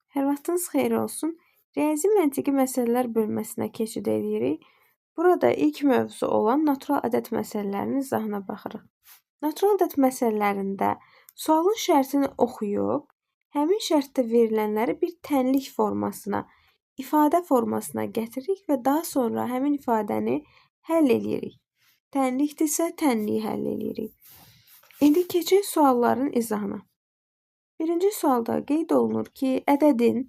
Hər vaxtınız xeyir olsun. Riyazi məntiqi məsələlər bölməsinə keçid edirik. Burada ilk mövzu olan natural ədəd məsələlərinin izahına baxırıq. Natural ədəd məsələlərində sualın şərtini oxuyub, həmin şərtdə verilənləri bir tənlik formasına, ifadə formasına gətiririk və daha sonra həmin ifadəni həll edirik. Tənlikdirsə, tənliyi həll edirik. İndi keçək sualların izahına. Birinci sualda qeyd olunur ki, ədədin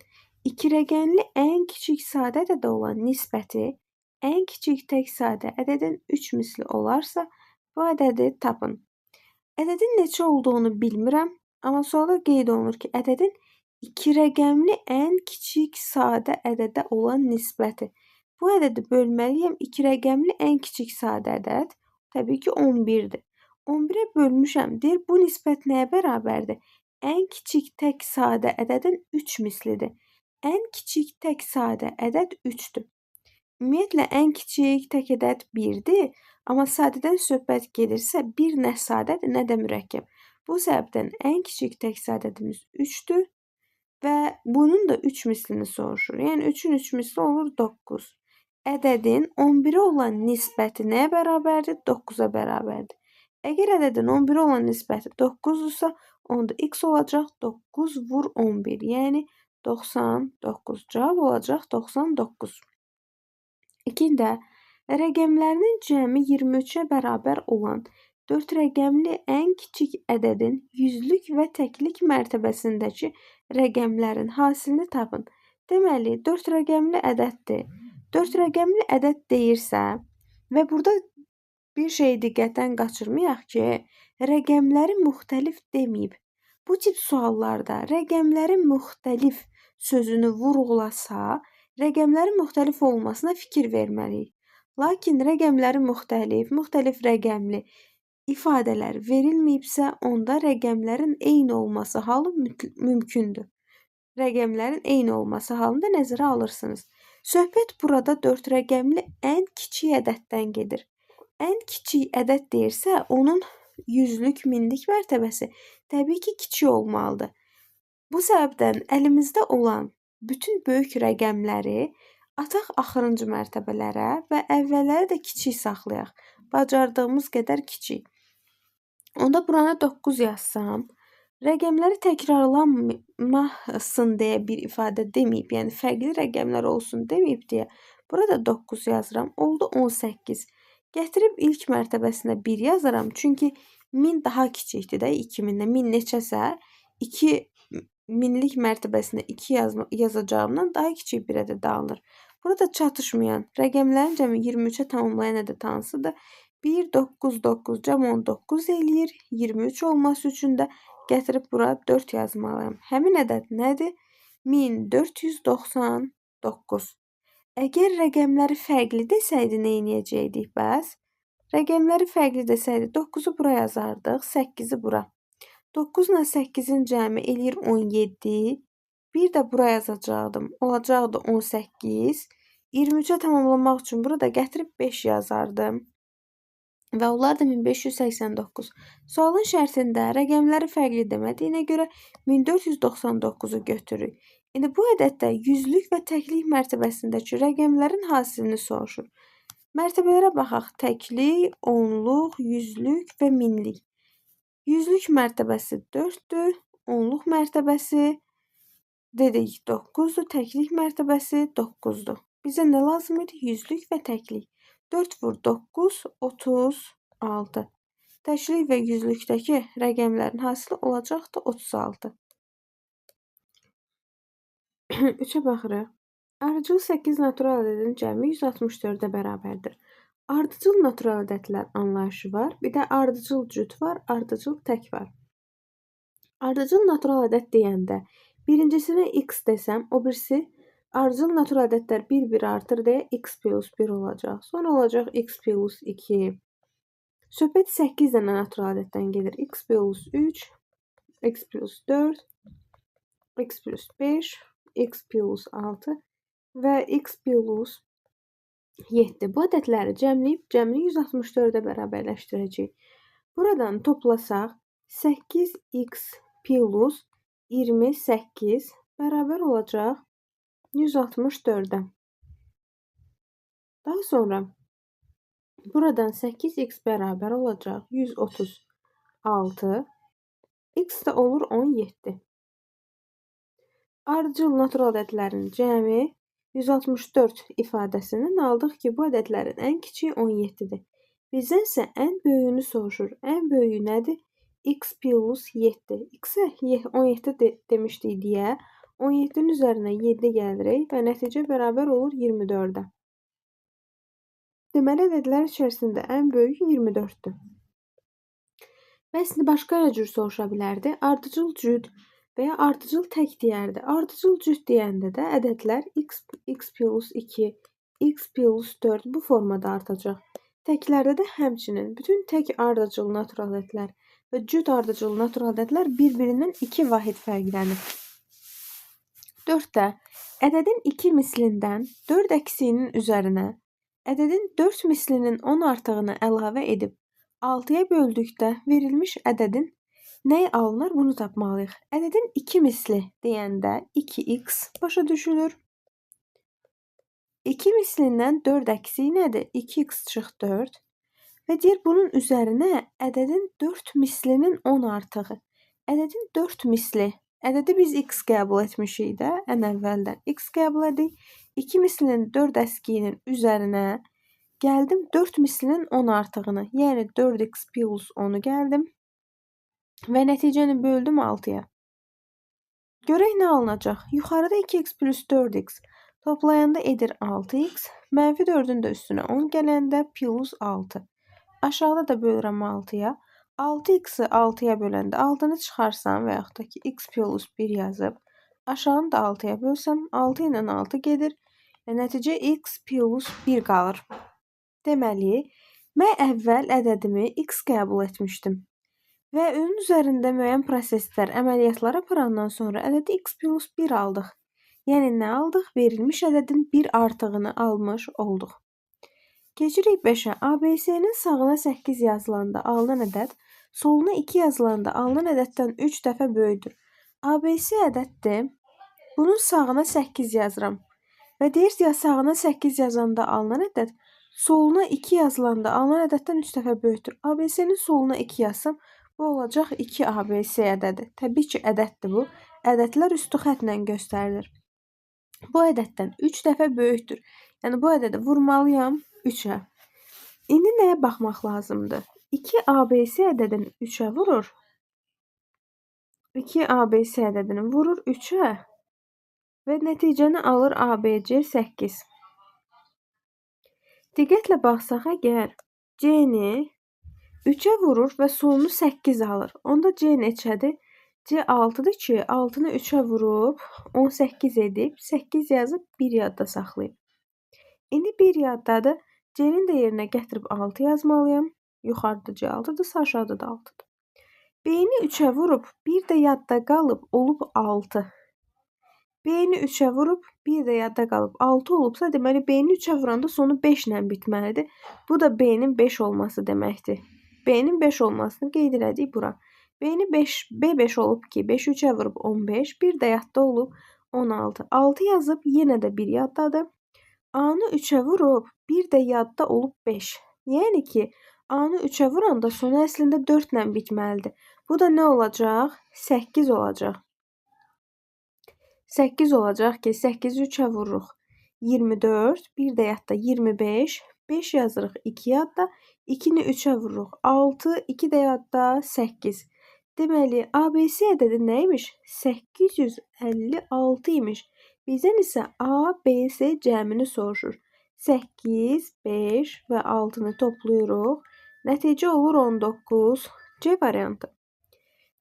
iki rəqəmli ən kiçik sadə ədədə olan nisbəti ən kiçik tək sadə ədədin 3 misli olarsa, bu ədədi tapın. Ədədin neçə olduğunu bilmirəm, amma sualda qeyd olunur ki, ədədin iki rəqəmli ən kiçik sadə ədədə olan nisbəti. Bu ədədi bölməliyəm. İki rəqəmli ən kiçik sadə ədəd təbii ki 11-dir. 11-ə bölmüşəm. Deyir, bu nisbət nəyə bərabərdir? Ən kiçik tək sadə ədədin 3 mislidir. Ən kiçik tək sadə ədəd 3-dür. Ümumiyyətlə, ən kiçik tək ədəd 1-dir, amma sadədən söhbət gedirsə, 1 nə sadədir, nə də mürəkkəb. Bu səbəbdən ən kiçik tək sadə ədədimiz 3-dür və bunun da 3 mislini soruşur. Yəni, 3-ün 3 misli olur 9. Ədədin 11-ə olan nisbəti nəyə bərabərdir? 9-a bərabərdir. Əgər ədədin 11-ə olan nisbəti 9-dursa, onda x olacaq 9 vur 11, yəni 99. Cavab olacaq 99. İkində, rəqəmlərinin cəmi 23-ə bərabər olan 4 rəqəmli ən kiçik ədədin yüzlük və təklik mərtəbəsindəki rəqəmlərin hasilini tapın. Deməli, 4 rəqəmli ədəddir. 4 rəqəmli ədəd deyirsə və burada bir şeyi diqqətdən qaçırmayaq ki, rəqəmləri müxtəlif deməyib. Bu tip suallarda rəqəmləri müxtəlif sözünü vurğulasa, rəqəmlərin müxtəlif olmasına fikir verməliyik. Lakin rəqəmləri müxtəlif, müxtəlif rəqəmli ifadələr verilməyibsə, onda rəqəmlərin eyni olması halı mümkündür. Rəqəmlərin eyni olması halında nəzərə alırsınız. Söhbət burada 4 rəqəmli ən kiçik ədəddən gedir. Ən kiçik ədəd deyirsə, onun yüzlük, minlik mərtəbəsi təbii ki, kiçik olmalıdır. Bu səbəbdən əlimizdə olan bütün böyük rəqəmləri ataq axırıncı mərtəbələrə və əvvəlləri də kiçik saxlayaq. Bacardığımız qədər kiçik. Onda buranı 9 yazsam, rəqəmləri təkrarlanmasın deyə bir ifadə deməyib, yəni fərqli rəqəmlər olsun deməyib deyə burada 9 yazıram, oldu 18. Gətirib ilk mərtəbəsinə 1 yazaram, çünki 1000 daha kiçikdir də 2000-dən, 1000 neçəsə 2 minlik mərtəbəsinə 2 yazacağımdan daha kiçik bir ədəd alınır. Burada çatışmayan rəqəmlərin cəmi 23-ə tamamlayan ədəd hansıdır? 1, 9, 9 cəm 19 eləyir. 23 olması üçün də gətirib bura 4 yazmalıyam. Həmin ədəd nədir? 1499. Əgər rəqəmləri fərqli desəydi, nə eləyəcəkdik bəs? Rəqəmləri fərqli desəydi, 9-u bura yazardıq, 8-i bura. 9 ilə 8-in cəmi eləyir 17. Bir də bura yazacaqdım. Olacaqdı 18. 23-ə tamamlamaq üçün burada gətirib 5 yazardım. Və onlar da 1589. Sualın şərtində rəqəmləri fərqli demədiyinə görə 1499-u götürürük. İndi bu ədəddə yüzlük və təklik mərtəbəsindəki rəqəmlərin hasilini soruşur. Mərtəbələrə baxaq. Təklik, onluq, yüzlük və minlik. Yüzlük mərtəbəsi 4-dür, onluq mərtəbəsi dedik 9-dur, təklik mərtəbəsi 9-dur. Bizə nə lazım idi? Yüzlük və təklik. 4 vur 9, 36. Təklik və yüzlükdəki rəqəmlərin hasili olacaqdır 36. 3-ə baxırıq. Ardıcıl 8 natural ədədin cəmi 164-ə bərabərdir. Ardıcıl natural ədədlər anlayışı var. Bir də ardıcıl cüt var, ardıcıl tək var. Ardıcıl natural ədəd deyəndə birincisinə x desəm, o birisi ardıcıl natural ədədlər 1-1 artır deyə x plus 1 olacaq. Sonra olacaq x plus 2. Söhbət 8 dənə natural ədəddən gedir. X plus 3, x plus 4, x plus 5, x plus 6 və x plus 7. Bu ədədləri cəmləyib cəmini 164-ə bərabərləşdirəcəyik. Buradan toplasaq 8x plus 28 bərabər olacaq 164-ə. Daha sonra buradan 8x bərabər olacaq 136, x də olur 17. Ardıcıl natural ədədlərin cəmi 164 ifadəsindən aldıq ki, bu ədədlərin ən kiçiyi 17-dir. Bizdən isə ən böyüyünü soruşur. Ən böyüyü nədir? X plus 7. X-ə 17 demişdik deyə 17-nin üzərinə 7 gəlirik və nəticə bərabər olur 24-ə. Deməli, ədədlər içərisində ən böyüyü 24-dür. Bəs indi başqa nə cür soruşa bilərdi? Ardıcıl cüt və ya ardıcıl tək deyərdi. Ardıcıl cüt deyəndə də ədədlər x, x plus 2, x plus 4 bu formada artacaq. Təklərdə də həmçinin bütün tək ardıcıl natural ədədlər və cüt ardıcıl natural ədədlər bir-birindən 2 vahid fərqlənir. 4-də ədədin 2 mislindən 4 əksiyinin üzərinə ədədin 4 mislinin 10 artığını əlavə edib 6-ya böldükdə verilmiş ədədin nəyi alınır, bunu tapmalıyıq. Ədədin 2 misli deyəndə 2x başa düşülür. 2 mislindən 4 əksiyi nədir? 2x çıx 4. Və deyir, bunun üzərinə ədədin 4 mislinin 10 artığı. Ədədin 4 misli. Ədədi biz x qəbul etmişik də ən əvvəldən. X qəbul edik. 2 mislinin 4 əskiyinin üzərinə gəldim 4 mislinin 10 artığını. Yəni 4x plus 10-u gəldim. Və nəticəni böldüm 6-ya. Görək nə alınacaq. Yuxarıda 2x plus 4x toplayanda edir 6x. Mənfi 4-ün də üstünə 10 gələndə plus 6. Aşağıda da bölürəm 6-ya. 6x-i 6-ya böləndə 6-nı çıxarsam və yaxud da ki x plus 1 yazıb aşağını da 6-ya bölsəm 6 ilə 6 gedir və nəticə x plus 1 qalır. Deməli, mən əvvəl ədədimi x qəbul etmişdim və onun üzərində müəyyən proseslər, əməliyyatlar aparandan sonra ədədi x plus 1 aldıq. Yəni nə aldıq? Verilmiş ədədin 1 artığını almış olduq. Keçirik 5-ə. ABC-nin sağına 8 yazılanda alınan ədəd, soluna 2 yazılanda alınan ədəddən 3 dəfə böyükdür. ABC ədəddir. Bunun sağına 8 yazıram. Və deyir ki, sağına 8 yazanda alınan ədəd, soluna 2 yazılanda alınan ədəddən 3 dəfə böyükdür. ABC-nin soluna 2 yazsam, bu olacaq 2 ABC ədədi. Təbii ki, ədəddir bu. Ədədlər üstü xətlə göstərilir. Bu ədəddən 3 dəfə böyükdür. Yəni, bu ədədi vurmalıyam 3-ə. İndi nəyə baxmaq lazımdır? 2 ABC ədədini 3-ə vurur. 2 ABC ədədini vurur 3-ə və nəticəni alır ABC 8. Diqqətlə baxsaq əgər C-ni 3-ə vurur və sonunu 8 alır. Onda C neçədir? C 6-dır ki, 6-nı 3-ə vurub 18 edib, 8 yazıb 1 yadda saxlayıb. İndi 1 yaddadır. C-nin də yerinə gətirib 6 yazmalıyam. Yuxarıda C 6-dırsa, aşağıda da 6-dır. B-ni 3-ə vurub, 1 də yadda qalıb, olub 6. B-ni 3-ə vurub, 1 də yadda qalıb 6 olubsa, deməli B-ni 3-ə vuranda sonu 5 ilə bitməlidir. Bu da B-nin 5 olması deməkdir. B-nin 5 olmasını qeyd elədik bura. B-ni 5, B 5 olub ki, 5-i 3-ə vurub 15, 1 də yadda olub 16. 6 yazıb, yenə də 1 yaddadır. A-nı 3-ə vurub, 1 də yadda olub 5. Yəni ki, A-nı 3-ə vuranda sonu əslində 4 ilə bitməlidir. Bu da nə olacaq? 8 olacaq. 8 olacaq ki, 8-i 3-ə vururuq. 24, 1 də yadda 25, 5 yazırıq 2 yadda, 2-ni 3-ə vururuq 6, 2 də yadda 8. Deməli, ABC ədədi nə imiş? 856 imiş. Bizdən isə ABC cəmini soruşur. 8, 5 və 6-nı toplayırıq. Nəticə olur 19. C variantı.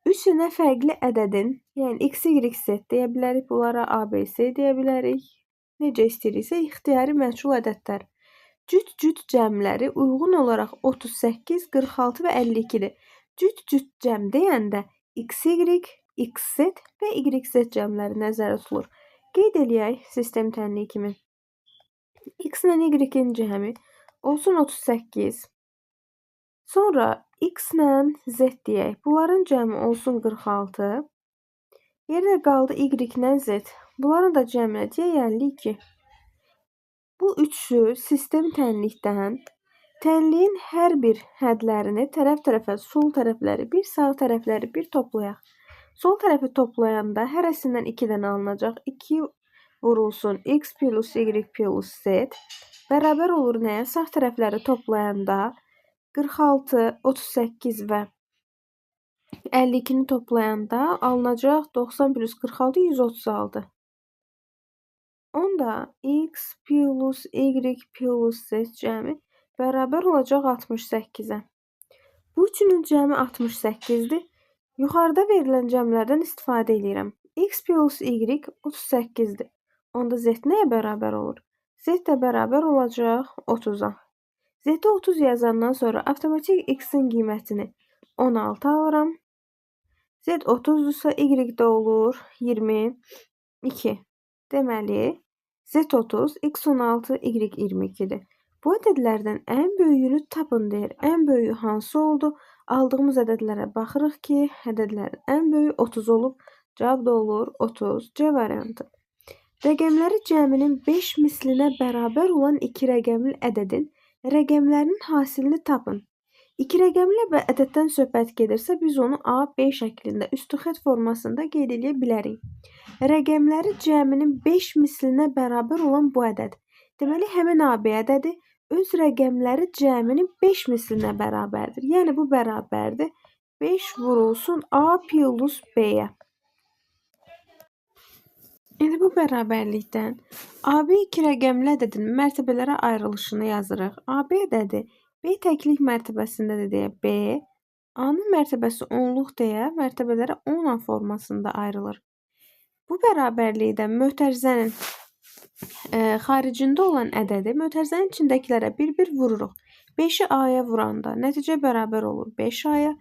3 dənə fərqli ədədin, yəni X, Y, Z deyə bilərik, bunlara ABC deyə bilərik. Necə istəyiriksə, ixtiyari məchul ədədlər. Cüt-cüt cəmləri uyğun olaraq 38, 46 və 52-dir. Cüt-cüt cəm deyəndə X, Y, X, Z və Y, Z cəmləri nəzərdə tutulur. Qeyd eləyək sistem tənliyi kimi. X ilə Y-in cəmi olsun 38. Sonra X ilə Z deyək. Bunların cəmi olsun 46. Yerdə qaldı Y ilə Z. Bunların da cəminə deyək 52. Bu üçü sistem tənlikdən tənliyin hər bir hədlərini tərəf-tərəfə, sol tərəfləri bir, sağ tərəfləri bir toplayaq. Sol tərəfi toplayanda hərəsindən 2 dənə alınacaq. 2 vurulsun X plus Y plus Z bərabər olur nəyə? Sağ tərəfləri toplayanda 46, 38 və 52-ni toplayanda alınacaq 90 plus 46, 136. Onda X plus Y plus Z cəmi bərabər olacaq 68-ə. Bu üçünün cəmi 68-dir. Yuxarıda verilən cəmlərdən istifadə edirəm. X plus Y 38-dir. Onda Z nəyə bərabər olur? Z də bərabər olacaq 30-a. Z-i 30 yazandan sonra avtomatik X-in qiymətini 16 alıram. Z 30-dursa Y də olur 22. Deməli, Z 30, X 16, Y 22-dir. Bu ədədlərdən ən böyüyünü tapın deyir. Ən böyüyü hansı oldu? Aldığımız ədədlərə baxırıq ki, ədədlərin ən böyüyü 30 olub. Cavab da olur 30. C variantı. Rəqəmləri cəminin 5 mislinə bərabər olan iki rəqəmli ədədin rəqəmlərinin hasilini tapın. İki rəqəmli ədəddən söhbət gedirsə, biz onu A, B şəklində üstü xətt formasında qeyd edə bilərik. Rəqəmləri cəminin 5 mislinə bərabər olan bu ədəd. Deməli, həmin AB ədədi öz rəqəmləri cəminin 5 mislinə bərabərdir. Yəni, bu bərabərdir 5 vurulsun A plus B-yə. İndi bu bərabərlikdən AB iki rəqəmli ədədin mərtəbələrə ayrılışını yazırıq. AB ədədi B təklik mərtəbəsindədir deyə B, A-nın mərtəbəsi 10-luq deyə mərtəbələrə 10A formasında ayrılır. Bu bərabərlikdə mötərizənin xaricində olan ədədi mötərizənin içindəkilərə bir-bir vururuq. 5-i A-ya vuranda nəticə bərabər olur 5A-ya,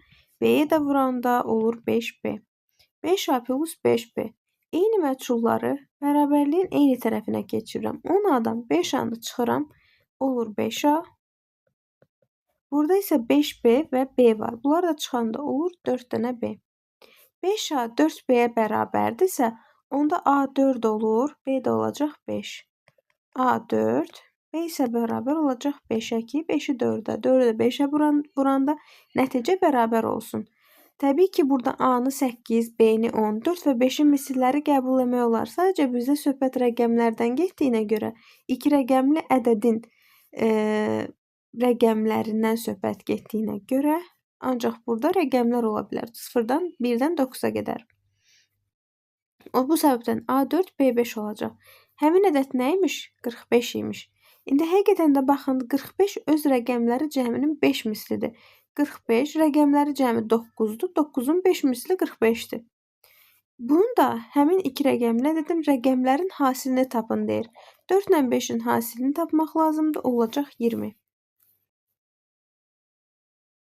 B-yə də vuranda olur 5B. 5A plus 5B. Eyni məchulları bərabərliyin eyni tərəfinə keçirirəm. 10A-dan 5A-nı çıxıram, olur 5A. Burada isə 5B və B var. Bunlar da çıxanda olur 4 dənə B. 5A 4B-yə bərabərdirsə, onda A 4 olur, B də olacaq 5. A 4, B isə bərabər olacaq 5-ə ki, 5-i 4-ə, 4-ü də 5-ə vuranda nəticə bərabər olsun. Təbii ki, burada A-nı 8, B-ni 10, 4 və 5-in misilləri qəbul etmək olar. Sadəcə bizdə söhbət rəqəmlərdən getdiyinə görə iki rəqəmli ədədin rəqəmlərindən söhbət getdiyinə görə ancaq burada rəqəmlər ola bilər. 0-dan 1-dən 9-a qədər. O bu səbəbdən A4, B5 olacaq. Həmin ədəd nə imiş? 45 imiş. İndi həqiqətən də baxın, 45 öz rəqəmləri cəminin 5 mislidir. 45 rəqəmləri cəmi 9-dur. 9-un 5 misli 45-dir. Bunu da həmin iki rəqəmli ədədin rəqəmlərin hasilini tapın deyir. 4 ilə 5-in hasilini tapmaq lazımdır. Olacaq 20.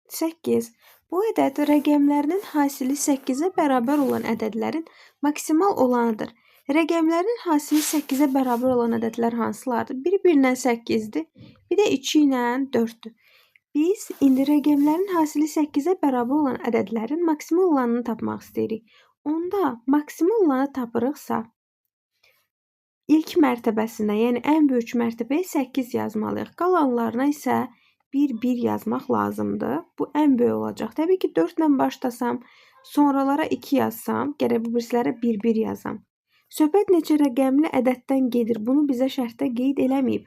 8. Bu ədəd rəqəmlərinin hasili 8-ə bərabər olan ədədlərin maksimal olanıdır. Rəqəmlərinin hasili 8-ə bərabər olan ədədlər hansılardır? Biri 1 ilə 8-dir, bir də 2 ilə 4-dür. Biz indi rəqəmlərin hasili 8-ə bərabər olan ədədlərin maksimal olanını tapmaq istəyirik. Onda maksimal olanı tapırıqsa, ilk mərtəbəsinə, yəni ən böyük mərtəbəyə 8 yazmalıyıq. Qalanlarına isə 1, 1 yazmaq lazımdır. Bu ən böyük olacaq. Təbii ki, 4 ilə başlasam, sonralara 2 yazsam, gərək bu birisilərə 1, 1 yazam. Söhbət neçə rəqəmli ədəddən gedir? Bunu bizə şərtdə qeyd eləməyib.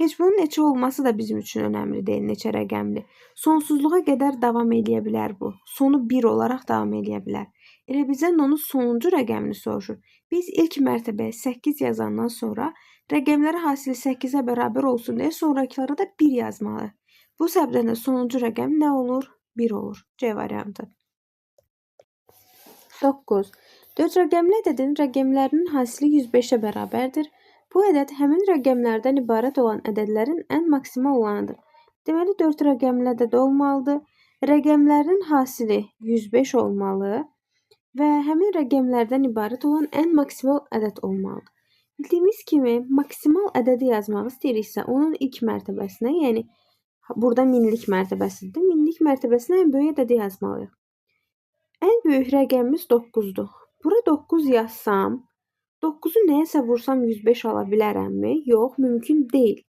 Heç bunun neçə olması da bizim üçün önəmli deyil, neçə rəqəmli. Sonsuzluğa qədər davam eləyə bilər bu. Sonu 1 olaraq davam eləyə bilər. Elə bizdən onun sonuncu rəqəmini soruşur. Biz ilk mərtəbəyə 8 yazandan sonra rəqəmləri hasili 8-ə bərabər olsun deyə sonrakılara da 1 yazmalıyıq. Bu səbəbdən də sonuncu rəqəm nə olur? 1 olur. C variantı. 9. 4 rəqəmli ədədin rəqəmlərinin hasili 105-ə bərabərdir. Bu ədəd həmin rəqəmlərdən ibarət olan ədədlərin ən maksimal olanıdır. Deməli, 4 rəqəmli ədəd olmalıdır. Rəqəmlərinin hasili 105 olmalı və həmin rəqəmlərdən ibarət olan ən maksimal ədəd olmalıdır. Bildiyimiz kimi, maksimal ədədi yazmaq istəyiriksə, onun ilk mərtəbəsinə, yəni burada minlik mərtəbəsidir, minlik mərtəbəsinə ən böyük ədədi yazmalıyıq. Ən böyük rəqəmimiz 9-dur. Bura 9 yazsam, 9-u nəyəsə vursam 105 ala bilərəmmi? Yox, mümkün deyil.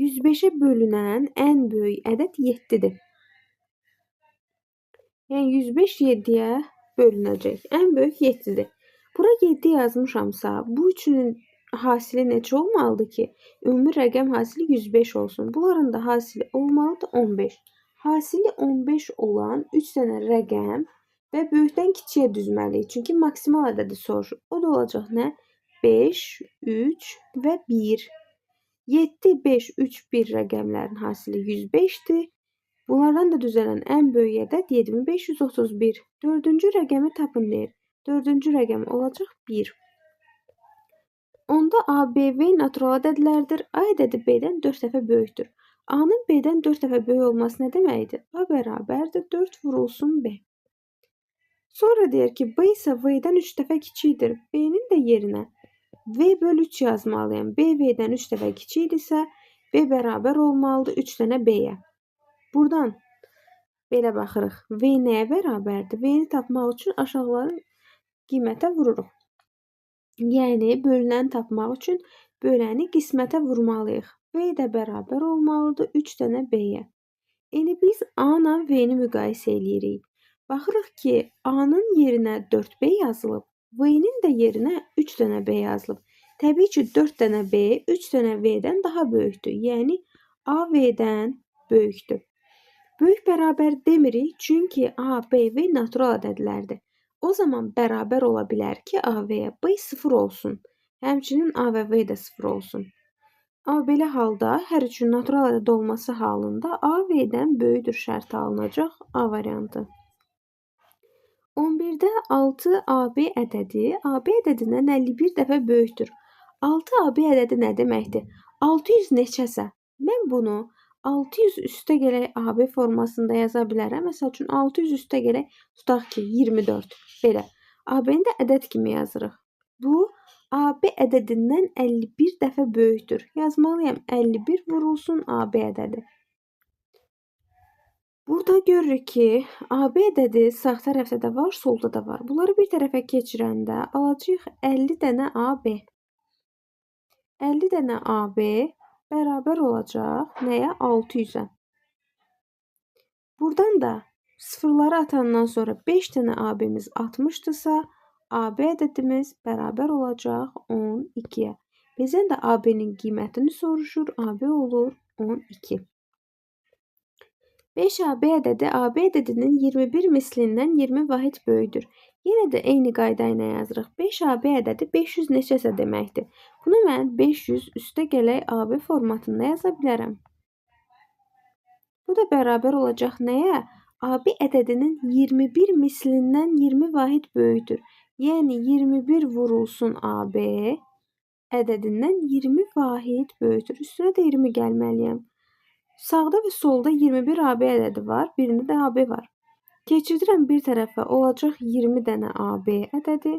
105-ə bölünən ən böyük ədəd 7-dir. Yəni 105 7-yə bölünəcək. Ən böyük 7-dir. Bura 7 yazmışamsa, bu üçünün hasili neçə olmalıdır ki, ümumi rəqəm hasili 105 olsun. Bunların da hasili olmalıdır 15. Hasili 15 olan 3 dənə rəqəm və böyükdən kiçiyə düzməliyik. Çünki maksimal ədədi soruşur. O da olacaq nə? 5, 3 və 1. 7, 5, 3, 1 rəqəmlərin hasili 105-dir. Bunlardan da düzələn ən böyük ədəd 7531. Dördüncü rəqəmi tapın deyir. Dördüncü rəqəm olacaq 1. Onda A, B, V natural ədədlərdir. A ədədi B-dən 4 dəfə böyükdür. A-nın B-dən 4 dəfə böyük olması nə deməkdir? A bərabərdir 4 vurulsun B. Sonra deyir ki, B isə V-dən 3 dəfə kiçikdir. B-nin də yerinə V bölü 3 yazmalıyam. B V-dən 3 dəfə kiçikdirsə, V bərabər olmalıdır 3 dənə B-yə. Buradan belə baxırıq. V nəyə bərabərdir? V-ni tapmaq üçün aşağıların qiymətə vururuq. Yəni, bölünəni tapmaq üçün böləni qismətə vurmalıyıq. V də bərabər olmalıdır 3 dənə B-yə. İndi biz A ilə V-ni müqayisə eləyirik. Baxırıq ki, A-nın yerinə 4B yazılıb, V-nin də yerinə 3 dənə B yazılıb. Təbii ki, 4 dənə B 3 dənə V-dən daha böyükdür. Yəni, A V-dən böyükdür. Böyük bərabər demirik, çünki A, B, V natural ədədlərdir. O zaman bərabər ola bilər ki, A V-yə B 0 olsun. Həmçinin A və V də 0 olsun. Amma belə halda hər üçün natural ədəd olması halında A V-dən böyükdür şərti alınacaq A variantı. 11-də 6 AB ədədi AB ədədindən 51 dəfə böyükdür. 6 AB ədədi nə deməkdir? 600 neçəsə? Mən bunu 600 üstə gələk AB formasında yaza bilərəm. Məsəl üçün 600 üstə gələk tutaq ki 24. Belə. AB-ni də ədəd kimi yazırıq. Bu AB ədədindən 51 dəfə böyükdür. Yazmalıyam 51 vurulsun AB ədədi. Burada görürük ki, AB ədədi sağ tərəfdə də var, solda da var. Bunları bir tərəfə keçirəndə alacağıq 50 dənə AB. 50 dənə AB bərabər olacaq nəyə? 600-ə. Buradan da sıfırları atandan sonra 5 dənə AB-miz 60-dırsa, AB ədədimiz bərabər olacaq 12-yə. Bizdən də AB-nin qiymətini soruşur. AB olur 12. 5AB ədədi AB ədədinin 21 mislindən 20 vahid böyükdür. Yenə də eyni qayda ilə yazırıq. 5AB ədədi 500 neçəsə deməkdir. Bunu mən 500 üstə gələk AB formatında yaza bilərəm. Bu da bərabər olacaq nəyə? AB ədədinin 21 mislindən 20 vahid böyükdür. Yəni 21 vurulsun AB ədədindən 20 vahid böyükdür. Üstünə də 20 gəlməliyəm. Sağda və solda 21 AB ədədi var, birində də AB var. Keçirdirəm bir tərəfə, olacaq 20 dənə AB ədədi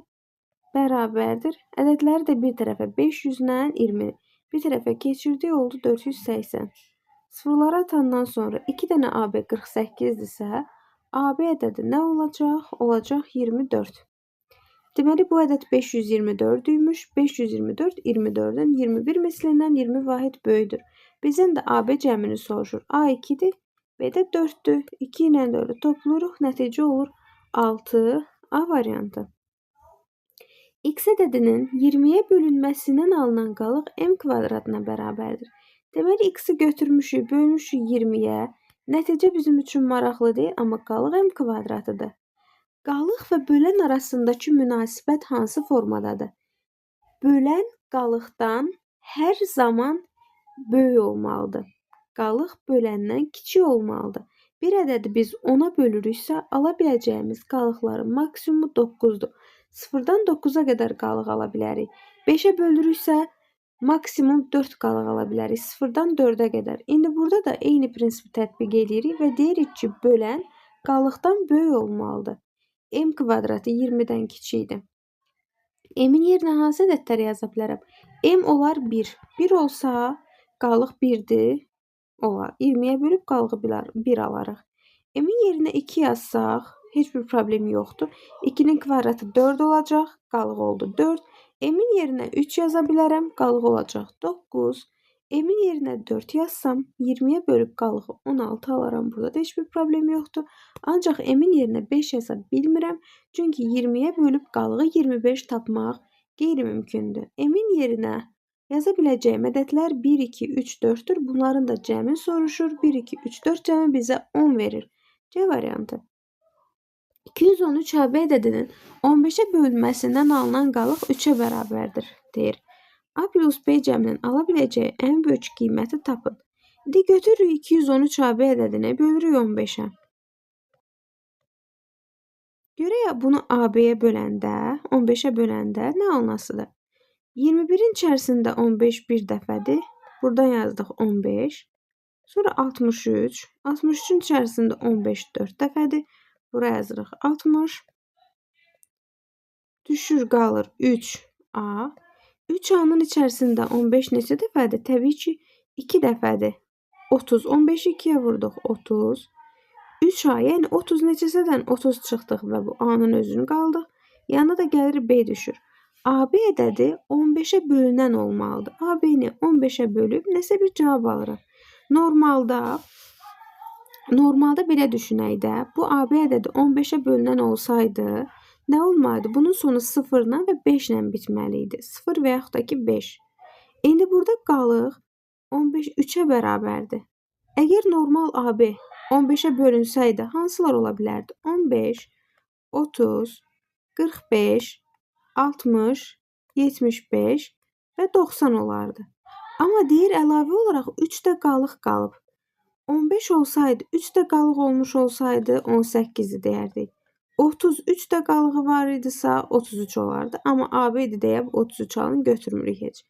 bərabərdir. Ədədləri də bir tərəfə 500 ilə 20. Bir tərəfə keçirdik, oldu 480. Sıfırları atandan sonra 2 dənə AB 48-dirsə, AB ədədi nə olacaq? Olacaq 24. Deməli, bu ədəd 524 imiş. 524 24-ün 21 mislindən 20 vahid böyükdür. Bizdən də AB cəmini soruşur. A 2-dir, B də 4-dür. 2 ilə 4-ü toplayırıq. Nəticə olur 6. A variantı. X ədədinin 20-yə bölünməsindən alınan qalıq m kvadratına bərabərdir. Deməli, x-i götürmüşük, bölmüşük 20-yə. Nəticə bizim üçün maraqlı deyil, amma qalıq m kvadratıdır. Qalıq və bölən arasındakı münasibət hansı formadadır? Bölən qalıqdan hər zaman böyük olmalıdır. Qalıq böləndən kiçik olmalıdır. Bir ədədi biz 10-a bölürüksə, ala biləcəyimiz qalıqların maksimumu 9-dur. 0-dan 9-a qədər qalıq ala bilərik. 5-ə bölürüksə, maksimum 4 qalıq ala bilərik. 0-dan 4-ə qədər. İndi burada da eyni prinsipi tətbiq edirik və deyirik ki, bölən qalıqdan böyük olmalıdır. M kvadratı 20-dən kiçikdir. M-in yerinə hansı ədədləri yaza bilərəm? M olar 1. 1 olsa qalıq 1-dir. Olar. 20-yə bölüb qalığı 1 alarıq. M-in yerinə 2 yazsaq, Heç bir problem yoxdur. 2-nin kvadratı 4 olacaq. Qalıq oldu 4. M-in yerinə 3 yaza bilərəm. Qalıq olacaq 9. M-in yerinə 4 yazsam 20-yə bölüb qalığı 16 alaram. Burada da heç bir problem yoxdur. Ancaq M-in yerinə 5 yaza bilmirəm. Çünki 20-yə bölüb qalığı 25 tapmaq qeyri-mümkündür. M-in yerinə yaza biləcəyim ədədlər 1, 2, 3, 4-dür. Bunların da cəmi soruşur. 1, 2, 3, 4 cəmi bizə 10 verir. C variantı. 213 AB ədədinin 15-ə bölünməsindən alınan qalıq 3-ə bərabərdir, deyir. A plus B cəminin ala biləcəyi ən böyük qiyməti tapın. İndi götürürük 213 AB ədədini, bölürük 15-ə. Görək bunu AB-yə böləndə, 15-ə böləndə nə alınasıdır? 21-in içərisində 15 bir dəfədir. Buradan yazdıq 15. Sonra 63. 63-ün içərisində 15 4 dəfədir. Bura yazırıq 60. Düşür qalır 3A. 3A-nın içərisində 15 neçə dəfədir? Təbii ki, 2 dəfədir. 30. 15-i 2-yə vurduq. 30. 3A, yəni 30 neçəsindən 30 çıxdıq və bu A-nın özünü qaldıq. Yanına da gəlir B düşür. AB ədədi 15-ə bölünən olmalıdır. AB-ni 15-ə bölüb nəsə bir cavab alırıq. Normalda belə düşünək də, bu AB ədədi 15-ə bölünən olsaydı, nə olmalıdır? Bunun sonu 0-la və 5-lə bitməli idi. 0 və yaxud da ki 5. İndi burada qalıq 15 3-ə bərabərdir. Əgər normal AB 15-ə bölünsəydi, hansılar ola bilərdi? 15, 30, 45, 60, 75 və 90 olardı. Amma deyir, əlavə olaraq 3 də qalıq qalıb. 15 olsaydı, 3 də qalıq olmuş olsaydı 18-i deyərdik. 33 də qalığı var idisə 33 olardı. Amma AB idi deyə 33 alın götürmürük heç.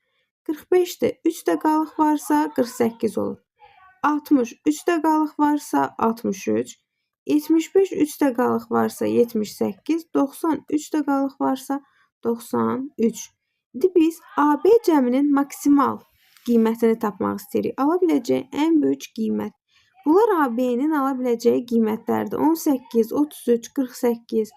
45-dir, 3 də qalıq varsa 48 olur. 60, 3 də qalıq varsa 63. 75, 3 də qalıq varsa 78. 93 də qalıq varsa 93. İndi biz AB cəminin maksimal qiymətini tapmaq istəyirik. Ala biləcəyi ən böyük qiymət. Bunlar AB-nin ala biləcəyi qiymətlərdir. 18, 33, 48.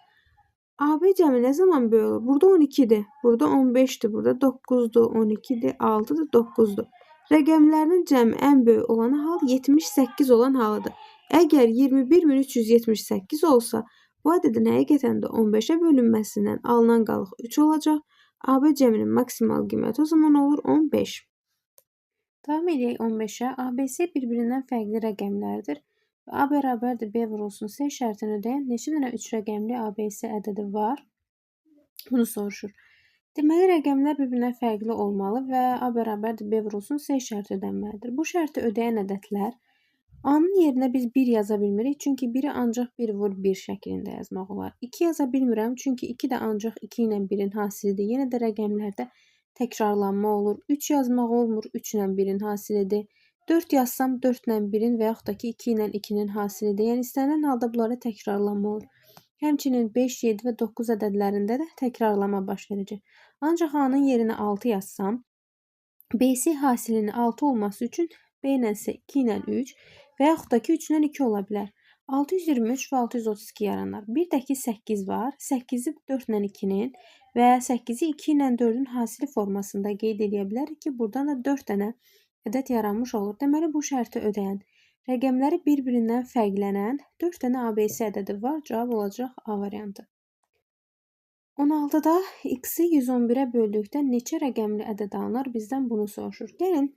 AB cəmi nə zaman böyük olur? Burada 12-dir, burada 15-dir, burada 9-dur, 12-dir, 6-dır, 9-dur. Rəqəmlərinin cəmi ən böyük olan hal 78 olan halıdır. Əgər 21378 olsa, bu ədədin həqiqətən də 15-ə bölünməsindən alınan qalıq 3 olacaq. AB cəminin maksimal qiyməti o zaman olur 15. Davam edək 15-ə. ABC bir-birindən fərqli rəqəmlərdir. A bərabərdir B vurulsun C şərtini ödəyən neçə dənə 3 rəqəmli ABC ədədi var? Bunu soruşur. Deməli, rəqəmlər bir-birindən fərqli olmalı və A bərabərdir B vurulsun C şərti ödənməlidir. Bu şərti ödəyən ədədlər A-nın yerinə biz 1 yaza bilmirik. Çünki 1-i ancaq 1 vur 1 şəklində yazmaq olar. 2 yaza bilmirəm. Çünki 2 də ancaq 2 ilə 1-in hasilidir. Yenə də rəqəmlərdə təkrarlanma olur. 3 yazmaq olmur. 3 ilə 1-in hasilidir. 4 yazsam 4 ilə 1-in və yaxud da ki 2 ilə 2-nin hasilidir. Yəni istənilən halda bunlara təkrarlanma olur. Həmçinin 5, 7 və 9 ədədlərində də təkrarlama baş verəcək. Ancaq A-nın yerinə 6 yazsam, BC hasilinin 6 olması üçün B ilə C 2 ilə 3 və yaxud da ki 3 ilə 2 ola bilər. 623 və 632 yaranır. Bir də ki 8 var. 8-i 4 ilə 2-nin və 8-i 2 ilə 4-ün hasili formasında qeyd edə bilərik ki, buradan da 4 dənə ədəd yaranmış olur. Deməli, bu şərti ödəyən rəqəmləri bir-birindən fərqlənən 4 dənə ABC ədədi var. Cavab olacaq A variantı. 16-da x-i 111-ə böldükdə neçə rəqəmli ədəd alınır? Bizdən bunu soruşur. Gəlin,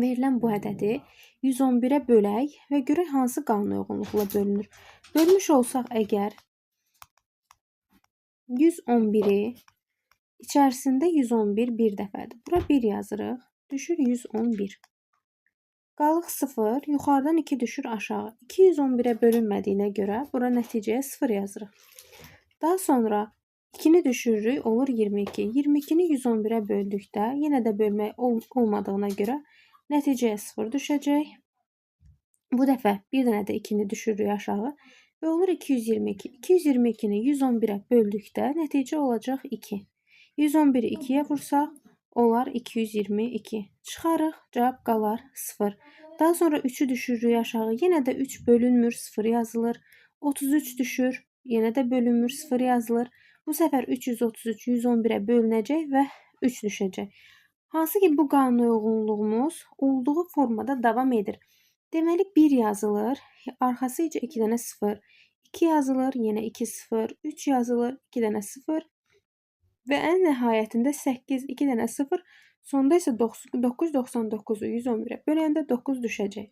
verilən bu ədədi 111-ə bölək və görək hansı qanuna uyğunluqla bölünür. Bölmüş olsaq əgər 111-i içərisində 111 bir dəfədir. Bura 1 yazırıq. Düşür 111. Qalıq 0, yuxarıdan 2 düşür aşağı. 211-ə bölünmədiyinə görə bura nəticəyə 0 yazırıq. Daha sonra 2-ni düşürürük, olur 22. 22-ni 111-ə böldükdə yenə də bölmək olmadığına görə nəticəyə 0 düşəcək. Bu dəfə bir dənə də 2-ni düşürürük aşağı və olur 222. 222-ni 111-ə böldükdə nəticə olacaq 2. 111-i 2-yə vursaq, olar 222. Çıxarıq, cavab qalar 0. Daha sonra 3-ü düşürürük aşağı. Yenə də 3 bölünmür, 0 yazılır. 33 düşür, yenə də bölünmür, 0 yazılır. Bu səfər 333 111-ə bölünəcək və 3 düşəcək. Hansı ki, bu qanunauyğunluğumuz olduğu formada davam edir. Deməli, 1 yazılır, arxası 2 dənə 0, 2 yazılır, yenə 2 0, 3 yazılır, 2 dənə 0 və ən nəhayətində 8, 2 dənə 0, sonda isə 999-u 111-ə böləndə 9 düşəcək.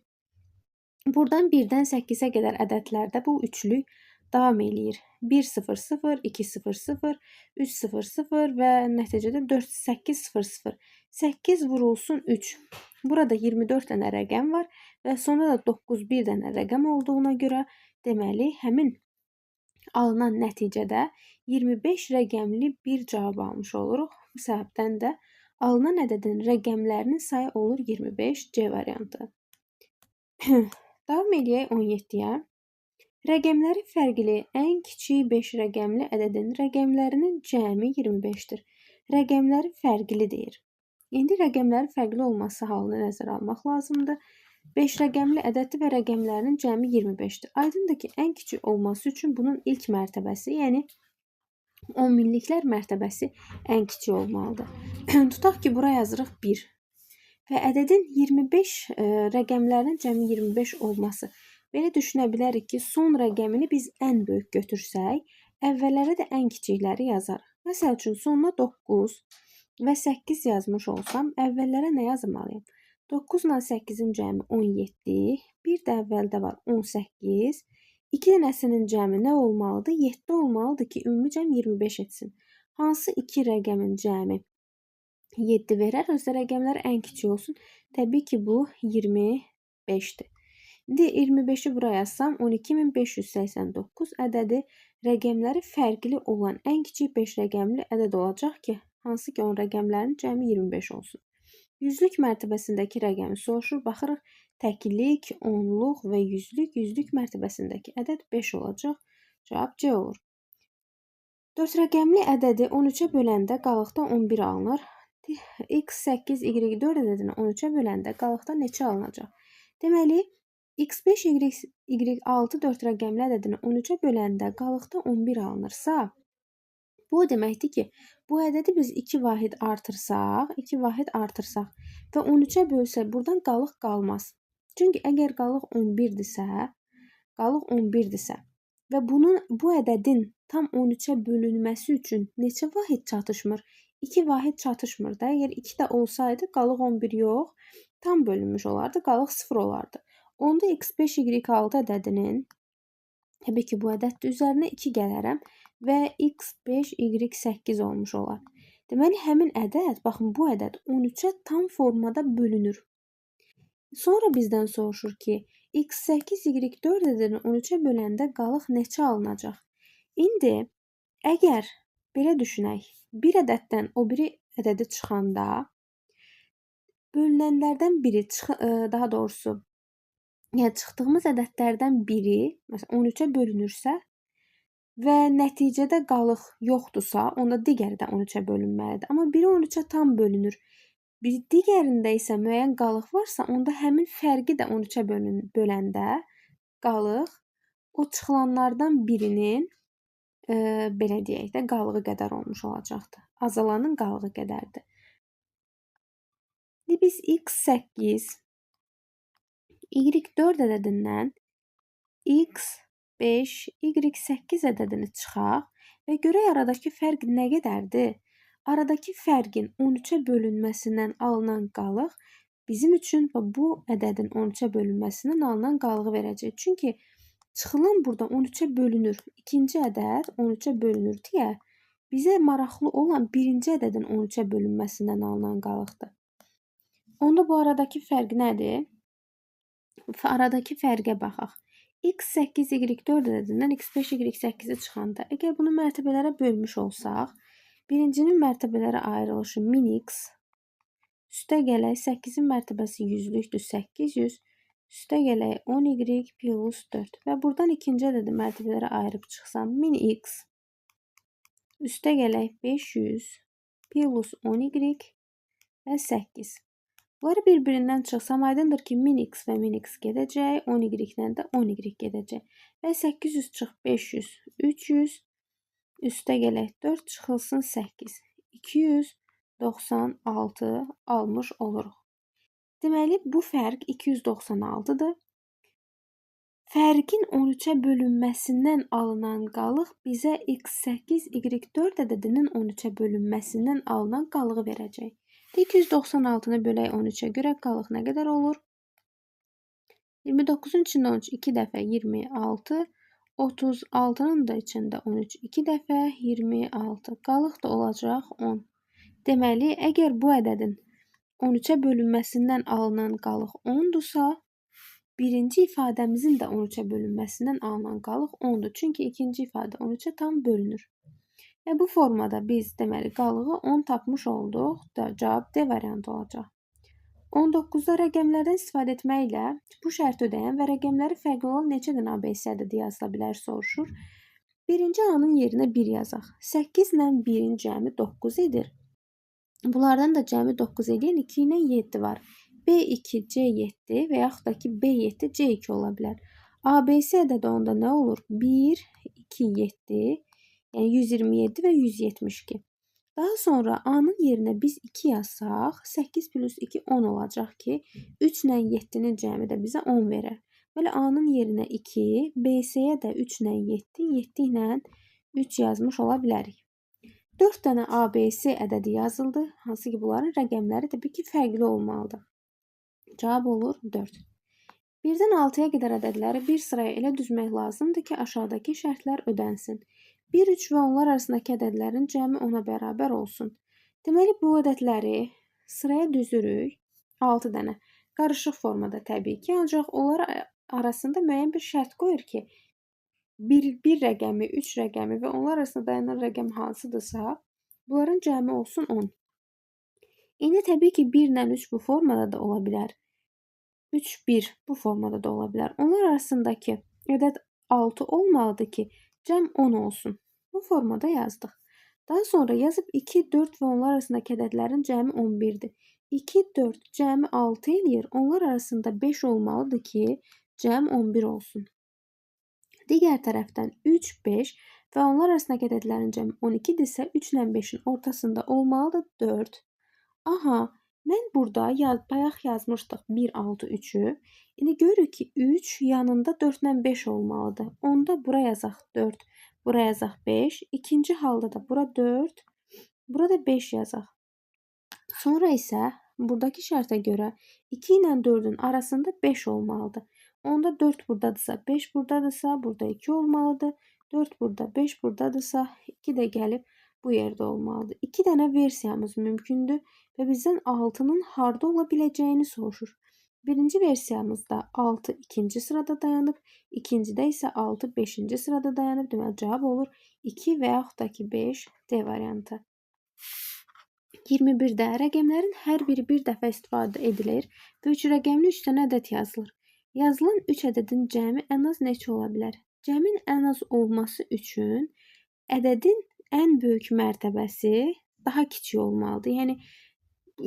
Buradan 1-dən 8-ə qədər ədədlərdə bu üçlük davam eləyir. 1, 0, 0, 2, 0, 0, 3, 0, 0 və nəticədə 4, 8, 0, 0. 8 vurulsun 3. Burada 24 dənə rəqəm var və sonda da 9, 1 dənə rəqəm olduğuna görə deməli, həmin alınan nəticədə 25 rəqəmli bir cavab almış oluruq. Bu səbəbdən də alınan ədədin rəqəmlərinin sayı olur 25, C variantı. Davam eləyək 17-yə. Rəqəmləri fərqli ən kiçik 5 rəqəmli ədədin rəqəmlərinin cəmi 25-dir. Rəqəmləri fərqli deyir. İndi rəqəmləri fərqli olması halını nəzərə almaq lazımdır. 5 rəqəmli ədəddir və rəqəmlərinin cəmi 25-dir. Aydındır ki, ən kiçik olması üçün bunun ilk mərtəbəsi, yəni 10 minliklər mərtəbəsi ən kiçik olmalıdır. Tutaq ki, bura yazırıq 1 və ədədin 25 rəqəmlərinin cəmi 25 olması. Belə düşünə bilərik ki, son rəqəmini biz ən böyük götürsək, əvvəllərə də ən kiçikləri yazarıq. Məsəl üçün, sonuna 9 və 8 yazmış olsam, əvvəllərə nə yazmalıyam? 9 ilə 8-in cəmi 17, bir də əvvəldə var 18, 2 dənəsinin cəmi nə olmalıdır? 7 olmalıdır ki, ümumi cəm 25 etsin. Hansı 2 rəqəmin cəmi 7 verər? Özdə rəqəmlər ən kiçik olsun. Təbii ki, bu 25-dir. İndi 25-i bura yazsam, 12589 ədədi rəqəmləri fərqli olan ən kiçik 5 rəqəmli ədəd olacaq ki, hansı ki, onun rəqəmlərinin cəmi 25 olsun. Yüzlük mərtəbəsindəki rəqəmi soruşur. Baxırıq, təklik, onluq və yüzlük. Yüzlük mərtəbəsindəki ədəd 5 olacaq. Cavab C olur. 4 rəqəmli ədədi 13-ə böləndə qalıqda 11 alınır. X8, Y4 ədədini 13-ə böləndə qalıqda neçə alınacaq? Deməli, X5, Y6 4 rəqəmli ədədini 13-ə böləndə qalıqda 11 alınırsa, bu o deməkdir ki, bu ədədi biz 2 vahid artırsaq, 2 vahid artırsaq və 13-ə bölsək, buradan qalıq qalmaz. Çünki əgər qalıq 11-dirsə, qalıq 11-dirsə və bu ədədin tam 13-ə bölünməsi üçün neçə vahid çatışmır? 2 vahid çatışmır da. Əgər 2 də olsaydı, qalıq 11 yox, tam bölünmüş olardı, qalıq 0 olardı. Onda x5, y6 ədədinin, təbii ki, bu ədəddir, üzərinə 2 gələrəm və x5, y8 olmuş olar. Deməli, həmin ədəd, baxın, bu ədəd 13-ə tam formada bölünür. Sonra bizdən soruşur ki, x8, y4 ədədini 13-ə böləndə qalıq neçə alınacaq? İndi, əgər belə düşünək, bir ədəddən o biri ədədi çıxanda, bölünənlərdən biri, daha doğrusu, yəni çıxdığımız ədədlərdən biri, məsələn, 13-ə bölünürsə və nəticədə qalıq yoxdursa, onda digəri də 13-ə bölünməlidir. Amma biri 13-ə tam bölünür, bir digərində isə müəyyən qalıq varsa, onda həmin fərqi də 13-ə böləndə qalıq o çıxılanlardan birinin, belə deyək də, qalığı qədər olmuş olacaqdır. Azalanın qalığı qədərdir. İndi biz x8, y4 ədədindən x5, y8 ədədini çıxaq və görək aradakı fərq nə qədərdir? Aradakı fərqin 13-ə bölünməsindən alınan qalıq bizim üçün bu ədədin 13-ə bölünməsindən alınan qalığı verəcək. Çünki çıxılan burada 13-ə bölünür. İkinci ədəd 13-ə bölünür deyə bizə maraqlı olan birinci ədədin 13-ə bölünməsindən alınan qalıqdır. Onda bu aradakı fərq nədir? Aradakı fərqə baxaq. x8, y4 ədədindən x5, y8-i çıxanda, əgər bunu mərtəbələrə bölmüş olsaq, birincinin mərtəbələrə ayrılışı 1000x, üstə gələk 8-in mərtəbəsi yüzlükdür, 800, üstə gələk 10y plus 4 və buradan ikinci ədədi mərtəbələrə ayırıb çıxsam 1000x, üstə gələk 500 plus 10y və 8. Bunları bir-birindən çıxsam, aydındır ki, 1000x və 1000x gedəcək, 10y-lə də 10y gedəcək. Və 800 çıx 500, 300, üstə gələk 4 çıxılsın 8, 296 almış oluruq. Deməli, bu fərq 296-dır. Fərqin 13-ə bölünməsindən alınan qalıq bizə x8, y4 ədədinin 13-ə bölünməsindən alınan qalığı verəcək. 296-nı bölək 13-ə görə qalıq nə qədər olur? 29-un içində 13 2 dəfə 26, 36-nın da içində 13 2 dəfə 26. Qalıq da olacaq 10. Deməli, əgər bu ədədin 13-ə bölünməsindən alınan qalıq 10-dursa, birinci ifadəmizin də 13-ə bölünməsindən alınan qalıq 10-dur. Çünki ikinci ifadə 13-ə tam bölünür. Və bu formada biz deməli qalığı 10 tapmış olduq. Cavab D variantı olacaq. 19-da rəqəmlərdən istifadə etməklə bu şərti ödəyən və rəqəmləri fərqli olan neçə dənə ABC ədədi yazıla bilər soruşur. Birinci A-nın yerinə 1 yazaq. 8 ilə 1-in cəmi 9 edir. Bunlardan da cəmi 9 eləyən 2 ilə 7 var. B2, C7 və yaxud da ki B7, C2 ola bilər. ABC ədədi onda nə olur? 1, 2, 7, yəni 127 və 172. Daha sonra A-nın yerinə biz 2 yazsaq, 8 plus 2 10 olacaq ki, 3 ilə 7-nin cəmi də bizə 10 verər. Belə A-nın yerinə 2, BC-yə də 3 ilə 7, 7 ilə 3 yazmış ola bilərik. 4 dənə ABC ədədi yazıldı, hansı ki bunların rəqəmləri təbii ki fərqli olmalıdır. Cavab olur 4. 1-dən 6-ya qədər ədədləri bir sıraya elə düzmək lazımdır ki, aşağıdakı şərtlər ödənsin. 1, 3 və onlar arasındakı ədədlərin cəmi 10-a bərabər olsun. Deməli, bu ədədləri sıraya düzürük. 6 dənə. Qarışıq formada təbii ki, ancaq onlar arasında müəyyən bir şərt qoyur ki, bir rəqəmi, 3 rəqəmi və onlar arasında dayanan rəqəm hansıdırsa, bunların cəmi olsun 10. İndi təbii ki, 1 ilə 3 bu formada da ola bilər. 3, 1 bu formada da ola bilər. Onlar arasındakı ədəd 6 olmalıdır ki, cəm 10 olsun. Bu formada yazdıq. Daha sonra yazıb 2, 4 və onlar arasındakı ədədlərin cəmi 11-dir. 2, 4 cəmi 6 eləyir. Onlar arasında 5 olmalıdır ki, cəm 11 olsun. Digər tərəfdən 3, 5 və onlar arasındakı ədədlərin cəmi 12-dirsə, 3 ilə 5-in ortasında olmalıdır 4. Aha, mən burada bayaq yazmışdıq 1, 6, 3-ü. İndi görürük ki, 3 yanında 4 ilə 5 olmalıdır. Onda bura yazaq 4, bura yazaq 5. İkinci halda da bura 4, burada 5 yazaq. Sonra isə buradakı şərtə görə 2 ilə 4-ün arasında 5 olmalıdır. Onda 4 buradadırsa, 5 buradadırsa, burada 2 olmalıdır. 4 burada, 5 buradadırsa, 2 də gəlib bu yerdə olmalıdır. 2 dənə versiyamız mümkündür və bizdən 6-nın harda ola biləcəyini soruşur. Birinci versiyamızda 6 ikinci sırada dayanıb, ikincidə isə 6 beşinci sırada dayanıb. Deməli, cavab olur 2 və yaxud da ki 5 D variantı. 21-də rəqəmlərin hər biri bir dəfə istifadə edilir və 3 rəqəmli 3 dənə ədəd yazılır. Yazılan 3 ədədin cəmi ən az neçə ola bilər? Cəmin ən az olması üçün ədədin ən böyük mərtəbəsi daha kiçik olmalıdır. Yəni,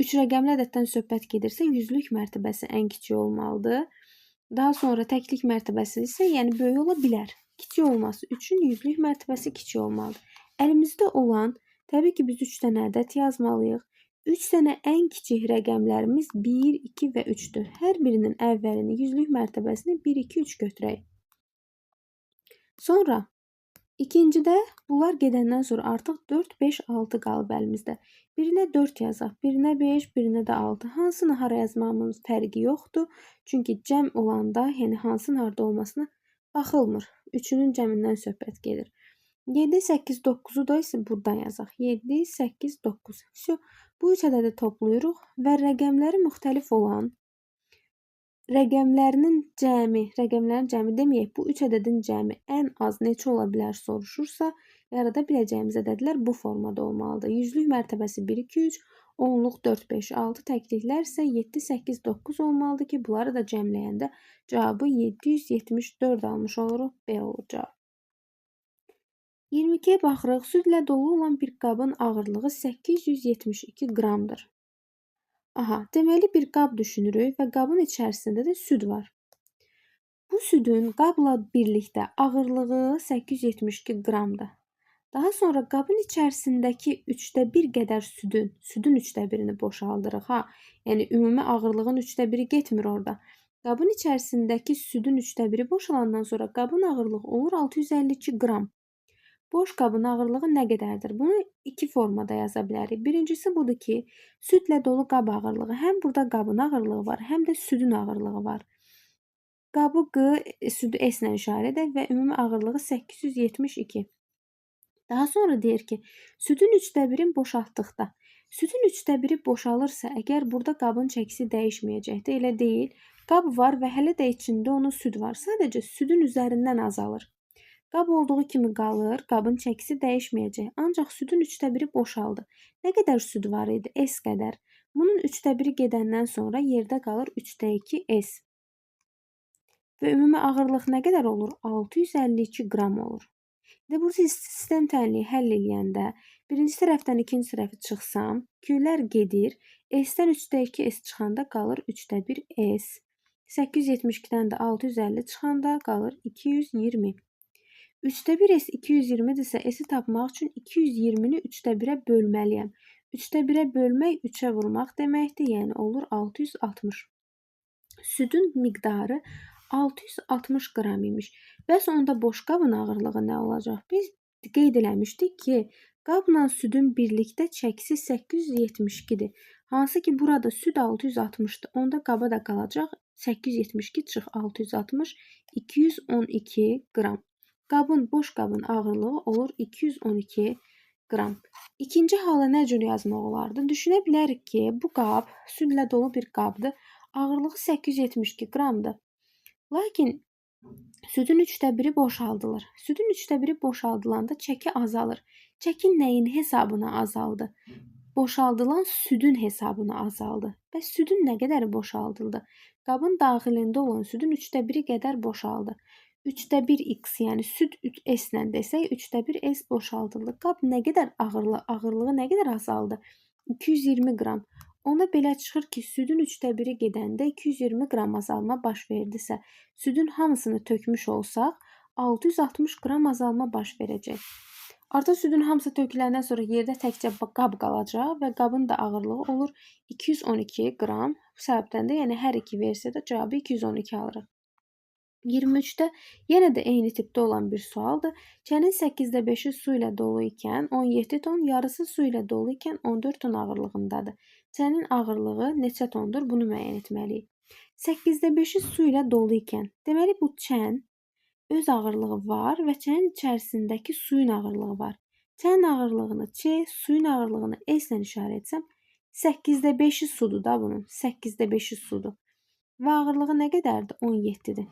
3 rəqəmli ədəddən söhbət gedirsə, yüzlük mərtəbəsi ən kiçik olmalıdır. Daha sonra təklik mərtəbəsi isə yəni böyük ola bilər. Kiçik olması üçün yüzlük mərtəbəsi kiçik olmalıdır. Əlimizdə olan, təbii ki, biz 3 dənə ədəd yazmalıyıq. 3 dənə ən kiçik rəqəmlərimiz 1, 2 və 3-dür. Hər birinin əvvəlini, yüzlük mərtəbəsini 1, 2, 3 götürək. Sonra ikincidə bunlar gedəndən sonra artıq 4, 5, 6 qalıb əlimizdə. Birinə 4 yazaq, birinə 5, birinə də 6. Hansını hara yazmamın fərqi yoxdur. Çünki cəm olanda, yəni hansının harada olmasına baxılmır. Üçünün cəmindən söhbət gedir. 7, 8, 9-u da isə buradan yazaq. 7, 8, 9. Bu üç ədədi toplayırıq və rəqəmləri müxtəlif olan rəqəmlərinin cəmi, rəqəmlərin cəmi deməyək, bu üç ədədin cəmi ən az neçə ola bilər soruşursa, yarada biləcəyimiz ədədlər bu formada olmalıdır. Yüzlük mərtəbəsi 1, 2, 3, onluq 4, 5, 6, təkliklər isə 7, 8, 9 olmalıdır ki, bunları da cəmləyəndə cavabı 774 almış oluruq. B olur cavab. 22-yə baxırıq. Südlə dolu olan bir qabın ağırlığı 872 qramdır. Aha, deməli bir qab düşünürük və qabın içərisində də süd var. Bu südün qabla birlikdə ağırlığı 872 qramdır. Daha sonra qabın içərisindəki 3də 1 qədər südün 3də 1-ini boşaldırıq. Ha, yəni ümumi ağırlığın 3də 1-i getmir orada. Qabın içərisindəki südün 3də 1-i boşalandan sonra qabın ağırlığı olur 652 qram. Boş qabın ağırlığı nə qədərdir? Bunu iki formada yaza bilərik. Birincisi budur ki, südlə dolu qab ağırlığı. Həm burada qabın ağırlığı var, həm də südün ağırlığı var. Qabı Q, südü S ilə işarə edək və ümumi ağırlığı 872. Daha sonra deyir ki, südün 3də 1-ini boşaltdıqda, südün 3də 1-i boşalırsa, əgər burada qabın çəkisi dəyişməyəcəkdir, elə deyil. Qab var və hələ də içində onun süd var. Sadəcə südün üzərindən azalır. Qab olduğu kimi qalır, qabın çəkisi dəyişməyəcək. Ancaq südün 3də 1-i boşaldı. Nə qədər süd var idi? S qədər. Bunun 3də 1-i gedəndən sonra yerdə qalır 3də 2 S. Və ümumi ağırlıq nə qədər olur? 652 qram olur. İndi burada sistem tənliyi həll eləyəndə birinci tərəfdən ikinci tərəfi çıxsam, Q-lər gedir. S-dən 3də 2 S çıxanda qalır 3də 1 S. 872-dən də 650 çıxanda qalır 220. 3də 1 S 220-dirsə, S-i tapmaq üçün 220-ni 3də 1-ə bölməliyəm. 3də 1-ə bölmək 3-ə vurmaq deməkdir, yəni olur 660. Südün miqdarı 660 qram imiş. Bəs onda boş qabın ağırlığı nə olacaq? Biz qeyd eləmişdik ki, qabla südün birlikdə çəkisi 872-dir. Hansı ki, burada süd 660-dır. Onda qaba da qalacaq 872 çıx 660, 212 qram. Qabın, boş qabın ağırlığı olur 212 qram. İkinci hala nə cür yazmaq olardı? Düşünə bilərik ki, bu qab südlə dolu bir qabdır. Ağırlığı 872 qramdır. Lakin südün 3də 1-i boşaldılır. Südün 3də 1-i boşaldılanda çəki azalır. Çəki nəyin hesabına azaldı? Boşaldılan südün hesabına azaldı. Bəs südün nə qədəri boşaldıldı? Qabın daxilində olan südün 3də 1-i qədər boşaldı. 3də 1 x, yəni süd 3S ilə desək, 3də 1 S boşaldıldı. Qab nə qədər ağırlığı nə qədər azaldı? 220 qram. Ona belə çıxır ki, südün 3də 1-i gedəndə 220 qram azalma baş verdisə, südün hamısını tökmüş olsaq, 660 qram azalma baş verəcək. Artıq südün hamısı töküləndən sonra yerdə təkcə qab qalacaq və qabın da ağırlığı olur 212 qram. Bu səbəbdən də, yəni hər iki versiyada cavabı 212 alırıq. 23-də yenə də eyni tipdə olan bir sualdır. Çənin 8də 5-i su ilə dolu ikən 17 ton, yarısı su ilə dolu ikən 14 ton ağırlığındadır. Çənin ağırlığı neçə tondur? Bunu müəyyən etməliyik. 8də 5-i su ilə dolu ikən, deməli bu çən öz ağırlığı var və çənin içərisindəki suyun ağırlığı var. Çənin ağırlığını Ç, suyun ağırlığını S ilə işarə etsəm, 8də 5-i sudur da bunun. 8də 5-i sudur. Və ağırlığı nə qədərdir? 17-dir.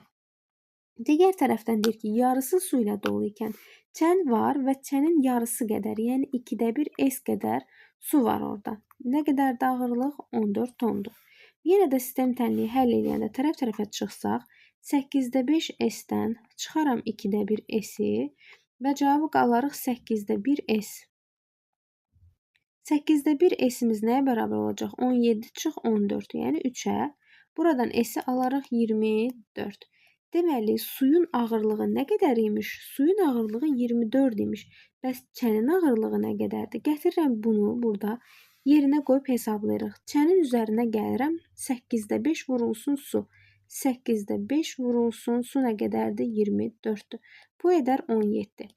Digər tərəfdən deyir ki, yarısı su ilə dolu ikən çən var və çənin yarısı qədər, yəni 2də 1 S qədər su var orada. Nə qədərdir ağırlıq? 14 tondur. Yenə də sistem tənliyi həll eləyəndə tərəf-tərəfə çıxsaq, 8də 5 S-dən çıxaram 2də 1 S-i və cavabı qalarıq 8də 1 S. 8də 1 S-imiz nəyə bərabər olacaq? 17 çıx 14, yəni 3-ə. Buradan S-i alarıq 24. Deməli, suyun ağırlığı nə qədər imiş? Suyun ağırlığı 24 imiş. Bəs çənin ağırlığı nə qədərdir? Gətirirəm bunu burada yerinə qoyub hesablayırıq. Çənin üzərinə gəlirəm. 8də 5 vurulsun su. 8də 5 vurulsun su nə qədərdir? 24-dür. Bu edər 17.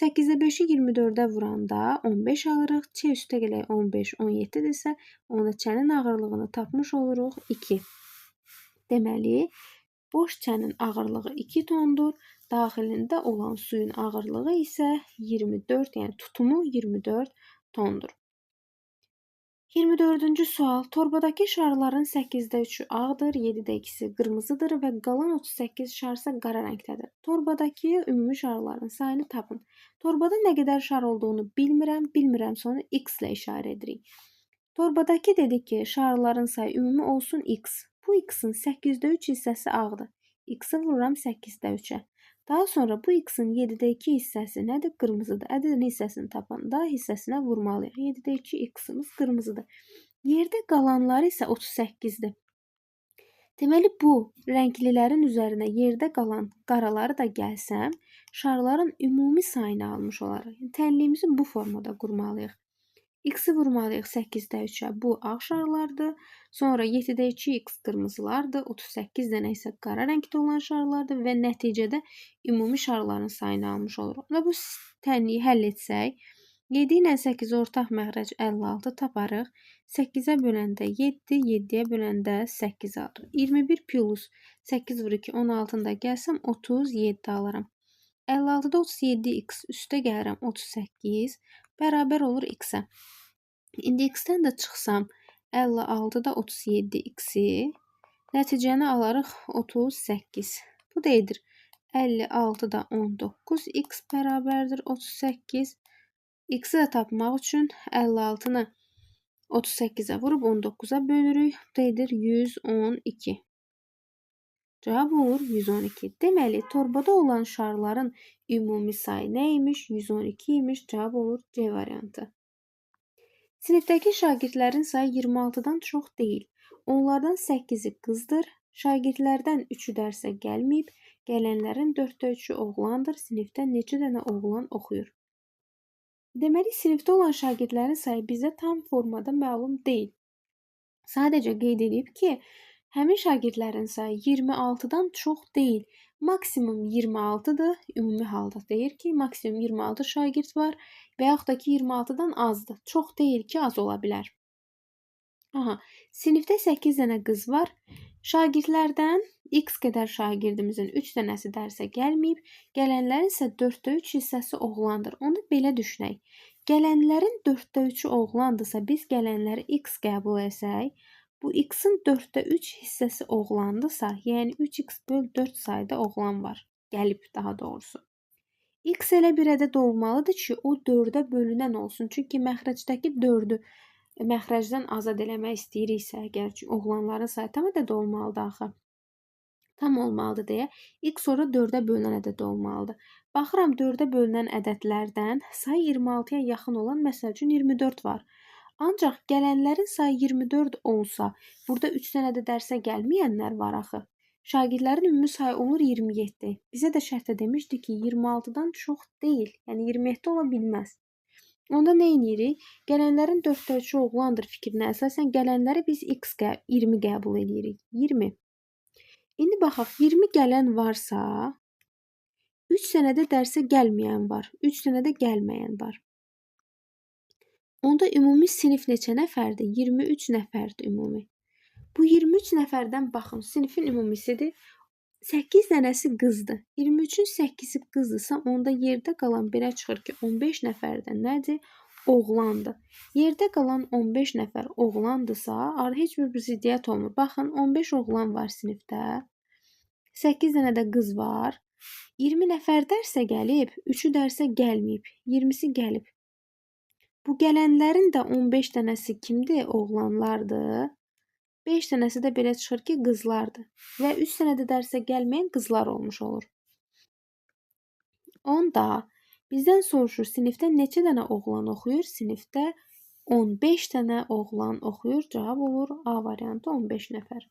8də 5-i 24-ə vuranda 15 alırıq. Ç üstə gələk 15, 17-dirsə, onda çənin ağırlığını tapmış oluruq 2. Deməli, boş çənin ağırlığı 2 tondur. Daxilində olan suyun ağırlığı isə 24, yəni tutumu 24 tondur. 24-cü sual. Torbadakı şarların 8də 3-ü ağdır, 7də 2-si qırmızıdır və qalan 38 şar isə qara rəngdədir. Torbadakı ümumi şarların sayını tapın. Torbada nə qədər şar olduğunu bilmirəm, bilmirəmsə onu x ilə işarə edirik. Torbadakı dedik ki, şarların sayı ümumi olsun x. Bu x-in 8də 3 hissəsi ağdır. X-i vururam 8də 3-ə. Daha sonra bu x-in 7də 2 hissəsi nədir? Qırmızıdır. Ədədin hissəsini tapanda hissəsinə vurmalıyıq. 7də 2 x-imiz qırmızıdır. Yerdə qalanları isə 38-dir. Deməli, bu rənglilərin üzərinə yerdə qalan qaraları da gəlsəm, şarların ümumi sayını almış olarıq. Yəni, tənliyimizi bu formada qurmalıyıq. X-i vurmalıyıq 8-də 3-ə, bu ağ şarlardır. Sonra 7-də 2 x qırmızılardır, 38 dənə isə qara rəngdə olan şarlardır və nəticədə ümumi şarların sayını almış oluruq. Və bu tənliyi həll etsək, 7 ilə 8 ortaq məxrəc 56 taparıq. 8-ə böləndə 7, 7-yə böləndə 8 alırıq. 21 plus 8 vur 2, 16-nı da gəlsəm 37 alıram. 56-da 37x üstə gəlirəm 38 bərabər olur x-ə. İndi x-dən də çıxsam 56-da 37x-i nəticəni alarıq 38. Bu da edir 56-da 19x bərabərdir 38. X-i də tapmaq üçün 56-nı 38-ə vurub 19-a bölürük. Bu da edir 112. Cavab olur 112. Deməli, torbada olan şarların ümumi sayı nə imiş? 112 imiş. Cavab olur C variantı. Sinifdəki şagirdlərin sayı 26-dan çox deyil. Onlardan 8-i qızdır. Şagirdlərdən 3-ü dərsə gəlməyib. Gələnlərin 4-də 3-ü oğlandır. Sinifdə neçə dənə oğlan oxuyur? Deməli, sinifdə olan şagirdlərin sayı bizə tam formada məlum deyil. Sadəcə qeyd edib ki, həmin şagirdlərin sayı 26-dan çox deyil. Maksimum 26-dır. Ümumi halda deyir ki, maksimum 26 şagird var və yaxud da ki, 26-dan azdır. Çox deyil ki, az ola bilər. Aha, sinifdə 8 dənə qız var. Şagirdlərdən x qədər şagirdimizin 3 dənəsi dərsə gəlməyib, gələnlərin isə 4-də 3 hissəsi oğlandır. Onu belə düşünək. Gələnlərin 4-də 3-ü oğlandırsa, biz gələnləri x qəbul etsək, bu x-in 4-də 3 hissəsi oğlandırsa, yəni 3x böl 4 sayda oğlan var. Gəlib daha doğrusu. X elə bir ədəd olmalıdır ki, o 4-ə bölünən olsun. Çünki məxrəcdəki 4-ü məxrəcdən azad eləmək istəyiriksə, əgər ki, oğlanların sayı tam ədəd olmalıdır axı. Tam olmalıdır deyə x sonra 4-ə bölünən ədəd olmalıdır. Baxıram 4-ə bölünən ədədlərdən sayı 26-ya yaxın olan, məsəl üçün 24 var. Ancaq gələnlərin sayı 24 olsa, burada 3 dənə də dərsə gəlməyənlər var axı. Şagirdlərin ümumi sayı olur 27. Bizə də şərtdə demişdi ki, 26-dan çox deyil, yəni 27 ola bilməz. Onda nə edirik? Gələnlərin 4-də 3-ü oğlandır fikrinə əsasən gələnləri biz x 20 qəbul edirik. 20. İndi baxaq, 20 gələn varsa, 3 dənə də dərsə gəlməyən var, 3 dənə də gəlməyən var. Onda ümumi sinif neçə nəfərdir? 23 nəfərdir ümumi. Bu 23 nəfərdən baxın, sinifin ümumisidir. 8 dənəsi qızdır. 23-ün 8-i qızdırsa, onda yerdə qalan belə çıxır ki, 15 nəfərdən nədir? Oğlandır. Yerdə qalan 15 nəfər oğlandırsa, heç bir ziddiyyət olmur. Baxın, 15 oğlan var sinifdə. 8 dənə də qız var. 20 nəfər dərsə gəlib, 3-ü dərsə gəlməyib, 20-si gəlib. Bu gələnlərin də 15 dənəsi kimdir? Oğlanlardır. 5 dənəsi də belə çıxır ki, qızlardır. Və 3 dənə də dərsə gəlməyən qızlar olmuş olur. Onda bizdən soruşur, sinifdə neçə dənə oğlan oxuyur? Sinifdə 15 dənə oğlan oxuyur. Cavab olur A variantı 15 nəfər.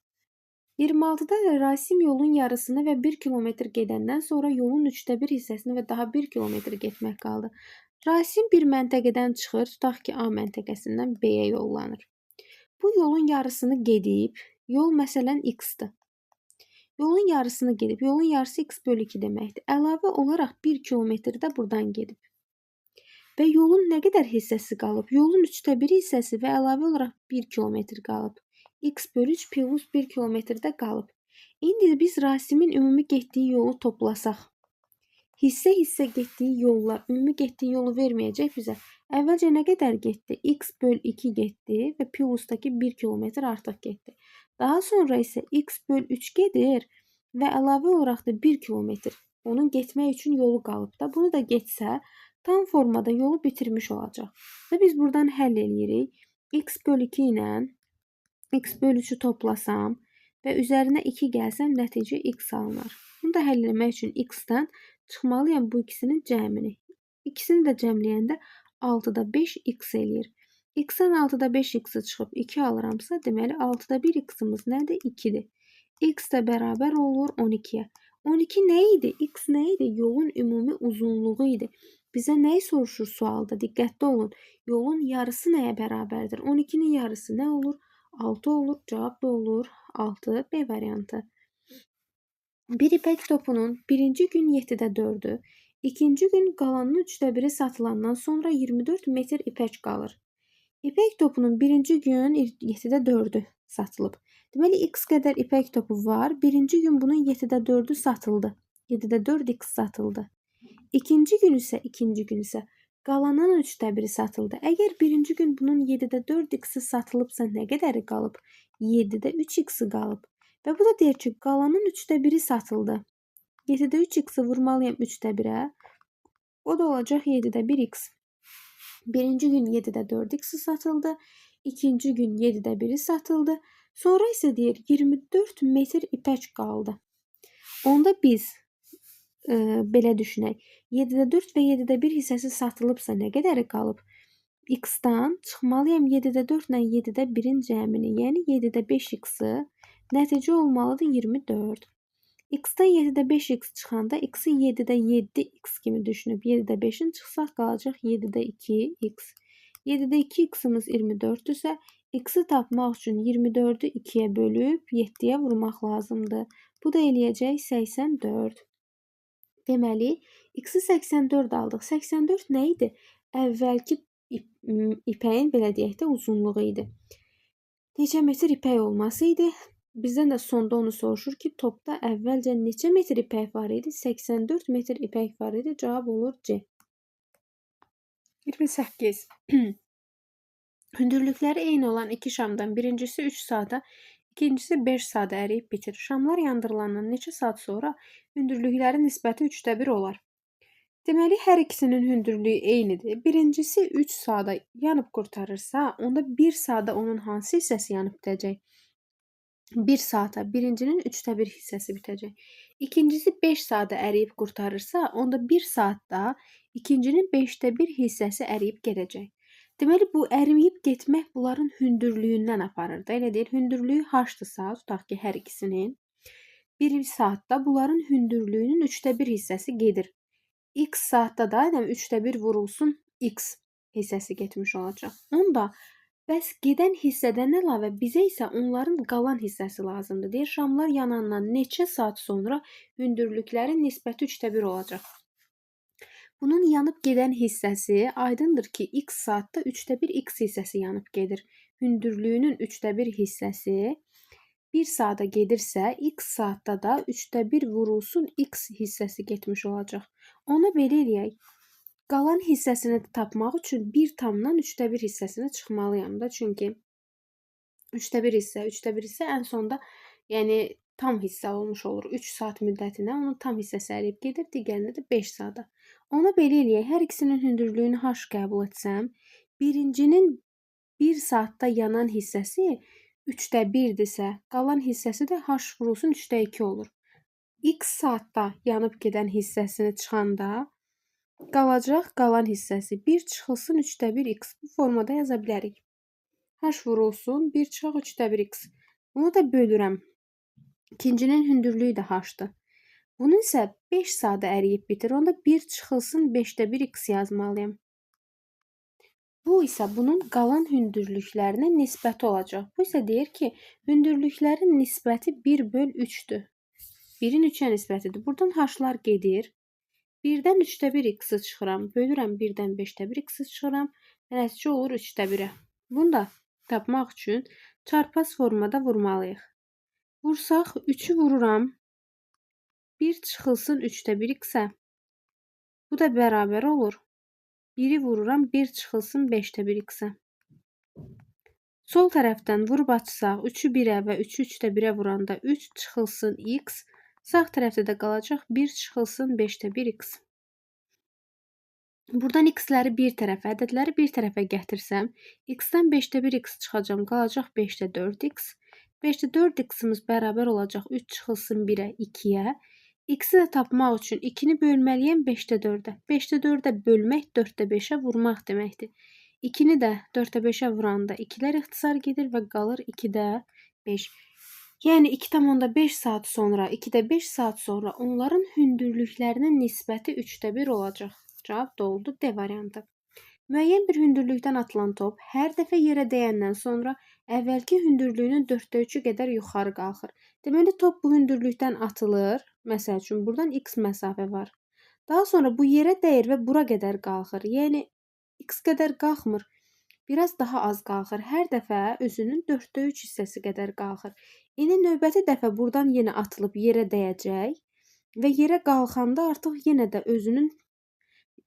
26-da Rasim yolun yarısını və 1 kilometr gedəndən sonra yolun 3-də 1 hissəsini və daha 1 kilometr getmək qaldı. Rasim bir məntəqədən çıxır, tutaq ki, A məntəqəsindən B-yə yollanır. Bu yolun yarısını gedib, yol məsələn x-dir. Yolun yarısını gedib, yolun yarısı x bölü 2 deməkdir. Əlavə olaraq 1 kilometr də buradan gedib. Və yolun nə qədər hissəsi qalıb? Yolun 3-də 1 hissəsi və əlavə olaraq 1 kilometr qalıb. X bölü 3 plus 1 kilometrdə qalıb. İndi biz Rasimin ümumi getdiyi yolu toplasaq, hissə-hissə getdiyi yollar, ümumi getdiyi yolu verməyəcək bizə. Əvvəlcə nə qədər getdi? X böl 2 getdi və plusdakı 1 kilometr artıq getdi. Daha sonra isə x böl 3 gedir və əlavə olaraq da 1 kilometr onun getmək üçün yolu qalıb da. Bunu da getsə, tam formada yolu bitirmiş olacaq. Və biz buradan həll eləyirik. X böl 2 ilə x böl 3-ü toplasam və üzərinə 2 gəlsəm, nəticə x alınар. Bunu da həll eləmək üçün x-dən çıxmalıyam bu ikisinin cəmini. İkisini də cəmləyəndə 6-da 5 x eləyir. X-dən 6-da 5 x-i çıxıb 2 alıramsa, deməli 6-da 1 x-imiz nədir? 2-dir. X də bərabər olur 12-yə. 12 nə idi? X nə idi? Yolun ümumi uzunluğu idi. Bizə nəyi soruşur sualda? Diqqətli olun. Yolun yarısı nəyə bərabərdir? 12-nin yarısı nə olur? 6 olur. Cavab da olur 6. B variantı. Bir ipək topunun birinci gün 7-də 4-ü, ikinci gün qalanının 3-də 1-i satılandan sonra 24 metr ipək qalır. İpək topunun birinci gün 7-də 4-ü satılıb. Deməli, x qədər ipək topu var. Birinci gün bunun 7-də 4-ü satıldı. 7-də 4 x satıldı. İkinci gün isə qalanın 3-də 1-i satıldı. Əgər birinci gün bunun 7-də 4 x-i satılıbsa nə qədəri qalıb? 7-də 3 x-i qalıb. Və bu da deyir ki, qalanın 3-də 1-i satıldı. 7-də 3 x-i vurmalıyam 3-də 1-ə. O da olacaq 7-də 1 x. Birinci gün 7-də 4 x-i satıldı. İkinci gün 7-də 1-i satıldı. Sonra isə deyir 24 metr ipək qaldı. Onda biz belə düşünək. 7-də 4 və 7-də 1 hissəsi satılıbsa nə qədəri qalıb? X-dan çıxmalıyam 7-də 4 ilə 7-də 1-in cəmini, yəni 7-də 5 x-i. Nəticə olmalıdır 24. X-dan 7-də 5x çıxanda x-i 7-də 7x kimi düşünüb 7-də 5-in çıxsaq qalacaq 7-də 2x. 7-də 2x-imiz 24-dürsə, x-i tapmaq üçün 24-ü 2-yə bölüb 7-yə vurmaq lazımdır. Bu da eləyəcək 84. Deməli, x-i 84 aldıq. 84 nə idi? Əvvəlki ipəyin, belə deyək də, uzunluğu idi. Neçə metr ipək olması idi? Bizdən də sonda onu soruşur ki, topda əvvəlcə neçə metr ipək var idi? 84 metr ipək var idi. Cavab olur C. 28. Hündürlükləri eyni olan iki şamdan birincisi 3 saata, ikincisi 5 saata əriyib bitir. Şamlar yandırılandan neçə saat sonra hündürlüklərin nisbəti 3-də 1 olar? Deməli, hər ikisinin hündürlüyü eynidir. Birincisi 3 saata yanıb qurtarırsa, onda 1 saata onun hansı hissəsi yanıb bitəcək? 1 saata birincinin 3-də 1 hissəsi bitəcək. İkincisi 5 saata əriyib qurtarırsa, onda 1 saatda ikincinin 5-də 1 hissəsi əriyib gedəcək. Deməli, bu əriməyib getmək bunların hündürlüyündən aparır da. Elə deyil, hündürlüyü h-dırsa, tutaq ki, hər ikisinin 1 saatda bunların hündürlüyünün 3-də 1 hissəsi gedir. X saatda da yəni 3-də 1 vurulsun x hissəsi getmiş olacaq. Onda bəs gedən hissədən əlavə bizə isə onların qalan hissəsi lazımdır. Deyir, şamlar yanandan neçə saat sonra hündürlüklərin nisbəti 3-də 1 olacaq. Bunun yanıb gedən hissəsi aydındır ki, x saatda 3-də 1 x hissəsi yanıb gedir. Hündürlüyünün 3-də 1 hissəsi 1 saata gedirsə, x saatda da 3-də 1 vurulsun x hissəsi getmiş olacaq. Ona belə eləyək. Qalan hissəsini tapmaq üçün 1 tamdan 3-də 1 hissəsini çıxmalıyam da. Çünki 3-də 1 hissə, 3-də 1 hissə ən sonda yəni tam hissə olmuş olur. 3 saat müddətinə onun tam hissəsi əriyib gedir, digərində də 5 saata. Ona belə eləyək. Hər ikisinin hündürlüyünü h qəbul etsəm, birincinin 1 saatda yanan hissəsi 3-də 1-dirsə, qalan hissəsi də h vurulsun 3-də 2 olur. X saatda yanıb gedən hissəsini çıxanda qalacaq qalan hissəsi 1 çıxılsın 3-də 1 x. Bu formada yaza bilərik. H vurulsun 1 çıxaq 3-də 1 x. Bunu da bölürəm. İkincinin hündürlüyü də h-dır. Bunun isə 5 saata əriyib bitir. Onda 1 çıxılsın 5-də 1 x yazmalıyam. Bu isə bunun qalan hündürlüklərinə nisbəti olacaq. Bu isə deyir ki, hündürlüklərin nisbəti 1 böl 3-dür. 1-in 3-ə nisbətidir. Buradan h-lar gedir. 1-dən 3-də 1 x-i çıxıram. Bölürəm 1-dən 5-də 1 x-i çıxıram. Nəticə olur 3-də 1-ə. Bunu da tapmaq üçün çarpaz formada vurmalıyıq. Vursaq 3-ü vururam. 1 çıxılsın 3-də 1 x-ə. Bu da bərabər olur. 1-i vururam 1 çıxılsın 5-də 1 x-ə. Sol tərəfdən vurub açsaq 3-ü 1-ə və 3-ü 3-də 1-ə vuranda 3 çıxılsın x. Sağ tərəfdə də qalacaq 1 çıxılsın 5-də 1 x. Buradan x-ləri bir tərəfə, ədədləri bir tərəfə gətirsəm, x-dən 5-də 1 x çıxacam, qalacaq 5-də 4 x. 5-də 4 x-imiz bərabər olacaq 3 çıxılsın 1-ə, 2-yə. X-i də tapmaq üçün 2-ni bölməliyəm 5-də 4-ə. 5-də 4-ə bölmək 4-də 5-ə vurmaq deməkdir. 2-ni də 4-də 5-ə vuranda 2-lər ixtisar gedir və qalır 2-də 5. Yəni 2,5 saat sonra, 2-də 5 saat sonra onların hündürlüklərinin nisbəti 3-də 1 olacaq. Cavab da oldu D variantı. Müəyyən bir hündürlükdən atılan top hər dəfə yerə dəyəndən sonra əvvəlki hündürlüyünün 4-də 3-ü qədər yuxarı qalxır. Deməli, top bu hündürlükdən atılır. Məsəl üçün, buradan x məsafə var. Daha sonra bu yerə dəyir və bura qədər qalxır. Yəni, x qədər qalxmır. Biraz daha az qalxır. Hər dəfə özünün 4-də 3 hissəsi qədər qalxır. İndi növbəti dəfə buradan yenə atılıb yerə dəyəcək və yerə qalxanda artıq yenə də özünün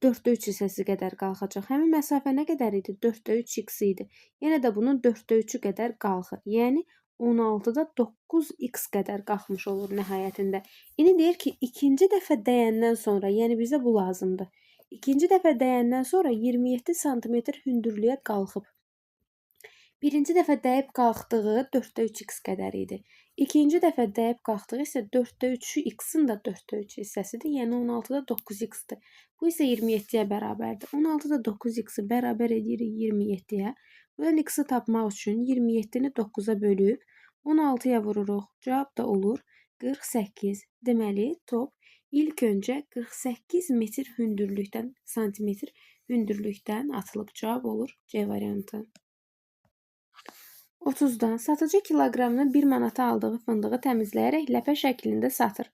4-də 3 hissəsi qədər qalxacaq. Həmin məsafə nə qədər idi? 4-də 3 x idi. Yenə də bunun 4-də 3-ü qədər qalxır. Yəni 16-da 9x qədər qalxmış olur nəhayətində. İndi deyir ki, ikinci dəfə dəyəndən sonra, yəni bizə bu lazımdır. İkinci dəfə dəyəndən sonra 27 sm hündürlüyə qalxıb. Birinci dəfə dəyib qalxdığı 4-də 3x qədər idi. İkinci dəfə dəyib qalxdığı isə 4-də 3-ü x-in də 4-də 3 hissəsidir. Yəni 16-da 9x-dir. Bu isə 27-yə bərabərdir. 16-da 9x-i bərabər edirik 27-yə. Buradan x-i tapmaq üçün 27-ni 9-a bölüb 16-ya vururuq. Cavab da olur 48. Deməli, top ilk öncə 48 metr hündürlükdən, santimetr hündürlükdən atılıb. Cavab olur C variantı. 30-dan satıcı kiloqramını 1 manata aldığı fındığı təmizləyərək ləpə şəklində satır.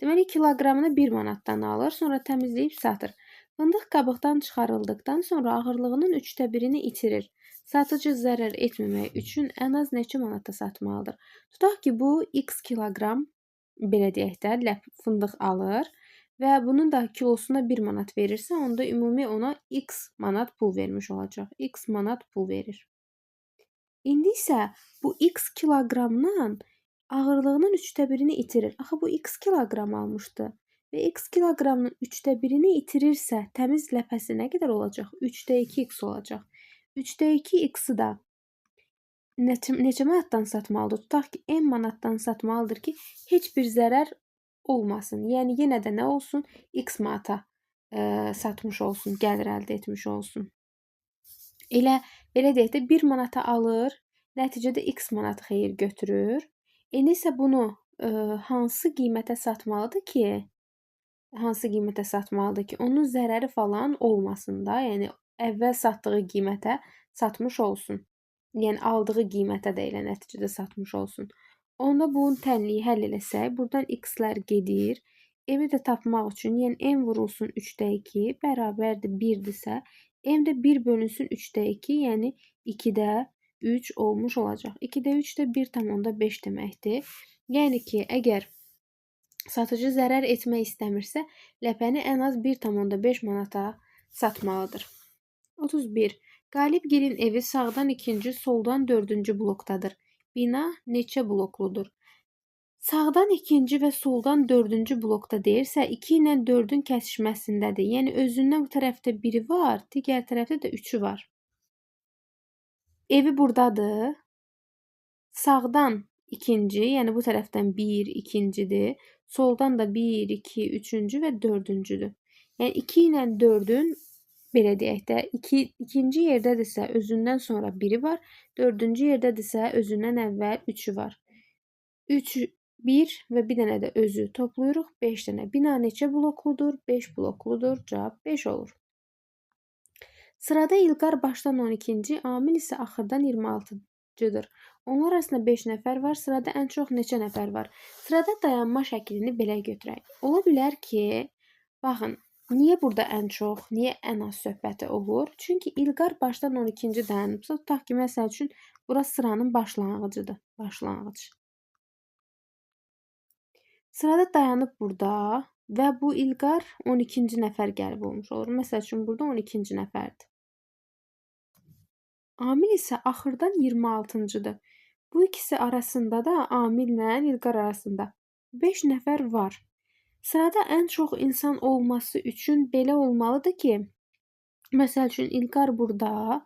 Deməli, kiloqramını 1 manatdan alır, sonra təmizləyib satır. Fındıq qabıqdan çıxarıldıqdan sonra ağırlığının 3-də 1-ini itirir. Satıcı zərər etməmək üçün ən az neçə manata satmalıdır? Tutaq ki, bu x kiloqram, belə deyək də, fındıq alır və bunun da kilosuna 1 manat verirsə, onda ümumi ona x manat pul vermiş olacaq. X manat pul verir. İndi isə bu x kiloqramdan ağırlığının 3-də 1-ini itirir. Axı bu x kiloqram almışdı və x kiloqramının 3-də 1-ini itirirsə, təmiz ləpəsi nə qədər olacaq? 3-də 2x olacaq. 3-də 2x-i da neçə manatdan satmalıdır? Tutaq ki, m manatdan satmalıdır ki, heç bir zərər olmasın. Yəni yenə də nə olsun? X manata satmış olsun, gəlir əldə etmiş olsun. Elə belə deyək də 1 manata alır, nəticədə x manat xeyir götürür. İndi isə bunu hansı qiymətə satmalıdır ki, onun zərəri falan olmasın da, yəni əvvəl satdığı qiymətə satmış olsun. Yəni aldığı qiymətə də elə nəticədə satmış olsun. Onda bunun tənliyi həll eləsək, buradan x-lər gedir. M-i də tapmaq üçün, yəni m vurulsun 3-də 2 bərabərdir 1-dirsə, m də 1 bölünsün 3-də 2, yəni 2-də 3 olmuş olacaq. 2-də 3 də 1,5 deməkdir. Yəni ki, əgər satıcı zərər etmək istəmirsə, ləpəni ən az 1,5 manata satmalıdır. 31. Qalibgilin evi sağdan ikinci, soldan dördüncü blokdadır. Bina neçə blokludur? Sağdan ikinci və soldan dördüncü blokda deyirsə, 2 ilə 4-ün kəsişməsindədir. Yəni, özündən bu tərəfdə biri var, digər tərəfdə də 3-ü var. Evi buradadır. Sağdan ikinci, yəni bu tərəfdən 1, ikincidir. Soldan da 1, 2, üçüncü və dördüncüdür. Yəni, 2 ilə 4-ün, belə deyək də, ikinci yerdədirsə özündən sonra 1-i var, dördüncü yerdədirsə özündən əvvəl 3-ü var. 3, 1 və bir dənə də özü toplayırıq, 5 dənə. Bina neçə blokludur? 5 blokludur. Cavab 5 olur. Sırada İlqar başdan 12-ci, Amil isə axırdan 26-cıdır. Onlar arasında 5 nəfər var. Sırada ən çox neçə nəfər var? Sırada dayanma şəklini belə götürək. Ola bilər ki, baxın, niyə burada ən çox, niyə ən az söhbəti olur? Çünki İlqar başdan 12-ci dayanıbsa, tutaq ki, məsəl üçün, bura sıranın başlanğıcıdır. Başlanğıc. Sırada dayanıb burada və bu İlqar 12-ci nəfər gəlib olmuş olur. Məsəl üçün, burada 12-ci nəfərdir. Amil isə axırdan 26-cıdır. Bu ikisi arasında da Amillə İlqar arasında 5 nəfər var. Sırada ən çox insan olması üçün belə olmalıdır ki, məsəl üçün İlqar burada,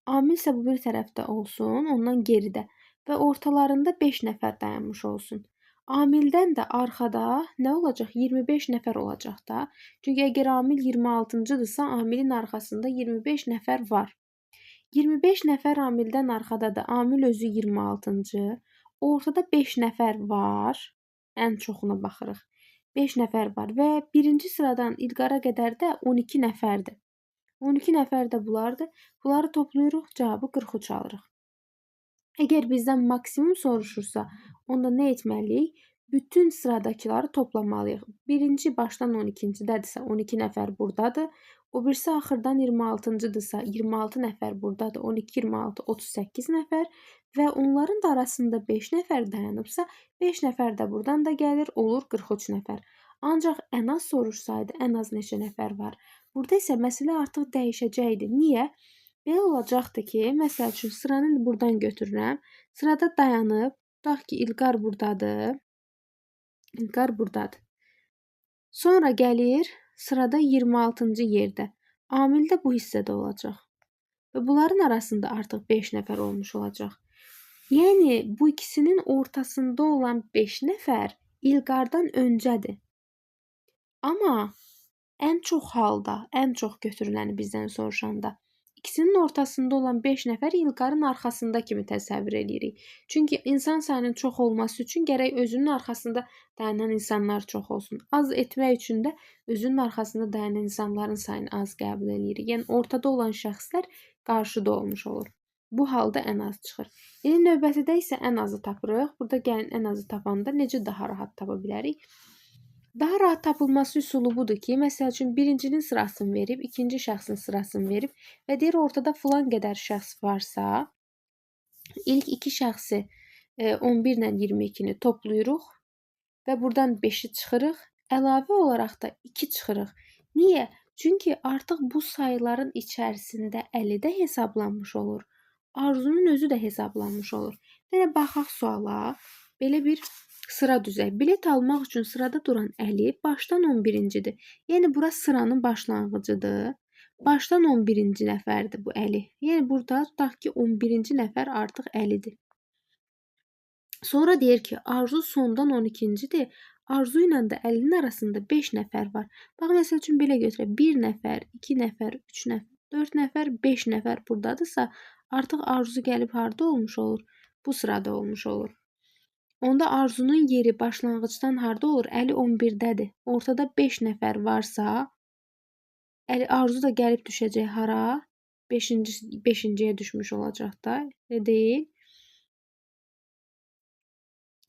Amil isə bu bir tərəfdə olsun, ondan geridə və ortalarında 5 nəfər dayanmış olsun. Amildən də arxada nə olacaq? 25 nəfər olacaq da. Çünki əgər Amil 26-cıdırsa, Amilin arxasında 25 nəfər var. 25 nəfər Amildən arxadadır. Amil özü 26-cı. Ortada 5 nəfər var. Ən çoxuna baxırıq. 5 nəfər var və birinci sıradan İlqara qədər də 12 nəfərdir. 12 nəfər də bunlardır. Bunları toplayırıq, cavabı 43 alırıq. Əgər bizdən maksimum soruşursa, onda nə etməliyik? Bütün sıradakıları toplamalıyıq. Birinci başdan 12-cidədirsə 12 nəfər buradadır. O birisi axırdan 26-cıdırsa 26 nəfər buradadır. 12, 26, 38 nəfər və onların da arasında 5 nəfər dayanıbsa, 5 nəfər də buradan da gəlir, olur 43 nəfər. Ancaq ən az soruşsaydı, ən az neçə nəfər var? Burada isə məsələ artıq dəyişəcəkdi. Niyə? Belə olacaqdı ki, məsəl üçün sıranı buradan götürürəm. Sırada dayanıb, tutaq ki, İlqar buradadır. İlqar buradadır. Sonra gəlir sırada 26-cı yerdə. Amil də bu hissədə olacaq. Və bunların arasında artıq 5 nəfər olmuş olacaq. Yəni bu ikisinin ortasında olan 5 nəfər İlqardan öncədir. Amma ən çox halda, ən çox götürüləni bizdən soruşanda ikisinin ortasında olan 5 nəfər İlqarın arxasında kimi təsəvvür eləyirik. Çünki insan sayının çox olması üçün gərək özünün arxasında dayanan insanlar çox olsun. Az etmək üçün də özünün arxasında dayanan insanların sayını az qəbul eləyirik. Yəni ortada olan şəxslər qarşıda olmuş olur. Bu halda ən az çıxır. İndi növbətidə isə ən azı tapırıq. Burada gəlin ən azı tapanda necə daha rahat tapa bilərik? Daha rahat tapılması üsulu budur ki, məsəl üçün birincinin sırasını verib, ikinci şəxsin sırasını verib və deyir ortada filan qədər şəxs varsa, ilk iki şəxsi 11 ilə 22-ni toplayırıq və buradan 5-i çıxırıq. Əlavə olaraq da 2 çıxırıq. Niyə? Çünki artıq bu sayıların içərisində 50 də hesablanmış olur. Arzunun özü də hesablanmış olur. Belə baxaq suala. Belə bir sıra düzək. Bilet almaq üçün sırada duran Əli başdan 11-cidir. Yəni bura sıranın başlanğıcıdır. Başdan 11-ci nəfərdir bu Əli. Yəni burada tutaq ki 11-ci nəfər artıq Əlidir. Sonra deyir ki, Arzu sondan 12-cidir. Arzu ilə də Əlinin arasında 5 nəfər var. Bax, məsəl üçün belə götürək. 1 nəfər, 2 nəfər, 3 nəfər, 4 nəfər, 5 nəfər buradadırsa, artıq Arzu gəlib harda olmuş olur? Bu sırada olmuş olur. Onda Arzunun yeri başlanğıcdan harda olur? Əli 11-dədir. Ortada 5 nəfər varsa, Əli Arzu da gəlib düşəcək hara? 5-ciyə düşmüş olacaq da. Elə deyil.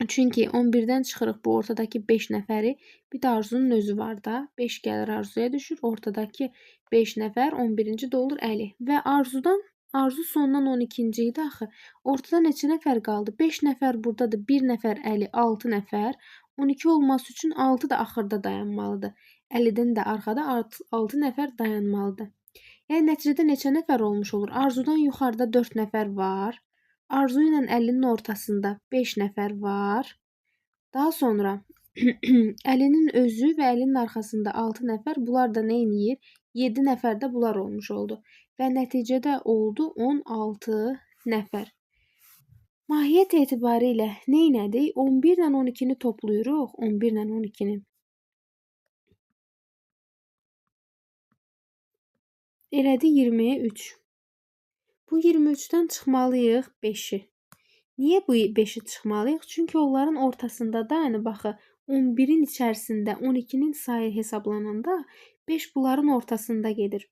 Çünki 11-dən çıxırıq bu ortadakı 5 nəfəri. Bir də Arzunun özü var da. 5 gəlir Arzuya düşür. Ortadakı 5 nəfər 11-ci də olur Əli. Və Arzu sondan 12-ci idi axı. Ortada neçə nəfər qaldı? 5 nəfər buradadır, 1 nəfər Əli, 6 nəfər. 12 olması üçün 6 da axırda dayanmalıdır. Əlidən də arxada 6 nəfər dayanmalıdır. Yəni nəticədə neçə nəfər olmuş olur? Arzudan yuxarıda 4 nəfər var. Arzu ilə Əlinin ortasında 5 nəfər var. Daha sonra Əlinin özü və Əlinin arxasında 6 nəfər. Bunlar da nə eləyir? 7 nəfər də bunlar olmuş oldu. Və nəticədə oldu 16 nəfər. Mahiyyət etibarilə nə elədik? 11 ilə 12-ni toplayırıq. 11 ilə 12-ni. Elədi 23. Bu 23-dən çıxmalıyıq 5-i. Niyə bu 5-i çıxmalıyıq? Çünki onların ortasında da, yəni baxı, 11-in içərisində 12-nin sayı hesablananda 5 bunların ortasında gedir.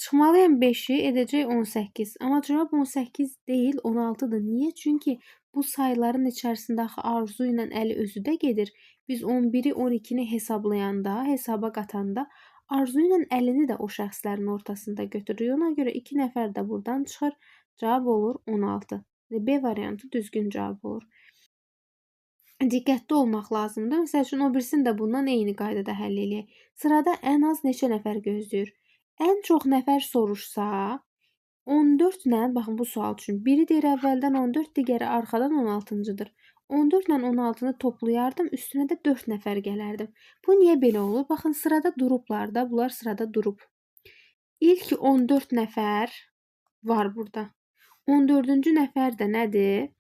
Çıxmalıyam 5-i, edəcək 18. Amma cavab 18 deyil, 16-dır. Niyə? Çünki bu sayıların içərisində axı Arzu ilə Əli özü də gedir. Biz 11-i, 12-ni hesablayanda, hesaba qatanda Arzu ilə Əlini də o şəxslərin ortasında götürürük. Ona görə 2 nəfər də buradan çıxır. Cavab olur 16. B variantı düzgün cavab olur. Diqqətli olmaq lazımdır. Məsəl üçün, o birisini də bundan eyni qaydada həll eləyək. Sırada ən az neçə nəfər gözləyir? Ən çox nəfər soruşsa, 14 ilə, baxın bu sual üçün, biri deyir əvvəldən 14, digəri arxadan 16-cıdır. 14 ilə 16-nı toplayardım, üstünə də 4 nəfər gələrdim. Bu niyə belə olur? Baxın, sırada durublar da, bunlar sırada durub. İlk 14 nəfər var burada. 14-cü nəfər də nədir?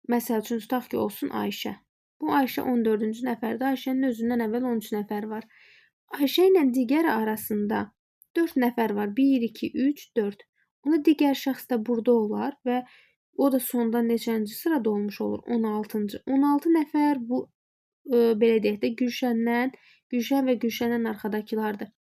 Məsəl üçün, tutaq ki, olsun Ayşə. Bu Ayşə 14-cü nəfərdir. Ayşənin özündən əvvəl 13 nəfər var. Ayşə ilə digəri arasında 4 nəfər var. 1, 2, 3, 4. Onda digər şəxs də burada olar və o da sonda neçənci sırada olmuş olur? 16-cı. 16 nəfər bu, belə deyək də, Gülşən və Gülşəndən arxadakılardır.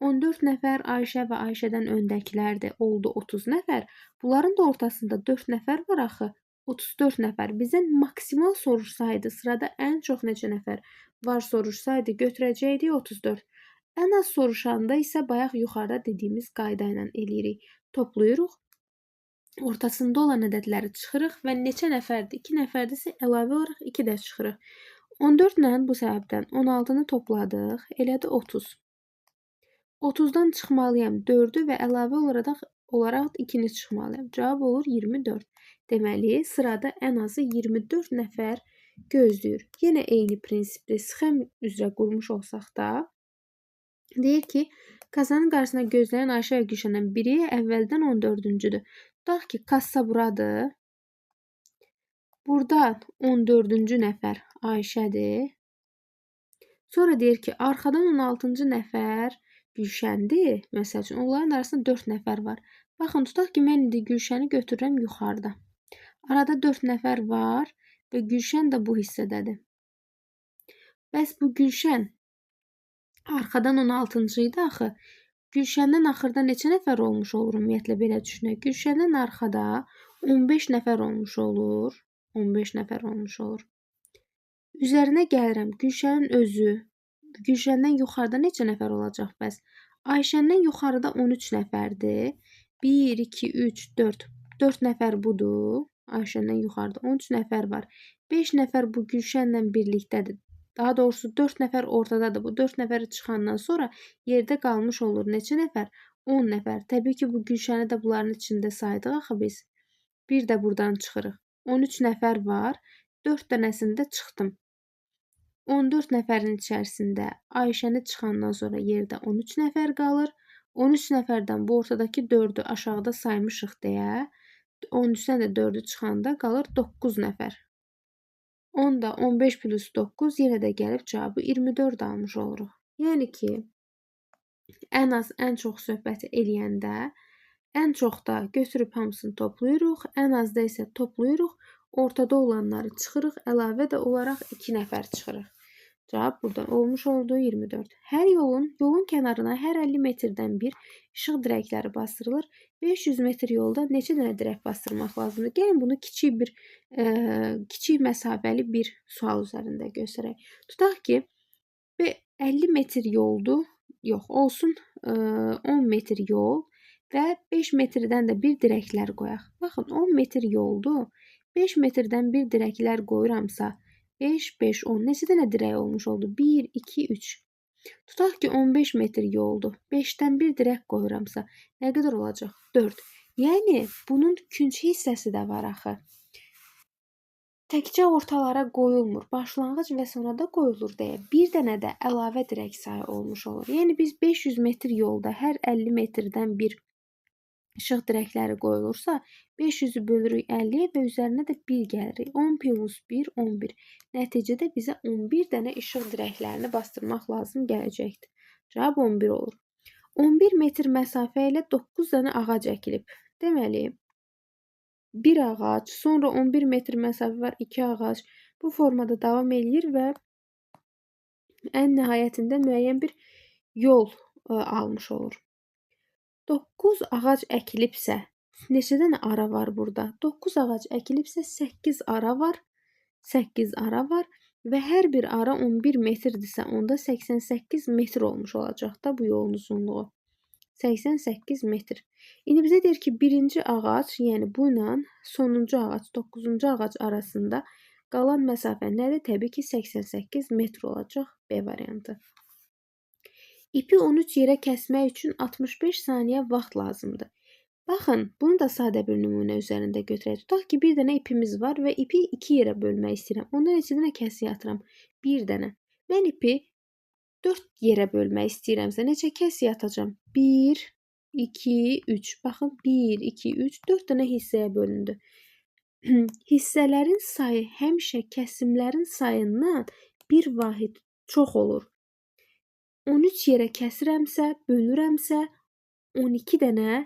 14 nəfər Ayşə və Ayşədən öndəkilərdir. Oldu 30 nəfər. Bunların da ortasında 4 nəfər var axı. 34 nəfər. Bizdən maksimal soruşsaydı, sırada ən çox neçə nəfər var soruşsaydı, götürəcəkdik 34. Ən az soruşanda isə bayaq yuxarıda dediyimiz qayda ilə eləyirik. Toplayırıq, ortasında olan ədədləri çıxırıq və neçə nəfərdir? 2 nəfərdirsə əlavə olaraq 2 də çıxırıq. 14 ilə bu səbəbdən 16-nı topladıq, elədi 30. 30-dan çıxmalıyam 4-ü və əlavə olaraq 2-ni çıxmalıyam. Cavab olur 24. Deməli, sırada ən azı 24 nəfər gözləyir. Yenə eyni prinsipdə sxem üzrə qurmuş olsaq da, deyir ki, kassanın qarşısına gözləyən Ayşə və Gülşəndən biri əvvəldən 14-cüdür. Tutaq ki, kassa buradır. Burada 14-cü nəfər Ayşədir. Sonra deyir ki, arxadan 16-cı nəfər Gülşəndir. Məsəl üçün, onların arasında 4 nəfər var. Baxın, tutaq ki, mən indi Gülşəni götürürəm yuxarıda. Arada 4 nəfər var və Gülşən də bu hissədədir. Bəs bu Gülşən arxadan 16-cı idi axı. Gülşəndən axırda neçə nəfər olmuş olur ümumiyyətlə belə düşünək. Gülşəndən arxada 15 nəfər olmuş olur. 15 nəfər olmuş olur. Üzərinə gəlirəm. Gülşənin özü. Gülşəndən yuxarıda neçə nəfər olacaq bəs? Ayşəndən yuxarıda 13 nəfərdir. 1, 2, 3, 4. 4 nəfər budur. Ayşəndən yuxarıda 13 nəfər var. 5 nəfər bu Gülşənlə birlikdədir. Daha doğrusu 4 nəfər ortadadır. Bu 4 nəfəri çıxandan sonra yerdə qalmış olur. Neçə nəfər? 10 nəfər. Təbii ki, bu Gülşəni də bunların içində saydıq axı biz. Bir də buradan çıxırıq. 13 nəfər var. 4 dənəsini də çıxdım. 14 nəfərin içərisində Ayşəni çıxandan sonra yerdə 13 nəfər qalır. 13 nəfərdən bu ortadakı 4-ü aşağıda saymışıq deyə 13-dən də 4-ü çıxanda qalır 9 nəfər. 10 da 15 plus 9 yenə də gəlib cavabı 24 almış oluruq. Yəni ki, ən az, ən çox söhbəti eləyəndə ən çox da götürüb hamısını toplayırıq, ən azda isə toplayırıq, ortada olanları çıxırıq, əlavə də olaraq 2 nəfər çıxırıq. Cavab buradan olmuş oldu 24. Hər yolun kənarına hər 50 metrdən bir işıq dirəkləri bastırılır. 500 metr yolda neçə dənə dirək bastırmaq lazımdır? Gəlin bunu kiçik bir kiçik məsafəli bir sual üzərində göstərək. Tutaq ki, 50 metr yoldur, yox olsun 10 metr yol və 5 metrdən də bir dirəklər qoyaq. Baxın, 10 metr yoldur. 5 metrdən bir dirəklər qoyuramsa, 5, 5, 10. Neçə dənə dirək olmuş oldu? 1, 2, 3. Tutaq ki, 15 metr yoldur. 5-dən bir dirək qoyuramsa, nə qədər olacaq? 4. Yəni, bunun künc hissəsi də var axı. Təkcə ortalara qoyulmur. Başlanğıc və sona da qoyulur deyə bir dənə də əlavə dirək sayı olmuş olur. Yəni, biz 500 metr yolda hər 50 metrdən bir işıq dirəkləri qoyulursa, 500-ü bölürük 50-yə və üzərinə də 1 gəlirik. 10 plus 1, 11. Nəticədə bizə 11 dənə işıq dirəklərini bastırmaq lazım gələcəkdir. Cavab 11 olur. 11 metr məsafə ilə 9 dənə ağac əkilib. Deməli, bir ağac, sonra 11 metr məsafə var, 2 ağac. Bu formada davam eləyir və ən nəhayətində müəyyən bir yol almış olur. 9 ağac əkilibsə, neçə dənə ara var burada? 9 ağac əkilibsə, 8 ara var. 8 ara var və hər bir ara 11 metrdirsə, onda 88 metr olmuş olacaq da bu yolun uzunluğu. 88 metr. İndi bizə deyir ki, birinci ağac, yəni bu ilə sonuncu ağac, 9-cu ağac arasında qalan məsafə nədir? Təbii ki, 88 metr olacaq B variantı. İpi 13 yerə kəsmək üçün 65 saniyə vaxt lazımdır. Baxın, bunu da sadə bir nümunə üzərində götürək. Tutaq ki, bir dənə ipimiz var və ipi 2 yerə bölmək istəyirəm. Onda neçə dənə kəsik atıram? Bir dənə. Mən ipi 4 yerə bölmək istəyirəmsə, neçə kəsik atacağam? 1, 2, 3. Baxın, 1, 2, 3, 4 dənə hissəyə bölündü. Hissələrin sayı həmişə kəsimlərin sayından bir vahid çox olur. 13 yerə kəsirəmsə, bölürəmsə, 12 dənə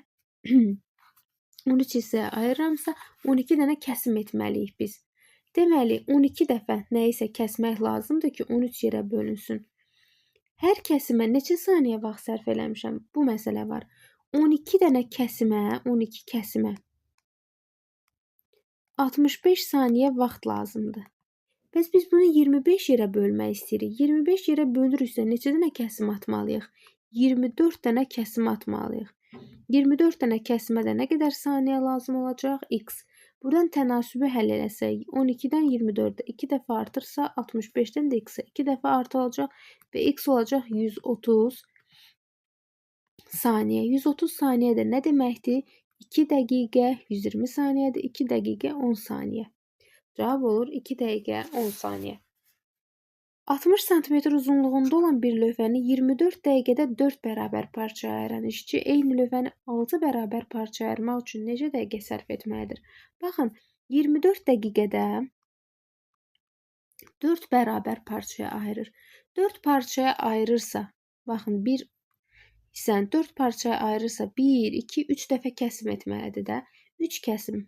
13 hissəyə ayırıramsa, 12 dənə kəsim etməliyik biz. Deməli, 12 dəfə nəyisə kəsmək lazımdır ki, 13 yerə bölünsün. Hər kəsimə neçə saniyə vaxt sərf eləmişəm? Bu məsələ var. 12 dənə kəsimə, 12 kəsimə 65 saniyə vaxt lazımdır. Bəs biz bunu 25 yerə bölmək istəyirik. 25 yerə bölürüksə neçə dənə kəsim atmalıyıq? 24 dənə kəsim atmalıyıq. 24 dənə kəsimə də nə qədər saniyə lazım olacaq? X. Buradan tənasübü həll eləsək, 12-dən 24-ə 2 dəfə artırsa, 65-dən də x-ə 2 dəfə artılacaq və x olacaq 130 saniyə. 130 saniyə də nə deməkdir? 2 dəqiqə 120 saniyədir, 2 dəqiqə 10 saniyə. Cavab olur 2 dəqiqə 10 saniyə. 60 sm uzunluğunda olan bir lövhəni 24 dəqiqədə 4 bərabər parçaya ayıran işçi eyni lövhəni 6 bərabər parçaya ayırmaq üçün necə dəqiqə sərf etməlidir? Baxın, 24 dəqiqədə 4 bərabər parçaya ayırır. 4 parçaya ayırırsa, baxın, bir hissəni 4 parçaya ayırırsa, 1, 2, 3 dəfə kəsim etməlidir də. 3 kəsim.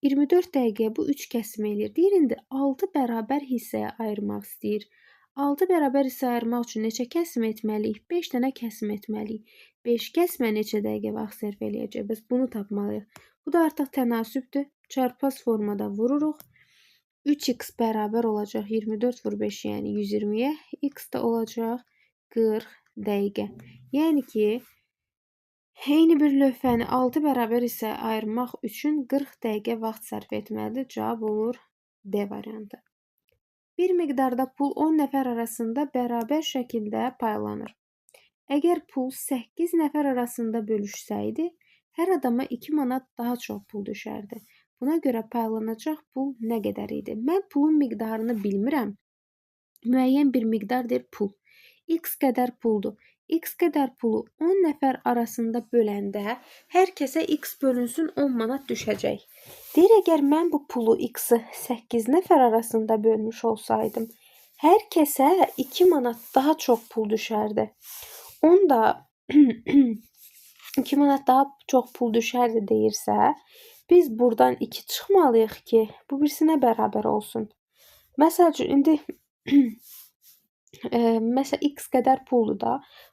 24 dəqiqəyə bu 3 kəsim eləyir. Deyir, indi 6 bərabər hissəyə ayırmaq istəyir. 6 bərabər hissəyə ayırmaq üçün neçə kəsim etməliyik? 5 dənə kəsim etməliyik. 5 kəsmə neçə dəqiqə vaxt sərf eləyəcək? Biz bunu tapmalıyıq. Bu da artıq tənasübdür. Çarpaz formada vururuq. 3x bərabər olacaq 24 vur 5, yəni 120-yə. X də olacaq 40 dəqiqə. Yəni ki, eyni bir lövhəni 6 bərabər hissə ayırmaq üçün 40 dəqiqə vaxt sərf etməlidir. Cavab olur D variantı. Bir miqdarda pul 10 nəfər arasında bərabər şəkildə paylanır. Əgər pul 8 nəfər arasında bölüşsəydi, hər adama 2 manat daha çox pul düşərdi. Buna görə paylanacaq pul nə qədər idi? Mən pulun miqdarını bilmirəm. Müəyyən bir miqdar deyir pul. X qədər puldur. X qədər pulu 10 nəfər arasında böləndə hər kəsə X bölünsün 10 manat düşəcək. Deyir, əgər mən bu pulu X-i 8 nəfər arasında bölmüş olsaydım, hər kəsə 2 manat daha çox pul düşərdi. Onda 2 manat daha çox pul düşərdi deyirsə, biz buradan 2 çıxmalıyıq ki, bu birisinə bərabər olsun. Məsəl üçün, indi məsələn, X qədər puldur da,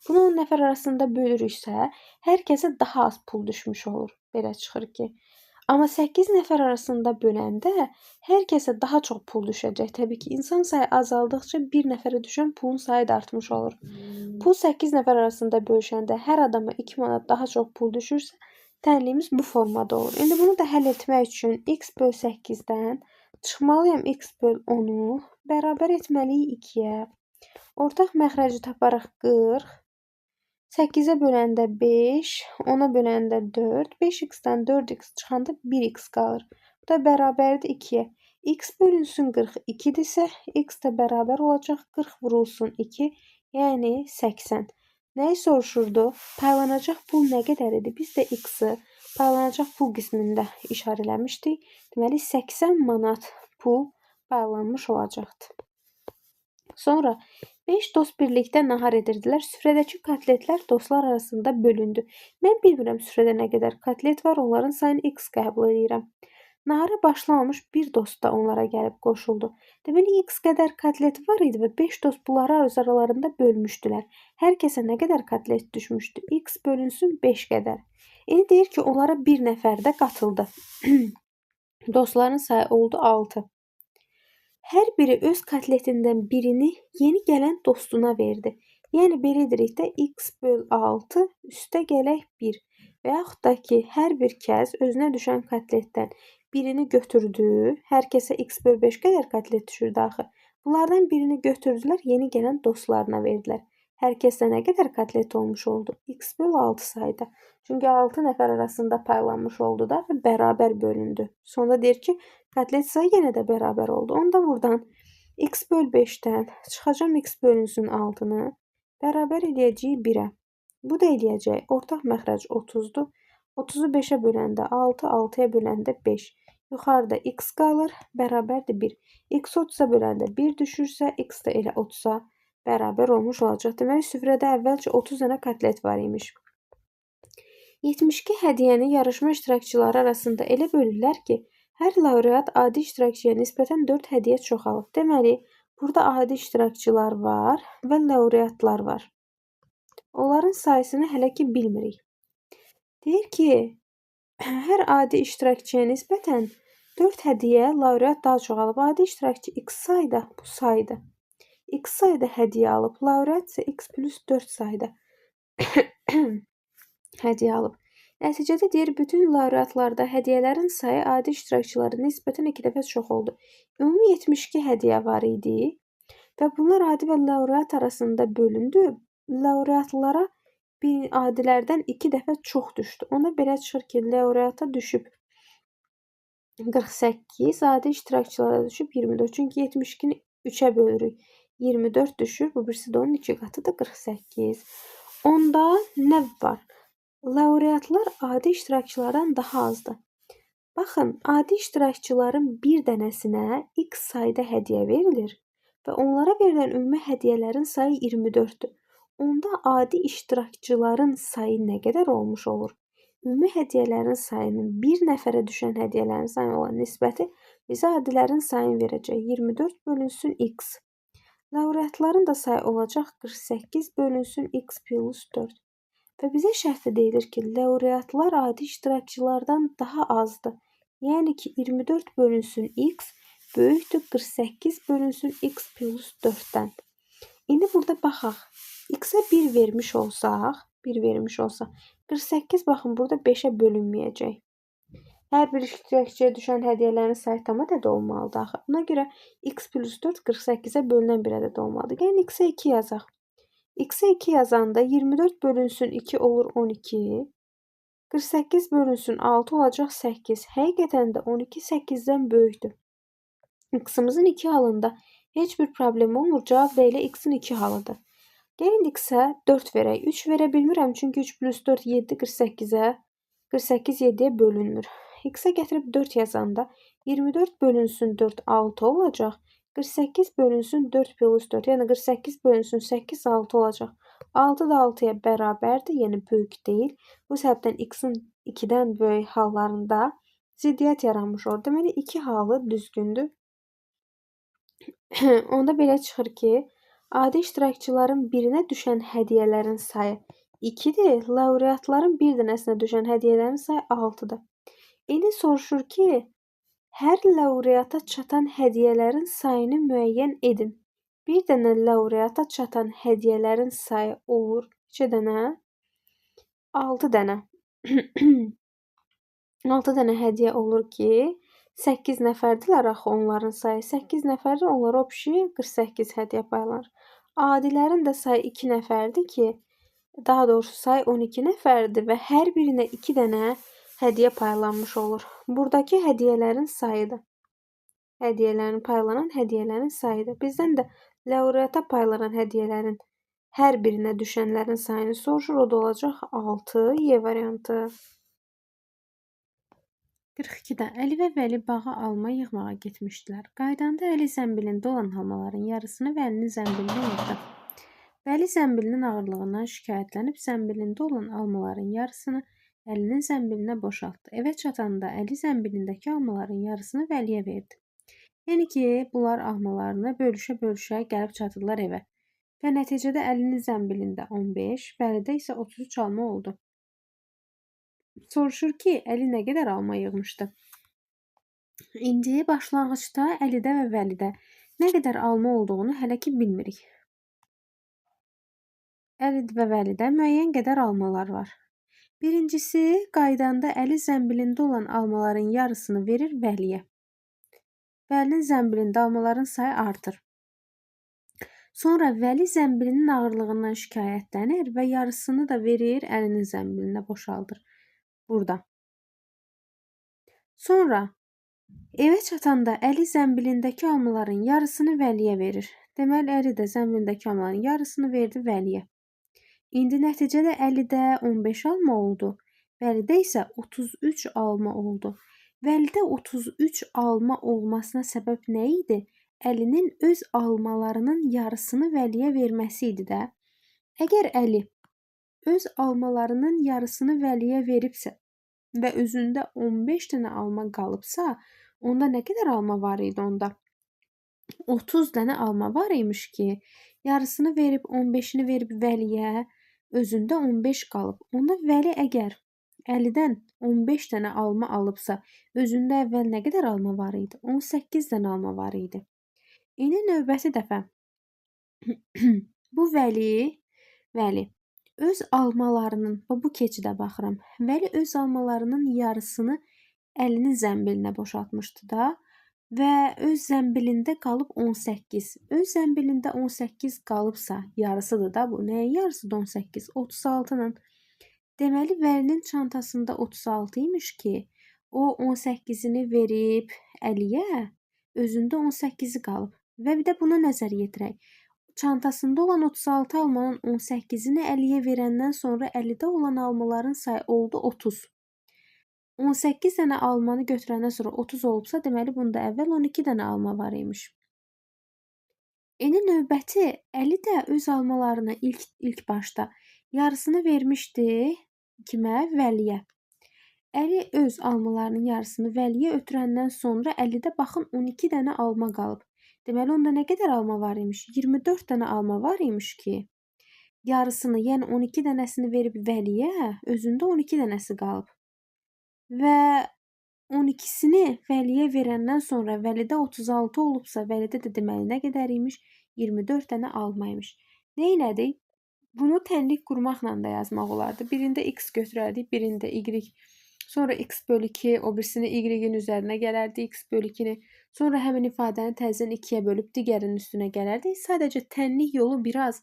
bunu 10 nəfər arasında bölürüksə, hər kəsə daha az pul düşmüş olur. Belə çıxır ki. Amma 8 nəfər arasında böləndə hər kəsə daha çox pul düşəcək. Təbii ki, insan sayı azaldıqca bir nəfərə düşən pulun sayı da artmış olur. Pul 8 nəfər arasında bölüşəndə hər adama 2 manat daha çox pul düşürsə, tənliyimiz bu formada olur. İndi bunu da həll etmək üçün x böl 8-dən çıxmalıyam x böl 10-u bərabər etməliyik 2-yə. Ortaq məxrəci taparıq 40. 8-ə böləndə 5, 10-a böləndə 4. 5x-dən 4x çıxanda 1x qalır. Bu da bərabərdir 2-yə. X bölünsün 42-dirsə, x də bərabər olacaq 40 vurulsun 2, yəni 80. Nəyi soruşurdu? Paylanacaq pul nə qədər idi? Biz də x-i paylanacaq pul qismində işarələmişdik. Deməli, 80 manat pul paylanmış olacaqdır. Sonra 5 dost birlikdə nahar edirdilər. Süfrədəki kotletlər dostlar arasında bölündü. Mən bilmirəm süfrədə nə qədər kotlet var, onların sayını x qəbul edirəm. Nahara başlamamış bir dost da onlara gəlib qoşuldu. Deməli, x qədər kotlet var idi və 5 dost bunları öz aralarında bölmüşdülər. Hər kəsə nə qədər kotlet düşmüşdü? X bölünsün 5 qədər. İndi deyir ki, onlara bir nəfər də qatıldı. Dostların sayı oldu 6. Hər biri öz kotletindən birini yeni gələn dostuna verdi. Yəni, belə edirik də x böl 6 üstə gələk 1. Və yaxud da ki, hər bir kəs özünə düşən kotletdən birini götürdü. Hər kəsə x böl 5 qədər kotlet düşürdü axı. Bunlardan birini götürdülər, yeni gələn dostlarına verdilər. Hər kəsdə nə qədər kotlet olmuş oldu? X böl 6 sayda. Çünki 6 nəfər arasında paylanmış oldu da və bərabər bölündü. Sonda deyir ki, kotlet sayı yenə də bərabər oldu. Onda buradan x böl 5-dən çıxacam x bölünsün 6-nı bərabər eləyəcəyik 1-ə. Bu da eləyəcək. Ortaq məxrəc 30-dur. 30-u 5-ə böləndə 6, 6-ya böləndə 5. Yuxarıda x qalır, bərabərdir 1. X 30-a böləndə 1 düşürsə, x də elə 30-a bərabər olmuş olacaq. Deməli, süfrədə əvvəlcə 30 dənə kotlet var imiş. 72 hədiyyəni yarışma iştirakçıları arasında elə bölürlər ki, hər laureat adi iştirakçıya nisbətən 4 hədiyyə çox alıb. Deməli, burada adi iştirakçılar var və laureatlar var. Onların sayısını hələ ki bilmirik. Deyir ki, hər adi iştirakçıya nisbətən 4 hədiyyə laureat daha çox alıb. Adi iştirakçı x sayda, bu sayda. X sayda hədiyyə alıb. Laureat isə x plus 4 sayda hədiyyə alıb. Nəticədə deyir, bütün laureatlarda hədiyyələrin sayı adi iştirakçılara nisbətən 2 dəfə çox oldu. Ümumi 72 hədiyyə var idi və bunlar adi və laureat arasında bölündü. Laureatlara bir adilərdən 2 dəfə çox düşdü. Ona belə çıxır ki, laureata düşüb 48, adi iştirakçılara düşüb 24. Çünki 72-ni 3-ə bölürük. 24 düşür. Bu birisi də onun 2 qatıdır, 48. Onda nə var? Laureatlar adi iştirakçılardan daha azdır. Baxın, adi iştirakçıların bir dənəsinə x sayda hədiyyə verilir və onlara verilən ümumi hədiyyələrin sayı 24-dür. Onda adi iştirakçıların sayı nə qədər olmuş olur? Ümumi hədiyyələrin sayının bir nəfərə düşən hədiyyələrin sayı olan nisbəti bizə adilərin sayını verəcək. 24 bölünsün x. Laureatların da sayı olacaq 48 bölünsün x plus 4. Və bizə şərtdə deyilir ki, laureatlar adi iştirakçılardan daha azdır. Yəni ki, 24 bölünsün x böyükdür 48 bölünsün x plus 4-dən. İndi burada baxaq. X-ə 1 vermiş olsaq, 48 baxın burada 5-ə bölünməyəcək. Hər bir iştirakçıya düşən hədiyyələrin sayı tam ədəd olmalıdır axı. Ona görə x plus 4 48-ə bölünən bir ədəd olmalıdır. Gəlin x-ə 2 yazaq. X-ə 2 yazanda 24 bölünsün 2 olur 12. 48 bölünsün 6 olacaq 8. Həqiqətən də 12 8-dən böyükdür. X-imizin 2 halında heç bir problem olmur. Cavab da elə x-in 2 halıdır. Gəlin x-ə 4 verək. 3 verə bilmirəm çünki 3 plus 4 7 48-ə 48 7-yə bölünmür. X-ə gətirib 4 yazanda 24 bölünsün 4 6 olacaq. 48 bölünsün 4 plus 4, yəni 48 bölünsün 8 6 olacaq. 6 da 6-ya bərabərdir, yəni böyük deyil. Bu səbəbdən x-in 2-dən böyük hallarında ziddiyyət yaranmış olur. Deməli 2 halı düzgündür. Onda belə çıxır ki, adi iştirakçıların birinə düşən hədiyyələrin sayı 2-dir. Laureatların bir dənəsinə düşən hədiyyələrin sayı 6-dır. İndi soruşur ki, hər laureata çatan hədiyyələrin sayını müəyyən edin. Bir dənə laureata çatan hədiyyələrin sayı olur neçə dənə? 6 dənə. 6 dənə hədiyyə olur ki, 8 nəfərdirlər axı onların sayı. 8 nəfərdir, onlara opşi 48 hədiyyə paylanır. Adilərin də sayı 2 nəfərdir ki, daha doğrusu sayı 12 nəfərdir və hər birinə 2 dənə hədiyyə paylanmış olur. Buradakı hədiyyələrin sayıdır. Hədiyyələrin paylanan hədiyyələrin sayıdır. Bizdən də laureata paylanan hədiyyələrin hər birinə düşənlərin sayını soruşur. O da olacaq 6, Y variantı. 42-də Əli və Vəli bağa alma yığmağa getmişdilər. Qayıdanda Əli zəmbilində olan almaların yarısını Vəlinin zəmbilinə yığdı. Vəli zəmbilinin ağırlığından şikayətlənib zəmbilində olan almaların yarısını Əlinin zəmbilinə boşaltdı. Evə çatanda Əli zəmbilindəki almaların yarısını Vəliyə verdi. Yəni ki, bunlar almalarını bölüşə-bölüşə gəlib çatırlar evə. Və nəticədə Əlinin zəmbilində 15, Vəlidə isə 33 alma oldu. Soruşur ki, Əli nə qədər alma yığmışdı? İndi başlanğıcda Əlidə və Vəlidə nə qədər alma olduğunu hələ ki bilmirik. Əli və Vəlidə müəyyən qədər almalar var. Birincisi, qaydanda Əli zəmbilində olan almaların yarısını verir Vəliyə. Vəlinin zəmbilində almaların sayı artır. Sonra Vəli zəmbilinin ağırlığından şikayətlənir və yarısını da verir Əlinin zəmbilinə boşaldır. Burada. Sonra evə çatanda Əli zəmbilindəki almaların yarısını Vəliyə verir. Deməli, Əli də zəmbilindəki almaların yarısını verdi Vəliyə. İndi nəticədə Əlidə 15 alma oldu. Vəlidə isə 33 alma oldu. Vəlidə 33 alma olmasına səbəb nə idi? Əlinin öz almalarının yarısını Vəliyə verməsi idi də. Əgər Əli öz almalarının yarısını Vəliyə veribsə və özündə 15 dənə alma qalıbsa, onda nə qədər alma var idi onda? 30 dənə alma var imiş ki, yarısını verib 15-ini verib Vəliyə, özündə 15 qalıb. Onda Vəli əgər Əlidən 15 dənə alma alıbsa, özündə əvvəl nə qədər alma var idi? 18 dənə alma var idi. İndi növbəti dəfə bu Vəli öz almalarının, bu keçidə baxıram, Vəli öz almalarının yarısını Əlinin zənbilinə boşaltmışdı da və öz zənbilində qalıb 18. Öz zənbilində 18 qalıbsa, yarısıdır da bu. Nəyin yarısıdır 18? 36-nın. Deməli, Vəlinin çantasında 36 imiş ki, o 18-ini verib Əliyə, özündə 18-i qalıb. Və bir də buna nəzər yetirək. Çantasında olan 36 almanın 18-ini Əliyə verəndən sonra Əlidə olan almaların sayı oldu 30. 18 dənə almanı götürəndən sonra 30 olubsa, deməli bunda əvvəl 12 dənə alma var imiş. İndi növbəti Əli də öz almalarını ilk başda yarısını vermişdi kimə? Vəliyə. Əli öz almalarının yarısını Vəliyə ötürəndən sonra Əlidə baxın 12 dənə alma qalıb. Deməli onda nə qədər alma var imiş? 24 dənə alma var imiş ki, yarısını, yəni 12 dənəsini verib Vəliyə, özündə 12 dənəsi qalıb. Və 12-sini Vəliyə verəndən sonra Vəlidə 36 olubsa, Vəlidə də deməli nə qədər imiş? 24 dənə alma imiş. Nə elədik? Bunu tənlik qurmaqla da yazmaq olardı. Birində x götürərdik, birində y. Sonra x bölü 2, o birisini y-in üzərinə gələrdi, x bölü 2-ni. Sonra həmin ifadəni təzədən 2-yə bölüb digərinin üstünə gələrdik. Sadəcə tənlik yolu biraz,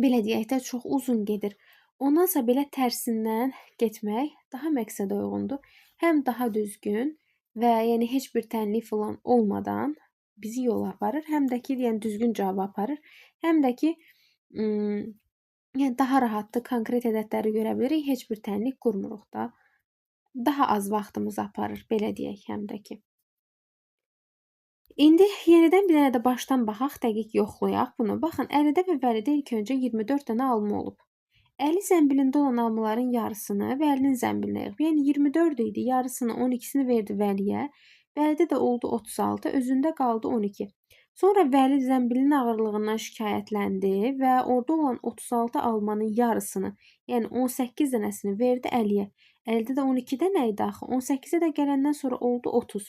belə deyək də, çox uzun gedir. Ondansa belə tərsindən getmək daha məqsədə uyğundur. Həm daha düzgün və yəni heç bir tənlik falan olmadan bizi yola aparır. Həm də ki, yəni düzgün cavab aparır. Həm də ki, yəni daha rahatdır, konkret ədədləri görə bilirik, heç bir tənlik qurmuruq da. Daha az vaxtımızı aparır, belə deyək həm də ki. İndi yenidən bir dənə də başdan baxaq, dəqiq yoxlayaq bunu. Baxın, Əlidə və Vəlidə ilk öncə 24 dənə alma olub. Əli zənbilində olan almaların yarısını Vəlinin zənbilinə yığıb. Yəni 24 idi, yarısını 12-sini verdi Vəliyə. Vəlidə də oldu 36, özündə qaldı 12. Sonra Vəli zənbilin ağırlığından şikayətləndi və orada olan 36 almanın yarısını, yəni 18 dənəsini verdi Əliyə. Əlidə də 12 dənə idi axı. 18-ə də gələndən sonra oldu 30.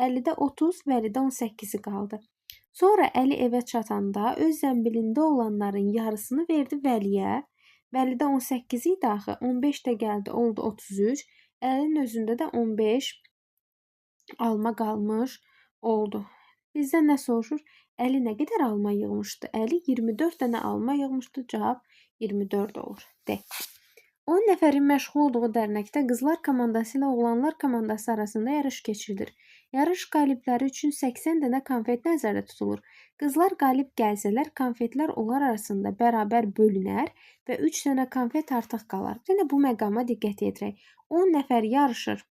Əlidə 30, Vəlidə 18-i qaldı. Sonra Əli evə çatanda öz zənbilində olanların yarısını verdi Vəliyə. Vəlidə 18 idi axı. 15 də gəldi, oldu 33. Əlinin özündə də 15 alma qalmış oldu. Bizdən nə soruşur? Əli nə qədər alma yığmışdı? Əli 24 dənə alma yığmışdı. Cavab 24 olur. D. 10 nəfərin məşğul olduğu dərnəkdə qızlar komandası ilə oğlanlar komandası arasında yarış keçirilir. Yarış qalibləri üçün 80 dənə konfet nəzərdə tutulur. Qızlar qalib gəlsələr, konfetlər onlar arasında bərabər bölünər və 3 dənə konfet artıq qalar. Bir dənə bu məqama diqqət yetirək. 10 nəfər yarışır.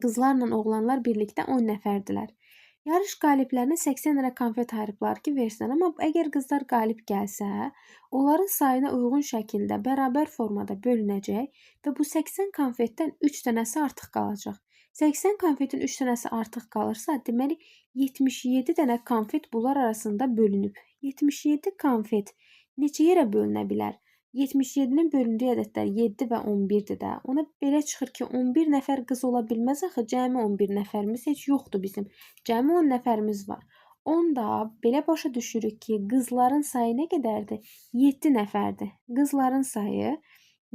Qızlarla oğlanlar birlikdə 10 nəfərdilər. Yarış qaliblərinə 80 dənə konfet ayırıblar ki, versinlər. Amma əgər qızlar qalib gəlsə, onların sayına uyğun şəkildə bərabər formada bölünəcək və bu 80 konfetdən 3 dənəsi artıq qalacaq. 80 konfetin 3 dənəsi artıq qalırsa, deməli 77 dənə konfet bunlar arasında bölünüb. 77 konfet neçə yerə bölünə bilər? 77-nin bölündüyü ədədlər 7 və 11-dir də. Ona belə çıxır ki, 11 nəfər qız ola bilməz axı, cəmi 11 nəfərimiz heç yoxdur bizim. Cəmi 10 nəfərimiz var. Onda belə başa düşürük ki, qızların sayı nə qədərdir? 7 nəfərdir. Qızların sayı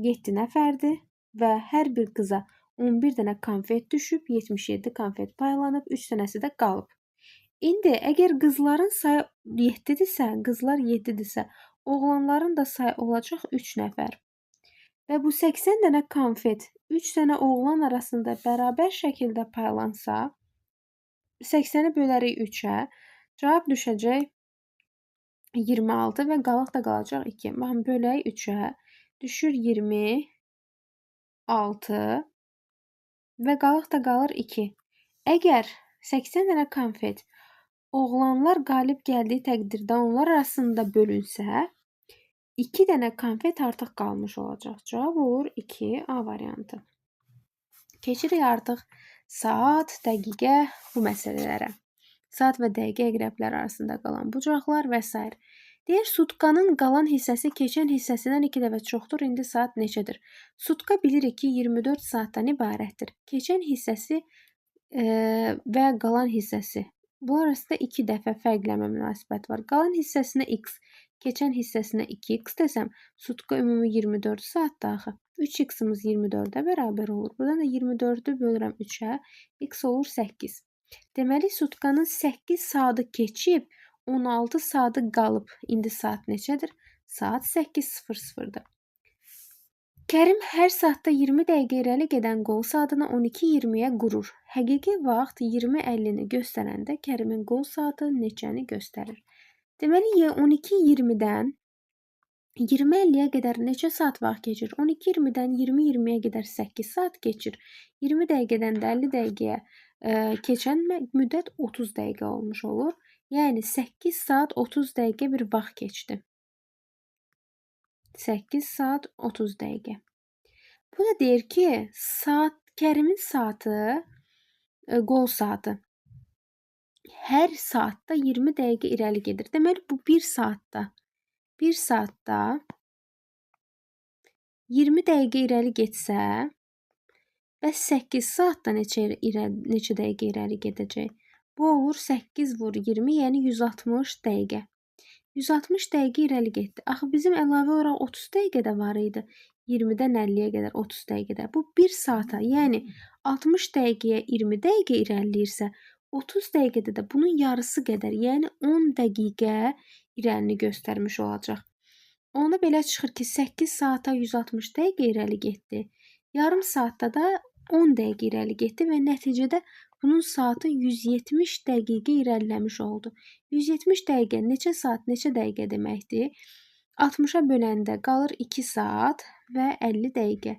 7 nəfərdir və hər bir qıza 11 dənə konfet düşüb, 77 konfet paylanıb, 3 dənəsi də qalıb. İndi əgər qızların sayı 7-dirsə, qızlar 7-dirsə, oğlanların da sayı olacaq 3 nəfər. Və bu 80 dənə konfet 3 dənə oğlan arasında bərabər şəkildə paylansa, 80-i bölərik 3-ə, cavab düşəcək 26 və qalıq da qalacaq 2. Baxın, bölək 3-ə, düşür 26 və qalıq da qalır 2. Əgər 80 dənə konfet oğlanlar qalib gəldiyi təqdirdə onlar arasında bölünsə, 2 dənə konfet artıq qalmış olacaq. Cavab olur 2, A variantı. Keçirik artıq saat, dəqiqə bu məsələlərə. Saat və dəqiqə əqrəblər arasında qalan bucaqlar və s. Deyir, sutkanın qalan hissəsi keçən hissəsindən 2 dəfə çoxdur. İndi saat neçədir? Sutka bilirik ki, 24 saatdan ibarətdir. Keçən hissəsi və qalan hissəsi. Bunlar arasında 2 dəfə fərqlənmə münasibəti var. Qalan hissəsinə x, keçən hissəsinə 2x desəm, sutka ümumi 24 saatdır axı. 3x-imiz 24-ə bərabər olur. Buradan da 24-ü bölürəm 3-ə, x olur 8. Deməli, sutkanın 8 saatı keçib, 16 saatı qalıb. İndi saat neçədir? Saat 8:00-dır. Kərim hər saatda 20 dəqiqə irəli gedən qol saatını 12:20-yə qurur. Həqiqi vaxt 20:50-ni göstərəndə Kərimin qol saatı neçəni göstərir? Deməli, 12:20-dən 20:50-yə qədər neçə saat vaxt keçir? 12:20-dən 20:20-yə qədər 8 saat keçir. 20 dəqiqədən də 50 dəqiqəyə keçən müddət 30 dəqiqə olmuş olur. Yəni 8 saat 30 dəqiqə bir vaxt keçdi. 8 saat 30 dəqiqə. Bu da deyir ki, saat Kərimin saatı, qol saatı hər saatda 20 dəqiqə irəli gedir. Deməli, bu 1 saatda 1 saatda 20 dəqiqə irəli getsə, bəs 8 saatda neçə dəqiqə irəli gedəcək? Bu olur 8 vur 20, yəni 160 dəqiqə. 160 dəqiqə irəli getdi. Axı bizim əlavə olaraq 30 dəqiqə də var idi. 20-dən 50-yə qədər 30 dəqiqədə. Bu 1 saata, yəni 60 dəqiqəyə 20 dəqiqə irəliləyirsə, 30 dəqiqədə də bunun yarısı qədər, yəni 10 dəqiqə irəlini göstərmiş olacaq. Onda belə çıxır ki, 8 saata 160 dəqiqə irəli getdi. Yarım saatda da 10 dəqiqə irəli getdi və nəticədə bunun saatı 170 dəqiqə irəliləmiş oldu. 170 dəqiqə neçə saat, neçə dəqiqə deməkdir? 60-a böləndə qalır 2 saat və 50 dəqiqə.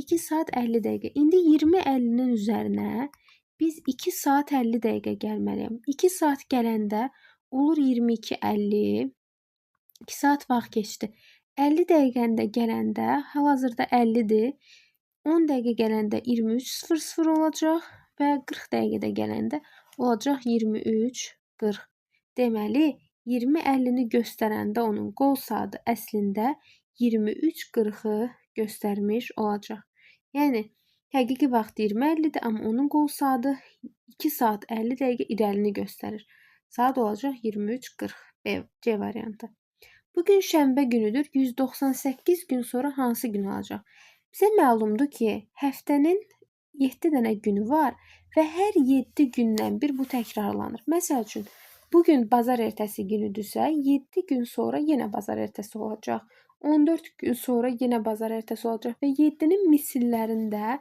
2 saat 50 dəqiqə. İndi 20:50-nin üzərinə biz 2 saat 50 dəqiqə gəlməliyəm. 2 saat gələndə olur 22:50. 2 saat vaxt keçdi. 50 dəqiqəni də gələndə, hal-hazırda 50-dir. 10 dəqiqə gələndə 23:00 olacaq və 40 dəqiqədə gələndə olacaq 23:40. Deməli, 20:50-ni göstərəndə onun qol saatı əslində 23:40-ı göstərmiş olacaq. Yəni, həqiqi vaxt 20:50-dir, amma onun qol saatı 2 saat 50 dəqiqə irəlini göstərir. Saat olacaq 23:40. C variantı. Bugün şənbə günüdür. 198 gün sonra hansı gün olacaq? Bizə məlumdur ki, həftənin 7 dənə günü var və hər 7 gündən bir bu təkrarlanır. Məsəl üçün, bugün bazar ertəsi günüdürsə, 7 gün sonra yenə bazar ertəsi olacaq. 14 gün sonra yenə bazar ertəsi olacaq və 7-nin misillərində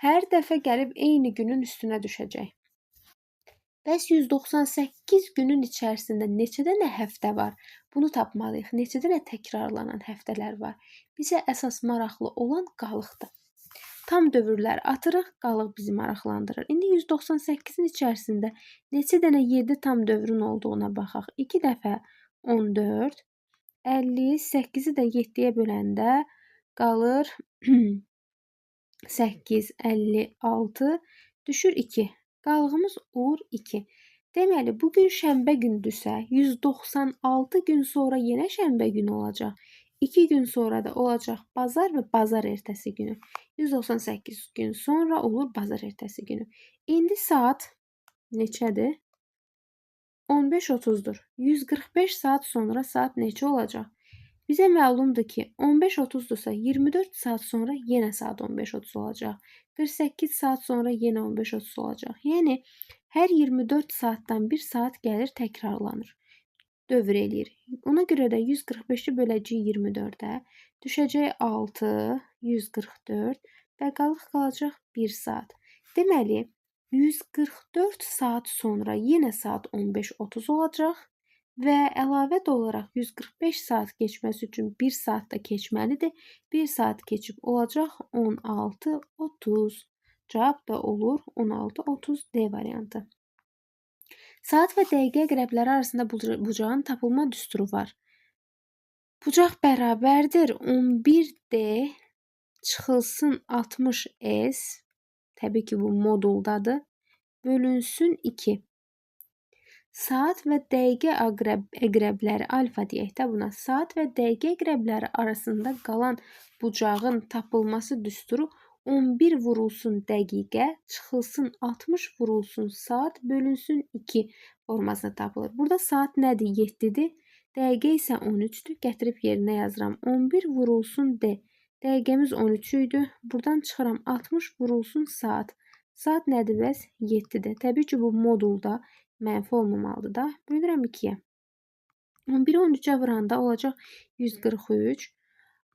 hər dəfə gəlib eyni günün üstünə düşəcək. Bəs 198 günün içərisində neçə dənə həftə var? Bunu tapmalıyıq. Neçə dənə təkrarlanan həftələr var? Bizə əsas maraqlı olan qalıqdır. Tam dövrlər atırıq, qalıq bizi maraqlandırır. İndi 198-in içərisində neçə dənə 7 tam dövrün olduğuna baxaq. 2 dəfə 14, 58-i də 7-yə böləndə qalır 8, 56, düşür 2. Qalığımız olur 2. Deməli, bugün şənbə gündürsə, 196 gün sonra yenə şənbə günü olacaq. 2 gün sonra da olacaq bazar və bazar ertəsi günü. 198 gün sonra olur bazar ertəsi günü. İndi saat neçədir? 15:30-dur. 145 saat sonra saat neçə olacaq? Bizə məlumdur ki, 15:30-dursa 24 saat sonra yenə saat 15:30 olacaq. 48 saat sonra yenə 15:30 olacaq. Yəni, hər 24 saatdan bir saat gəlir, təkrarlanır. Dövr eləyir. Ona görə də 145-i böləcəyik 24-ə, düşəcək 6, 144 və qalıq qalacaq 1 saat. Deməli, 144 saat sonra yenə saat 15:30 olacaq və əlavə də olaraq 145 saat keçməsi üçün 1 saat da keçməlidir. 1 saat keçib olacaq 16:30. Cavab da olur 16:30 D variantı. Saat və dəqiqə əqrəbləri arasında bucağın tapılma düsturu var. Bucaq bərabərdir 11D çıxılsın 60S, təbii ki, bu moduldadır, bölünsün 2. Saat və dəqiqə əqrəbləri, alfa deyək də buna, saat və dəqiqə əqrəbləri arasında qalan bucağın tapılması düsturu 11 vurulsun dəqiqə, çıxılsın 60 vurulsun saat, bölünsün 2 formasında tapılır. Burada saat nədir? 7-dir. Dəqiqə isə 13-dür. Gətirib yerinə yazıram. 11 vurulsun D. Dəqiqəmiz 13 idi. Buradan çıxıram 60 vurulsun saat. Saat nədir bəs? 7-dir. Təbii ki, bu modulda mənfi olmamalıdır da. Bölürəm 2-yə. 11-i 13-ə vuranda olacaq 143.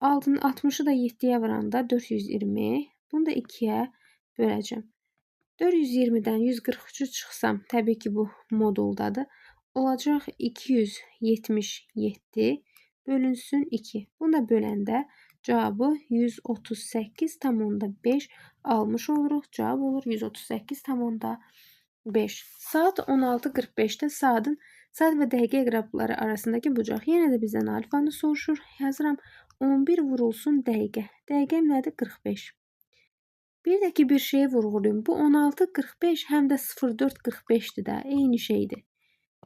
60-ı da 7-yə vuranda 420. Bunu da 2-yə böləcəm. 420-dən 143-ü çıxsam, təbii ki, bu moduldadır. Olacaq 277 bölünsün 2. Bunu da böləndə cavabı 138,5 almış oluruq. Cavab olur 138,5. Saat 16:45-də saat və dəqiqə əqrəbləri arasındakı bucaq. Yenə də bizdən alfanı soruşur. Yazıram 11 vurulsun dəqiqə. Dəqiqəm nədir? 45. Bir də ki, bir şeyi vurğulayım. Bu 16:45 həm də 04:45-dir də. Eyni şeydir.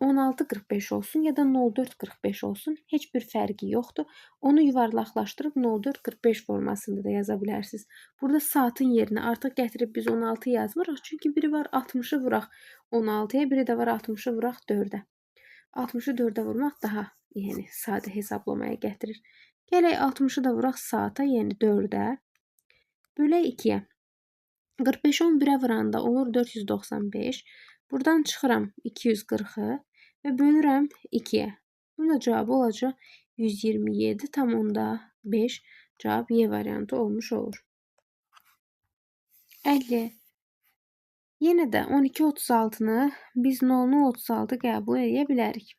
16:45 olsun ya da 04:45 olsun. Heç bir fərqi yoxdur. Onu yuvarlaqlaşdırıb 04:45 formasında da yaza bilərsiniz. Burada saatın yerinə artıq gətirib biz 16 yazmırıq. Çünki biri var 60-ı vuraq 16-ya, biri də var 60-ı vuraq 4-ə. 60-ı 4-ə vurmaq daha sadə hesablamaya gətirir. Gələk 60-ı da vuraq saata, yəni 4-ə. Bölək 2-yə. 45-i 11-ə vuranda olur 495. Buradan çıxıram 240-ı və bölürəm 2-yə. Bunun da cavabı olacaq 127,5. Cavab Y variantı olmuş olur. 50. Yenə də 12:36-nı biz 00:36 qəbul edə bilərik.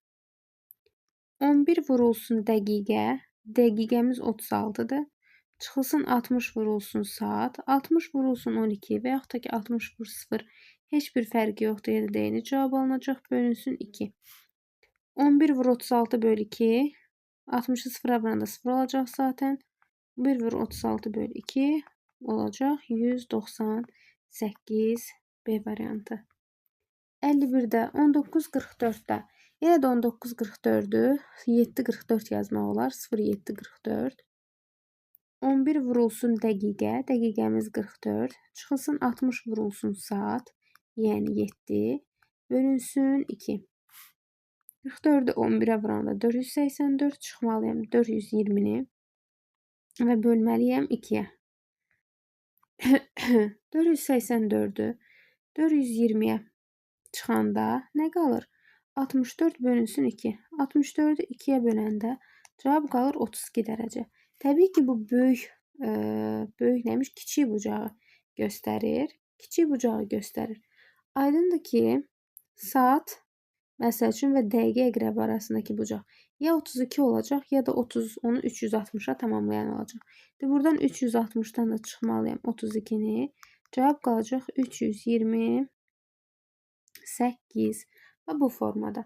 11 vurulsun dəqiqə. Dəqiqəmiz 36-dır. Çıxılsın 60 vurulsun saat. 60 vurulsun 12 və yaxud da ki 60 vur 0. Heç bir fərqi yoxdur. Yenə də eyni cavab alınacaq. Bölünsün 2. 11 vur 36 böl 2. 60-ı 0-a vuranda 0 olacaq zaten. 1 vur 36 böl 2 olacaq 198 B variantı. 51-də 19:44-də. Yenə də 19:44-ü 7:44 yazmaq olar. 07:44. 11 vurulsun dəqiqə. Dəqiqəmiz 44. Çıxılsın 60 vurulsun saat. Yəni 7. Bölünsün 2. 44-ü 11-ə vuranda 484 çıxmalıyam 420-ni və bölməliyəm 2-yə. 484-ü 420-yə çıxanda nə qalır? 64 bölünsün 2. 64-ü 2-yə böləndə cavab qalır 32 dərəcə. Təbii ki, bu böyük neymiş? Kiçik bucağı göstərir. Kiçik bucağı göstərir. Aydındır ki, saat məsəl üçün və dəqiqə əqrəbi arasındakı bucaq ya 32 olacaq, ya da 30, onu 360-a tamamlayan olacaq. Buradan 360-dan da çıxmalıyam 32-ni. Cavab qalacaq 328 və bu formada.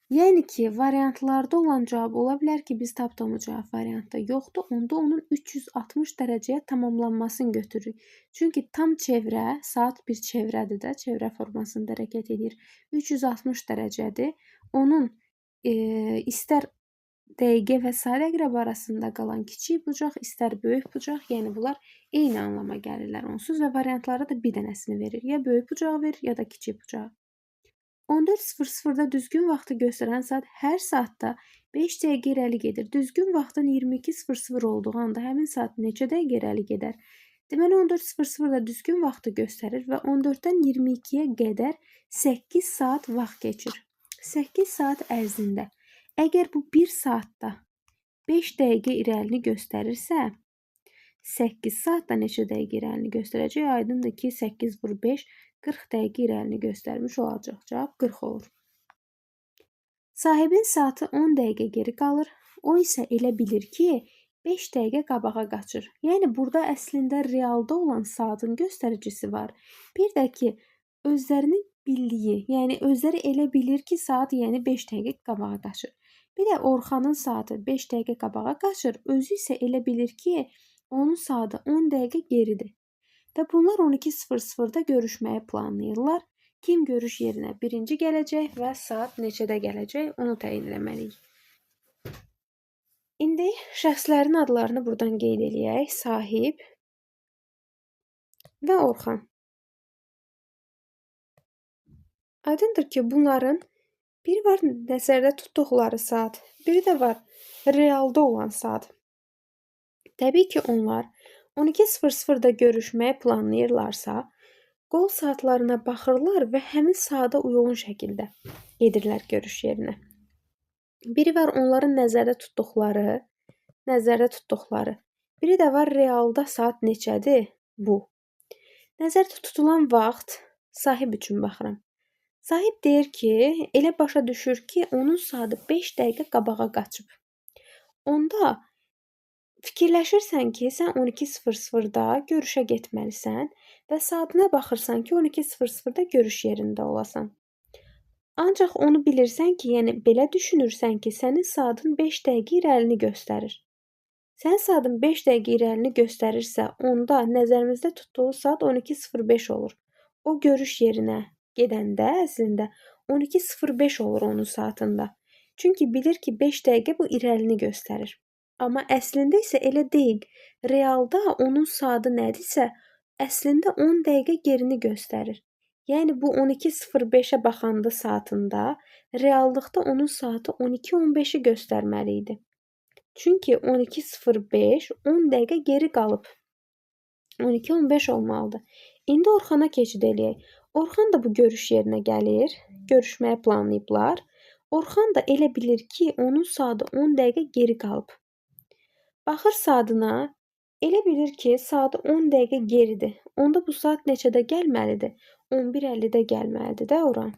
Yəni ki, variantlarda olan cavab ola bilər ki, biz tapdığımız cavab variantda yoxdur. Onda onun 360 dərəcəyə tamamlanmasını götürürük. Çünki tam çevrə, saat bir çevrədir də, çevrə formasında hərəkət edir. 360 dərəcədir. Onun istər dəqiqə və saat əqrəbi arasında qalan kiçik bucaq, istər böyük bucaq, yəni bunlar eyni anlama gəlirlər onsuz və variantlara da bir dənəsini verir. Ya böyük bucağı verir, ya da kiçik bucağı. 14:00-da düzgün vaxtı göstərən saat hər saatda 5 dəqiqə irəli gedir. Düzgün vaxtın 22:00 olduğu anda həmin saat neçə dəqiqə irəli gedər? Deməli 14:00-da düzgün vaxtı göstərir və 14-dən 22-yə qədər 8 saat vaxt keçir. 8 saat ərzində əgər bu 1 saatda 5 dəqiqə irəlini göstərirsə, 8 saatda neçə dəqiqə irəlini göstərəcək? Aydındır ki, 8 vur 5, 40 dəqiqə irəlini göstərmiş olacaq. Cavab 40 olur. Sahibin saatı 10 dəqiqə geri qalır. O isə elə bilir ki, 5 dəqiqə qabağa qaçır. Yəni burada əslində realda olan saatın göstəricisi var. Bir də ki, özlərinin bildiyi, yəni özləri elə bilir ki, saat yəni 5 dəqiqə qabağa qaçır. Bir də Orxanın saatı 5 dəqiqə qabağa qaçır, özü isə elə bilir ki, onun saatı 10 dəqiqə geridir. Və bunlar 12:00-da görüşməyi planlayırlar. Kim görüş yerinə birinci gələcək və saat neçədə gələcək, onu təyin eləməliyik. İndi şəxslərin adlarını buradan qeyd eləyək. Sahib və Orxan. Aydındır ki, bunların biri var nəzərdə tutduqları saat, biri də var realda olan saat. Təbii ki, onlar 12:00-da görüşməyi planlayırlarsa, qol saatlarına baxırlar və həmin saata uyğun şəkildə gedirlər görüş yerinə. Biri var onların nəzərdə tutduqları. Biri də var realda saat neçədir bu. Nəzərdə tutulan vaxt sahib üçün baxıram. Sahib deyir ki, elə başa düşür ki, onun saatı 5 dəqiqə qabağa qaçıb. Onda fikirləşirsən ki, sən 12:00-da görüşə getməlisən və saatına baxırsan ki, 12:00-da görüş yerində olasan. Ancaq onu bilirsən ki, yəni belə düşünürsən ki, sənin saatın 5 dəqiqə irəlini göstərir. Sənin saatın 5 dəqiqə irəlini göstərirsə, onda nəzərimizdə tutduğu saat 12:05 olur. O görüş yerinə gedəndə əslində 12:05 olur onun saatında. Çünki bilir ki, 5 dəqiqə bu irəlini göstərir. Amma əslində isə elə deyil. Realda onun saatı nədirsə, əslində 10 dəqiqə gerini göstərir. Yəni bu 12:05-ə baxanda saatında, reallıqda onun saatı 12:15-i göstərməli idi. Çünki 12:05 10 dəqiqə geri qalıb. 12:15 olmalıdır. İndi Orxana keçid eləyək. Orxan da bu görüş yerinə gəlir. Görüşməyi planlayıblar. Orxan da elə bilir ki, onun saatı 10 dəqiqə geri qalıb. Baxır saatına, elə bilir ki, saatı 10 dəqiqə geridir. Onda bu saat neçədə gəlməlidir? 11:50-də gəlməlidir də ora.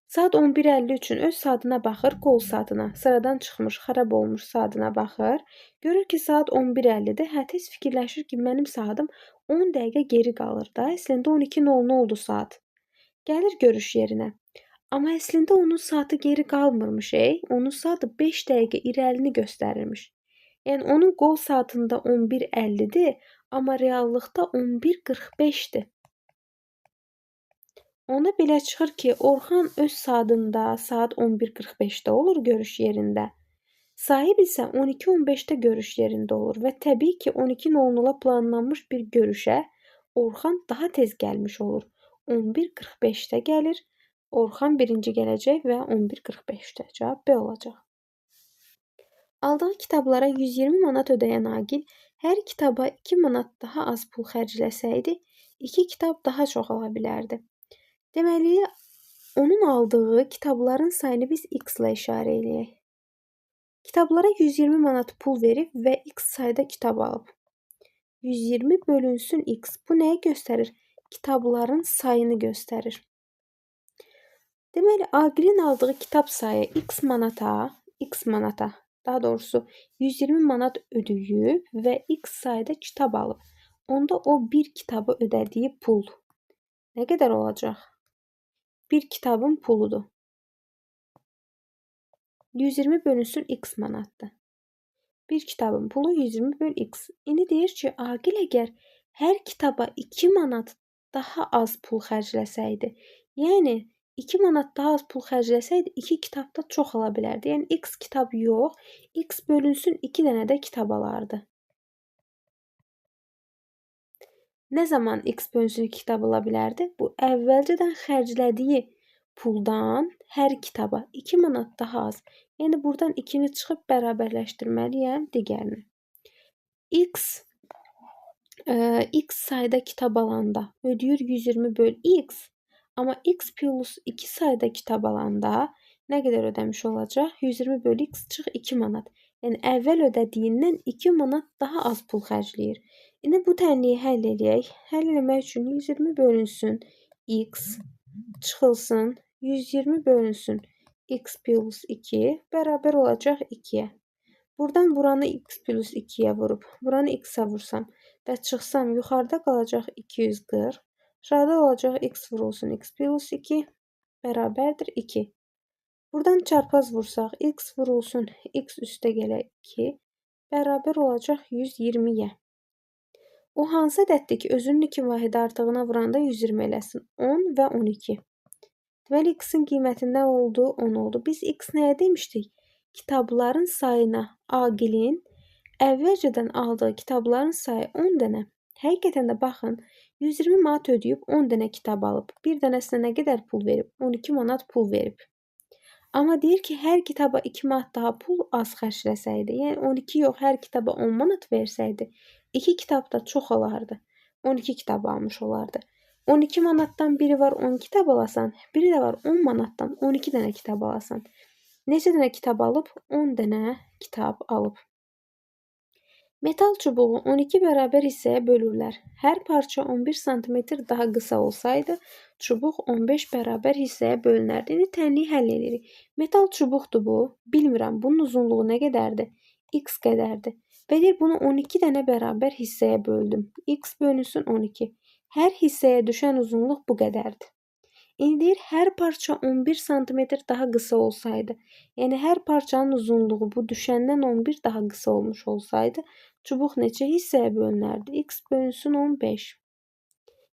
Saat 11:50 üçün öz saatına baxır, qol saatına. Sıradan çıxmış, xarab olmuş saatına baxır. Görür ki, saat 11:50-dir. Hə, tez fikirləşir ki, mənim saatım 10 dəqiqə geri qalır da. Əslində 12:00 oldu saat. Gəlir görüş yerinə. Amma əslində onun saatı geri qalmırmış. Onun saatı 5 dəqiqə irəlini göstərirmiş. Yəni onun qol saatında 11:50-dir, amma reallıqda 11:45-dir. Ona belə çıxır ki, Orxan öz saatında saat 11:45-də olur görüş yerində. Sahib isə 12:15-də görüş yerində olur və təbii ki, 12:00-a planlanmış bir görüşə Orxan daha tez gəlmiş olur. 11:45-də gəlir. Orxan birinci gələcək və 11:45-də. Cavab B olacaq. Aldığı kitablara 120 manat ödəyən Aqil hər kitaba 2 manat daha az pul xərcləsəydi, 2 kitab daha çox ala bilərdi. Deməli, onun aldığı kitabların sayını biz X ilə işarə eləyək. Kitablara 120 manat pul verib və X sayda kitab alıb. 120 bölünsün X. Bu nəyi göstərir? Kitabların sayını göstərir. Deməli, Aqilin aldığı kitab sayı X manata, daha doğrusu 120 manat ödəyib və X sayda kitab alıb. Onda o bir kitabı ödədiyi pul nə qədər olacaq? Bir kitabın puludur. 120 bölünsün X manatdır. Bir kitabın pulu 120 böl X. İndi deyir ki, Aqil əgər hər kitaba 2 manat daha az pul xərcləsəydi, yəni 2 manat daha az pul xərcləsəydi, 2 kitabda çox ala bilərdi. Yəni X kitab yox, X bölünsün 2 dənə də kitab alardı. Nə zaman X bölünsün 2 kitab ala bilərdi? Bu, əvvəlcədən xərclədiyi puldan hər kitaba 2 manat daha az. Yəni, buradan 2-ni çıxıb bərabərləşdirməliyəm digərini. X sayda kitab alanda ödəyir 120 böl X. Amma X plus 2 sayda kitab alanda nə qədər ödəmiş olacaq? 120 böl X çıx 2 manat. Yəni, əvvəl ödədiyindən 2 manat daha az pul xərcləyir. İndi bu tənliyi həll eləyək. Həll eləmək üçün 120 bölünsün X çıxılsın 120 bölünsün X plus 2 bərabər olacaq 2-yə. Buradan buranı X plus 2-yə vurub, buranı X-ə vursam və çıxsam yuxarıda qalacaq 240. Aşağıda olacaq X vurulsun X plus 2 bərabərdir 2. Buradan çarpaz vursaq, x vurulsun, x üstə gələ 2 bərabər olacaq 120-yə. O hansı ədəddir ki, özünün 2 vahidi artığına vuranda 120 eləsin? 10 və 12. Deməli, x-in qiyməti nə oldu? 10 oldu. Biz x nəyə demişdik? Kitabların sayına Aqilin əvvəlcədən aldığı kitabların sayı 10 dənə. Həqiqətən də baxın, 120 manat ödəyib 10 dənə kitab alıb. Bir dənəsinə nə qədər pul verib? 12 manat pul verib. Amma deyir ki, hər kitaba 2 manat daha pul az xərcləsəydi, yəni 12 yox, hər kitaba 10 manat versəydi, 2 kitab da çox olardı. 12 kitab almış olardı. 12 manatdan biri var 10 kitab alasan, biri də var 10 manatdan 12 dənə kitab alasan. Neçə dənə kitab alıb? 10 dənə kitab alıb. Metal çubuğu 12 bərabər hissəyə bölürlər. Hər parça 11 sm daha qısa olsaydı, çubuq 15 bərabər hissəyə bölünərdi. İndi tənliyi həll edirik. Metal çubuqdur bu. Bilmirəm, bunun uzunluğu nə qədərdir? X qədərdir. Və deyir, bunu 12 dənə bərabər hissəyə böldüm. X bölünsün 12. Hər hissəyə düşən uzunluq bu qədərdir. İndi deyir, hər parça 11 sm daha qısa olsaydı, yəni hər parçanın uzunluğu bu düşəndən 11 daha qısa olmuş olsaydı, çubuq neçə hissəyə bölünərdi? X bölünsün 15.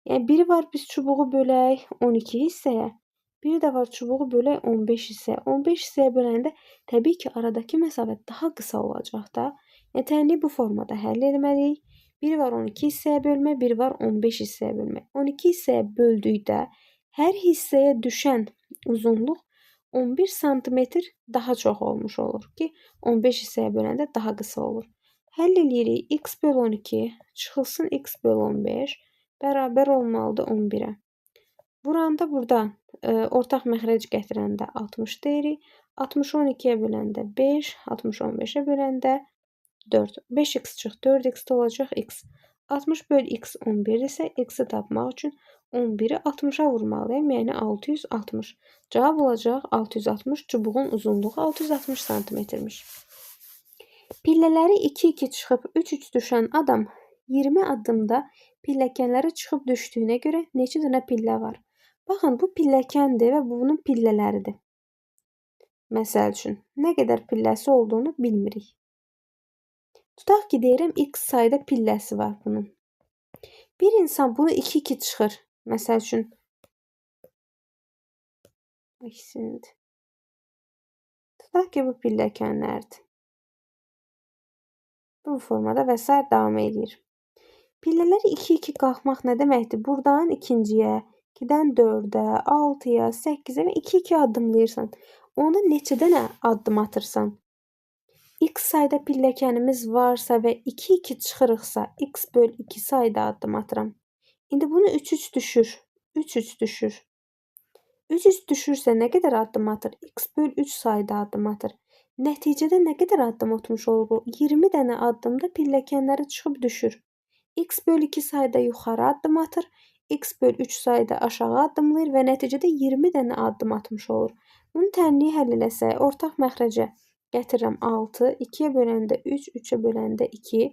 Yəni biri var biz çubuğu bölək 12 hissəyə, biri də var çubuğu bölək 15 hissəyə. 15 hissəyə böləndə təbii ki, aradakı məsafə daha qısa olacaq da. Yəni tənliyi bu formada həll etməliyik. Biri var 12 hissəyə bölmə, biri var 15 hissəyə bölmə. 12 hissəyə böldükdə hər hissəyə düşən uzunluq 11 sm daha çox olmuş olur ki, 15 hissəyə böləndə daha qısa olur. Həll eləyirik. X böl 12 çıxılsın x böl 15 bərabər olmalıdır 11-ə. Vuranda burada ortaq məxrəc gətirəndə 60 deyirik. 60-ı 12-yə böləndə 5, 60-ı 15-ə böləndə 4. 5x çıx 4x də olacaq x. 60 böl x 11 isə x-i tapmaq üçün 11-i 60-a vurmalıyam, yəni 660. Cavab olacaq 660, çubuğun uzunluğu 660 santimetrmiş. Pillələri 2-2 çıxıb 3-3 düşən adam 20 addımda pilləkənlərə çıxıb düşdüyünə görə neçə dənə pillə var? Baxın, bu pilləkəndir və bunun pillələridir. Məsəl üçün, nə qədər pilləsi olduğunu bilmirik. Tutaq ki, deyirəm, x sayda pilləsi var bunun. Bir insan bunu 2-2 çıxır. Məsəl üçün, ikisinidir. Tutaq ki, bu pilləkənlərdir. Bu formada və sair davam edir. Pillələri 2-2 qalxmaq nə deməkdir? Buradan ikinciyə, 2-dən 4-ə, 6-ya, 8-ə və 2-2 addımlayırsan. Onda neçə dənə addım atırsan? X sayda pilləkənimiz varsa və 2-2 çıxırıqsa, x böl 2 sayda addım atıram. İndi bunu 3-3 düşür. 3-3 düşür. 3-3 düşürsə nə qədər addım atır? X böl 3 sayda addım atır. Nəticədə nə qədər addım atmış olur bu? 20 dənə addımda pilləkənləri çıxıb düşür. X böl 2 sayda yuxarı addım atır. X böl 3 sayda aşağı addımlayır və nəticədə 20 dənə addım atmış olur. Bunun tənliyi həll eləsək, ortaq məxrəcə gətirirəm 6, 2-yə böləndə 3, 3-ə böləndə 2,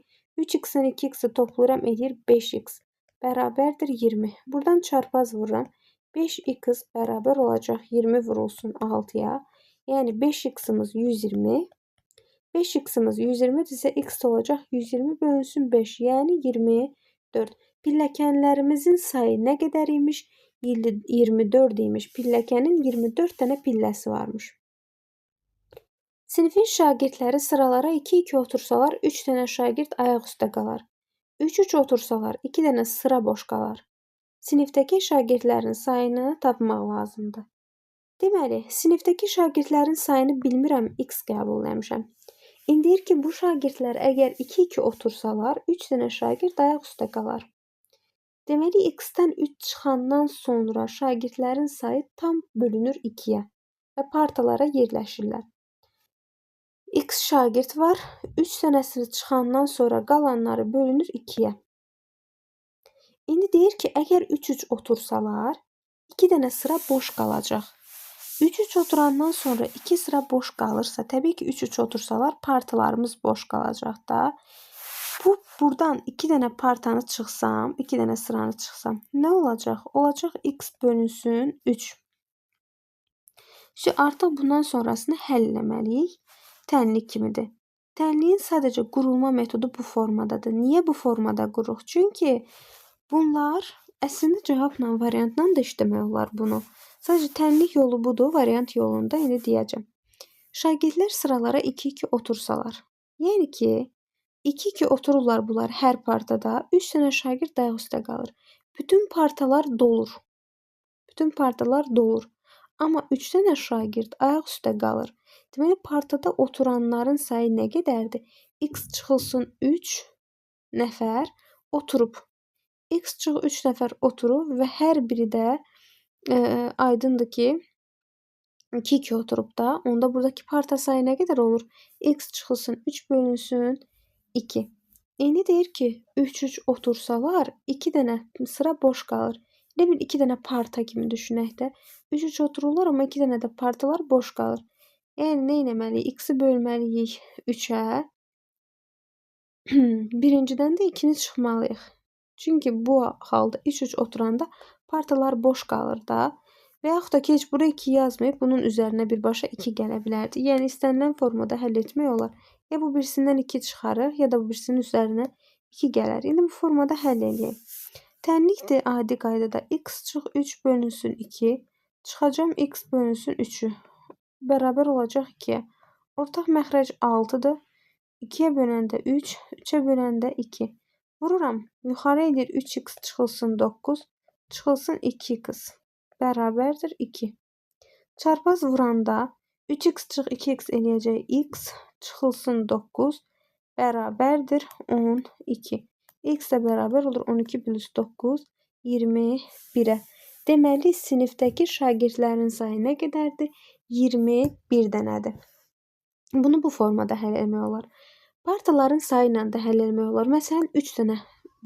3x-dən 2x-i toplayıram, eləyir 5x. Bərabərdir 20. Buradan çarpaz vururam. 5x bərabər olacaq 20 vurulsun 6-ya. Yəni 5x-imiz 120. 5x-imiz 120-dirsə x olacaq 120 bölünsün 5, yəni 24. Pilləkənlərimizin sayı nə qədər imiş? 24 imiş. Pilləkənin 24 dənə pilləsi varmış. Sinifin şagirdləri sıralara 2-2 otursalar, 3 dənə şagird ayaq üstə qalar. 3-3 otursalar, 2 dənə sıra boş qalar. Sinifdəki şagirdlərin sayını tapmaq lazımdır. Deməli, sinifdəki şagirdlərin sayını bilmirəm, x qəbul eləmişəm. İndi deyir ki, bu şagirdlər əgər 2-2 otursalar, 3 dənə şagird ayaq üstə qalar. Deməli, x-dən 3 çıxandan sonra şagirdlərin sayı tam bölünür 2-yə və partalara yerləşirlər. X şagird var. 3 dənəsini çıxandan sonra qalanları bölünür 2-yə. İndi deyir ki, əgər 3-3 otursalar, 2 dənə sıra boş qalacaq. 3-3 oturandan sonra 2 sıra boş qalırsa, təbii ki, 3-3 otursalar partalarımız boş qalacaq da. Bu, buradan 2 dənə partanı çıxsam, 2 dənə sıranı çıxsam, nə olacaq? Olacaq x bölünsün 3. Artıq bundan sonrasını həll eləməliyik. Tənlik kimidir. Tənliyin sadəcə qurulma metodu bu formadadır. Niyə bu formada qururuq? Çünki bunlar əslində cavabla, variantla da işləmək olar bunu. Sadəcə tənlik yolu budur, variant yolunda indi deyəcəm. Şagirdlər sıralara 2-2 otursalar. Yəni ki, 2-2 otururlar bunlar hər partada. 3 dənə şagird dayaq üstə qalır. Bütün partalar dolur. Bütün partalar dolur. Amma 3 dənə şagird ayaq üstə qalır. Deməli, partada oturanların sayı nə qədərdir? X çıxılsın 3 nəfər oturub. X çıx 3 nəfər oturub və hər biri də aydındır ki, 2-2 oturub da. Onda buradakı parta sayı nə qədər olur? X çıxılsın 3 bölünsün 2. İndi deyir ki, 3-3 otursalar 2 dənə sıra boş qalır. Elə bil 2 dənə parta kimi düşünək də. 3-3 otururlar, amma 2 dənə də partalar boş qalır. Yəni, nə etməliyik? X-i bölməliyik 3-ə. Birincidən də 2-ni çıxmalıyıq. Çünki bu halda 3-3 oturanda partalar boş qalır da. Və yaxud da ki, heç bura 2 yazmayıb, bunun üzərinə birbaşa 2 gələ bilərdi. Yəni, istənilən formada həll etmək olar. Ya bu birisindən 2 çıxarır, ya da bu birisinin üzərinə 2 gələr. İndi bu formada həll eləyək. Tənlikdir adi qaydada. X çıx 3 bölünsün 2. Çıxacam x bölünsün 3-ü. Bərabər olacaq 2-yə. Ortaq məxrəc 6-dır. 2-yə böləndə 3, 3-ə böləndə 2. Vururam. Yuxarı edir 3x çıxılsın 9, çıxılsın 2x. Bərabərdir 2. Çarpaz vuranda 3x çıx 2x eləyəcək x çıxılsın 9 bərabərdir 12. X də bərabər olur 12 plus 9, 21-ə. Deməli, sinifdəki şagirdlərin sayı nə qədərdir? 21 dənədir. Bunu bu formada həll etmək olar. Partaların sayı ilə də həll etmək olar. Məsələn, 3 dənə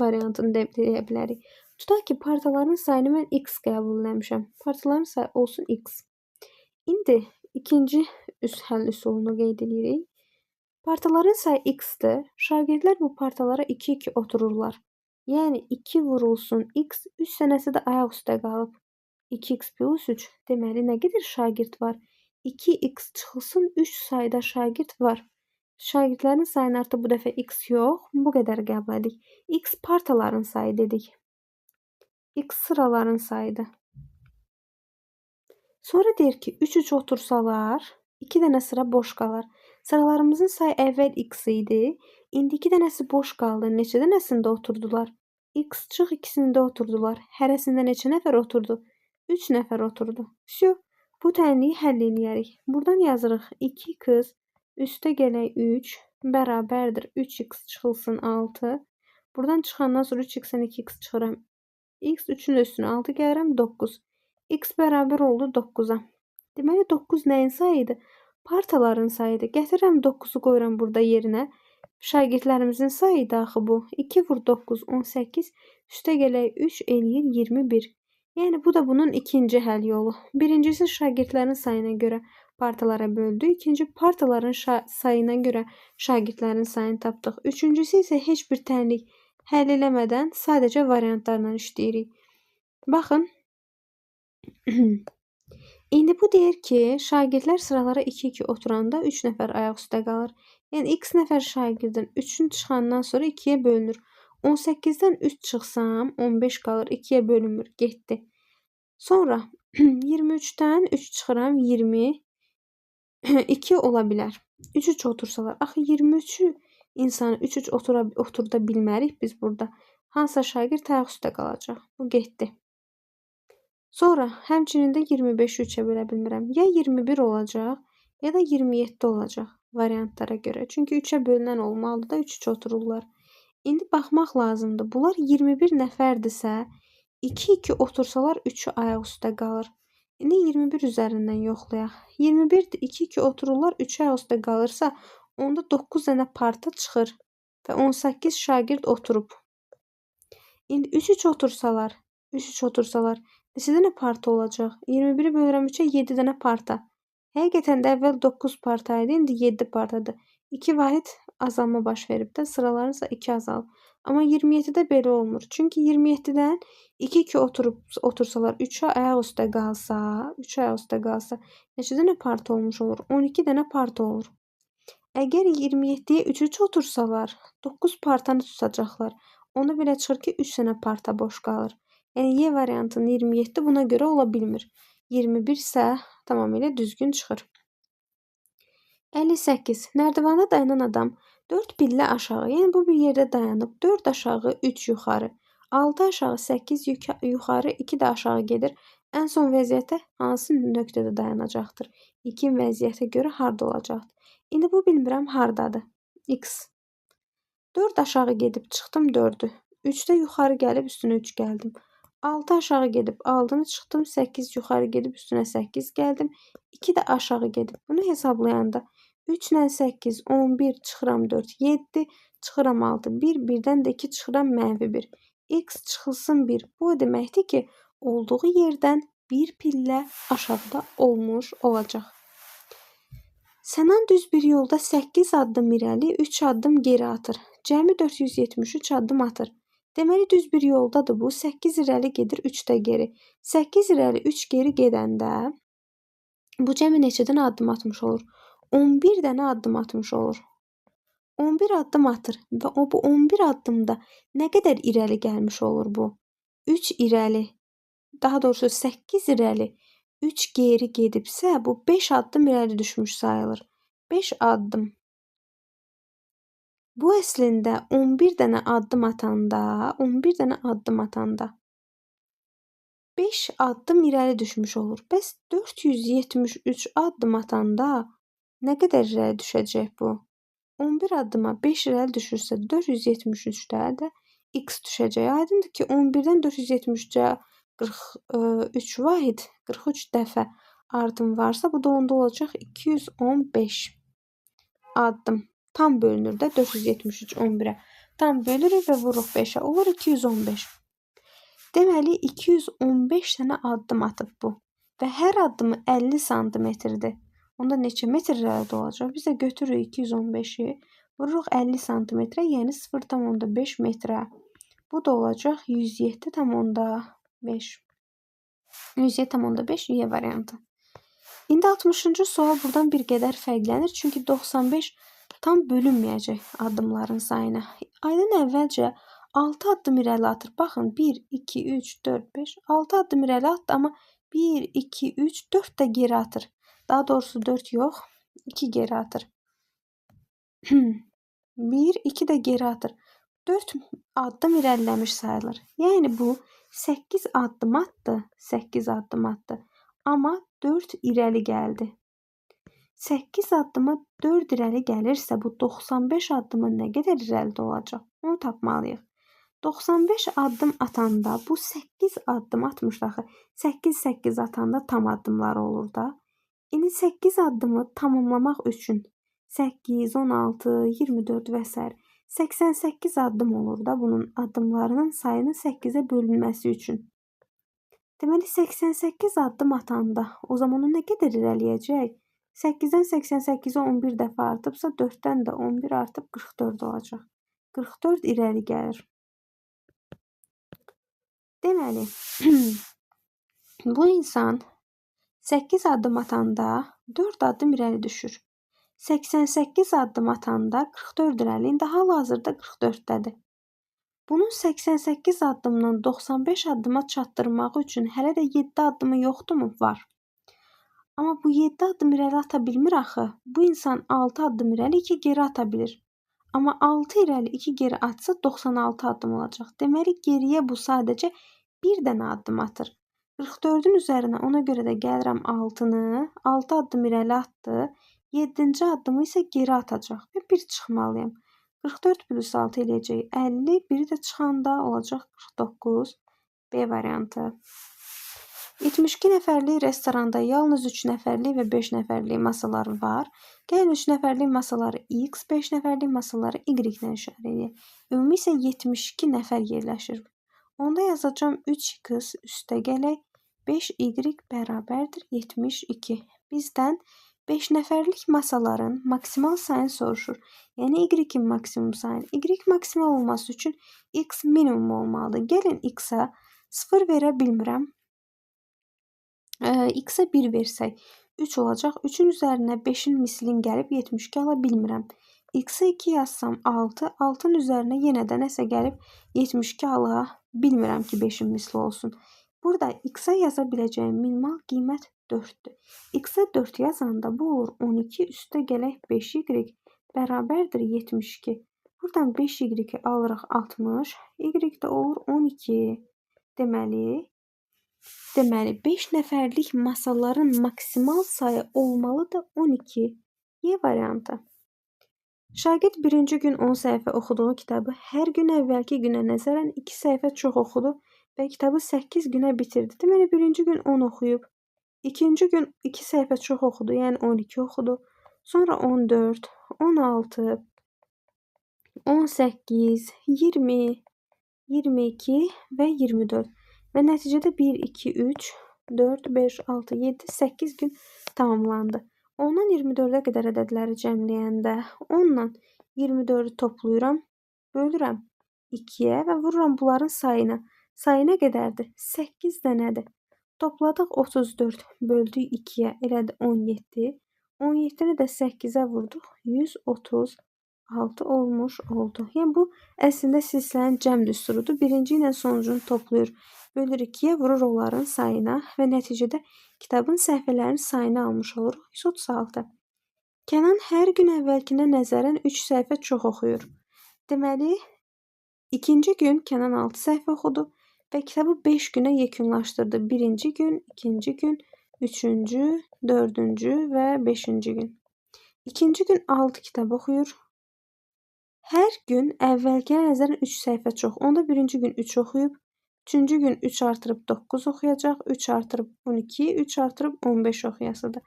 variantını deyə bilərik. Tutaq ki, partaların sayını mən x qəbul eləmişəm. Partaların sayı olsun x. İndi ikinci həll üsulunu qeyd edirik. Partaların sayı x-dir. Şagirdlər bu partalara 2-2 otururlar. Yəni 2 vurulsun x, 3 dənəsi də ayaq üstə qalıb. 2x plus 3. Deməli, nə qədər şagird var? 2x çıxılsın 3 sayda şagird var. Şagirdlərin sayını artıq bu dəfə x yox, bu qədər qəbul edik. X partaların sayı dedik. X sıraların sayıdır. Sonra deyir ki, 3-3 otursalar, 2 dənə sıra boş qalar. Sıralarımızın sayı əvvəl x idi. İndi 2 dənəsi boş qaldı. Neçə dənəsində oturdular? X çıx ikisində oturdular. Hərəsində neçə nəfər oturdu? 3 nəfər oturdu. Vsyo, bu tənliyi həll eləyərik. Buradan yazırıq 2x üstə gələk 3 bərabərdir 3x çıxılsın 6. Buradan çıxandan sonra 3x-dən 2x çıxıram. X 3-ün üstünə 6 gəlirəm 9. X bərabər oldu 9-a. Deməli 9 nəyin sayıdır? Partaların sayıdır. Gətirirəm 9-u qoyuram burada yerinə. Şagirdlərimizin sayıdır axı bu. 2 vur 9, 18. Üstə gələk 3 eləyir 21. Yəni bu da bunun ikinci həll yolu. Birincisi şagirdlərin sayına görə partalara böldü. İkinci partaların sayına görə şagirdlərin sayını tapdıq. Üçüncüsü isə heç bir tənlik həll eləmədən sadəcə variantlarla işləyirik. Baxın. İndi bu deyir ki, şagirdlər sıralara 2-2 oturanda 3 nəfər ayaq üstə qalır. Yəni x nəfər şagirdin 3-ün çıxandan sonra 2-yə bölünür. 18-dən 3 çıxsam 15 qalır, 2-yə bölünmür, getdi. Sonra 23-dən 3 çıxıram, 22 ola bilər. 3-3 otursalar, axı 23-ü insanı 3-3 oturda bilmərik biz burada. Hansısa şagird ayaq üstə qalacaq. Bu getdi. Sonra həmçinin də 25-i 3-ə bölə bilmirəm. Ya 21 olacaq, ya da 27 olacaq variantlara görə. Çünki 3-ə bölünən olmalıdır da 3-3 otururlar. İndi baxmaq lazımdır. Bunlar 21 nəfərdirsə, 2-2 otursalar 3-ü ayaq üstə qalır. İndi 21 üzərindən yoxlayaq. 21-dir, 2-2 otururlar, 3-ü ayaq üstə qalırsa, onda 9 dənə parta çıxır və 18 şagird oturub. İndi 3-3 otursalar, 3-3 otursalar, neçə dənə parta olacaq? 21-i bölürəm 3-ə, 7 dənə parta. Həqiqətən də əvvəl 9 parta idi, indi 7 partadır. 2 vahid azalma baş verib də, sıraların isə 2 azalıb. Amma 27-də belə olmur. Çünki 27-dən 2-2 otursalar 3 ayaq üstə qalsa, 3 ayaq üstə qalsa neçə dənə parta olmuş olur? 12 dənə parta olur. Əgər 27-yə 3-3 otursalar 9 partanı tutacaqlar. Ona belə çıxır ki, 3 dənə parta boş qalır. Yəni Y variantının 27 buna görə ola bilmir. 21 isə tamamilə düzgün çıxır. 58. Nərdivanda dayanan adam 4 pillə aşağı, yəni bu bir yerdə dayanıb, 4 aşağı, 3 yuxarı, 6 aşağı, 8 yuxarı, 2 də aşağı gedir. Ən son vəziyyətə hansı nöqtədə dayanacaqdır? İlkin vəziyyətə görə harda olacaqdır? İndi bu bilmirəm hardadır. X. 4 aşağı gedib çıxdım 4-ü. 3-də yuxarı gəlib üstünə 3 gəldim. 6 aşağı gedib 6-nı çıxdım, 8 yuxarı gedib üstünə 8 gəldim. 2 də aşağı gedib. Bunu hesablayanda 3 ilə 8, 11, çıxıram 4, 7, çıxıram 6, 1, 1-dən də 2 çıxıram mənfi 1. X çıxılsın 1. Bu o deməkdir ki, olduğu yerdən bir pillə aşağıda olmuş olacaq. Sənan düz bir yolda 8 addım irəli, 3 addım geri atır. Cəmi 473 addım atır. Deməli, düz bir yoldadır bu. 8 irəli gedir, 3 də geri. 8 irəli, 3 geri gedəndə bu cəmi neçə dənə addım atmış olur? 11 dənə addım atmış olur. 11 addım atır və o bu 11 addımda nə qədər irəli gəlmiş olur bu? 3 irəli, daha doğrusu 8 irəli, 3 geri gedibsə, bu 5 addım irəli düşmüş sayılır. 5 addım. Bu əslində 11 dənə addım atanda, 11 dənə addım atanda 5 addım irəli düşmüş olur. Bəs 473 addım atanda nə qədər irəli düşəcək bu? 11 addıma 5 irəli düşürsə 473-də də x düşəcək. Aydındır ki, 11-dən 473-ə 43 vahid, 43 dəfə artım varsa, bu da onda olacaq 215 addım. Tam bölünür də 473 11-ə. Tam bölürük və vururuq 5-ə. Olur 215. Deməli, 215 dənə addım atıb bu. Və hər addımı 50 santimetrdir. Onda neçə metr irəlidə olacaq? Biz də götürürük 215-i, vururuq 50 santimetrə, yəni 0,5 metrə. Bu da olacaq 107,5. 107,5 Y variantı. İndi 60-cı sual buradan bir qədər fərqlənir. Çünki 95 tam bölünməyəcək addımların sayına. Aydın əvvəlcə 6 addım irəli atır. Baxın, 1, 2, 3, 4, 5, 6 addım irəli atdı, amma 1, 2, 3, 4 də geri atır. Daha doğrusu 4 yox, 2 geri atır. 1, 2 də geri atır. 4 addım irəliləmiş sayılır. Yəni bu 8 addım atdı, 8 addım atdı. Amma 4 irəli gəldi. 8 addıma 4 irəli gəlirsə, bu 95 addıma nə qədər irəlidə olacaq? Onu tapmalıyıq. 95 addım atanda bu 8 addım atmışdı axı. 8-8 atanda tam addımları olur da. İndi 8 addımı tamamlamaq üçün 8, 16, 24 və s. 88 addım olur da bunun addımlarının sayının 8-ə bölünməsi üçün. Deməli 88 addım atanda o zaman o nə qədər irəliləyəcək? 8-dən 88-ə 11 dəfə artıbsa 4-dən də 11 artıb 44 olacaq. 44 irəli gəlir. Deməli, bu insan 8 addım atanda 4 addım irəli düşür. 88 addım atanda 44 irəli. İndi hal-hazırda 44-dədir. Bunun 88 addımdan 95 addıma çatdırmağı üçün hələ də 7 addımı yoxdurmu? Var. Amma bu 7 addım irəli ata bilmir axı. Bu insan 6 addım irəli 2 geri ata bilir. Amma 6 irəli 2 geri atsa 96 addım olacaq. Deməli geriyə bu sadəcə bir dənə addım atır. 44-ün üzərinə ona görə də gəlirəm 6-nı. 6 addım irəli atdı. 7-ci addımı isə geri atacaq və 1 çıxmalıyam. 44 plus 6 eləyəcək 50. Biri də çıxanda olacaq 49. B variantı. 72 nəfərlik restoranda yalnız 3 nəfərlik və 5 nəfərlik masalar var. Gəlin 3 nəfərlik masaları X, 5 nəfərlik masaları Y ilə işarə edək. Ümumi isə 72 nəfər yerləşir. Onda yazacağam 3X üstə gələk 5Y bərabərdir 72. Bizdən 5 nəfərlik masaların maksimal sayını soruşur. Yəni Y-in maksimum sayını. Y maksimal olması üçün X minimum olmalıdır. Gəlin X-a 0 verə bilmirəm. X-a 1 versək 3 olacaq. 3-ün üzərinə 5-in mislin gəlib 72 ala bilmirəm. X-a 2 yazsam 6, 6-nın üzərinə yenə də nəsə gəlib 72 ala bilmirəm ki 5-in misli olsun. Burada X-a yaza biləcəyim minimal qiymət 4-dür. X-a 4 yazanda bu olur 12, üstə gələk 5Y bərabərdir 72. Buradan 5Y-i alırıq 60, Y də olur 12. Deməli 5 nəfərlik masaların maksimal sayı olmalıdır 12. Y variantı. Şagird birinci gün 10 səhifə oxuduğu kitabı hər gün əvvəlki günə nəzərən 2 səhifə çox oxudu və kitabı 8 günə bitirdi. Deməli, birinci gün 10 oxuyub, ikinci gün 2 səhifə çox oxudu, yəni 12 oxudu. Sonra 14, 16, 18, 20, 22 və 24. Və nəticədə 1, 2, 3, 4, 5, 6, 7, 8 gün tamamlandı. 10-dan 24-ə qədər ədədləri cəmləyəndə 10-la 24-ü toplayıram, bölürəm 2-yə və vururam bunların sayına. Sayı nə qədərdir? 8 dənədir. Topladıq 34, böldük 2-yə, elədi 17. 17-ni də 8-ə vurduq, 136 olmuş oldu. Yəni bu əslində silsilənin cəm düsturudur. Birinci ilə sonucunu toplayır, bölür 2-yə, vurur onların sayına və nəticədə kitabın səhifələrinin sayını almış oluruq. 136. Kənan hər gün əvvəlkinə nəzərən 3 səhifə çox oxuyur. Deməli, ikinci gün Kənan 6 səhifə oxudu və kitabı 5 günə yekunlaşdırdı. Birinci gün, ikinci gün, üçüncü, dördüncü və beşinci gün. İkinci gün 6 kitab oxuyur. Hər gün əvvəlkinə nəzərən 3 səhifə çox. Onda birinci gün 3 oxuyub, üçüncü gün 3 artırıb 9 oxuyacaq, 3 artırıb 12, 3 artırıb 15 oxuyasıdır.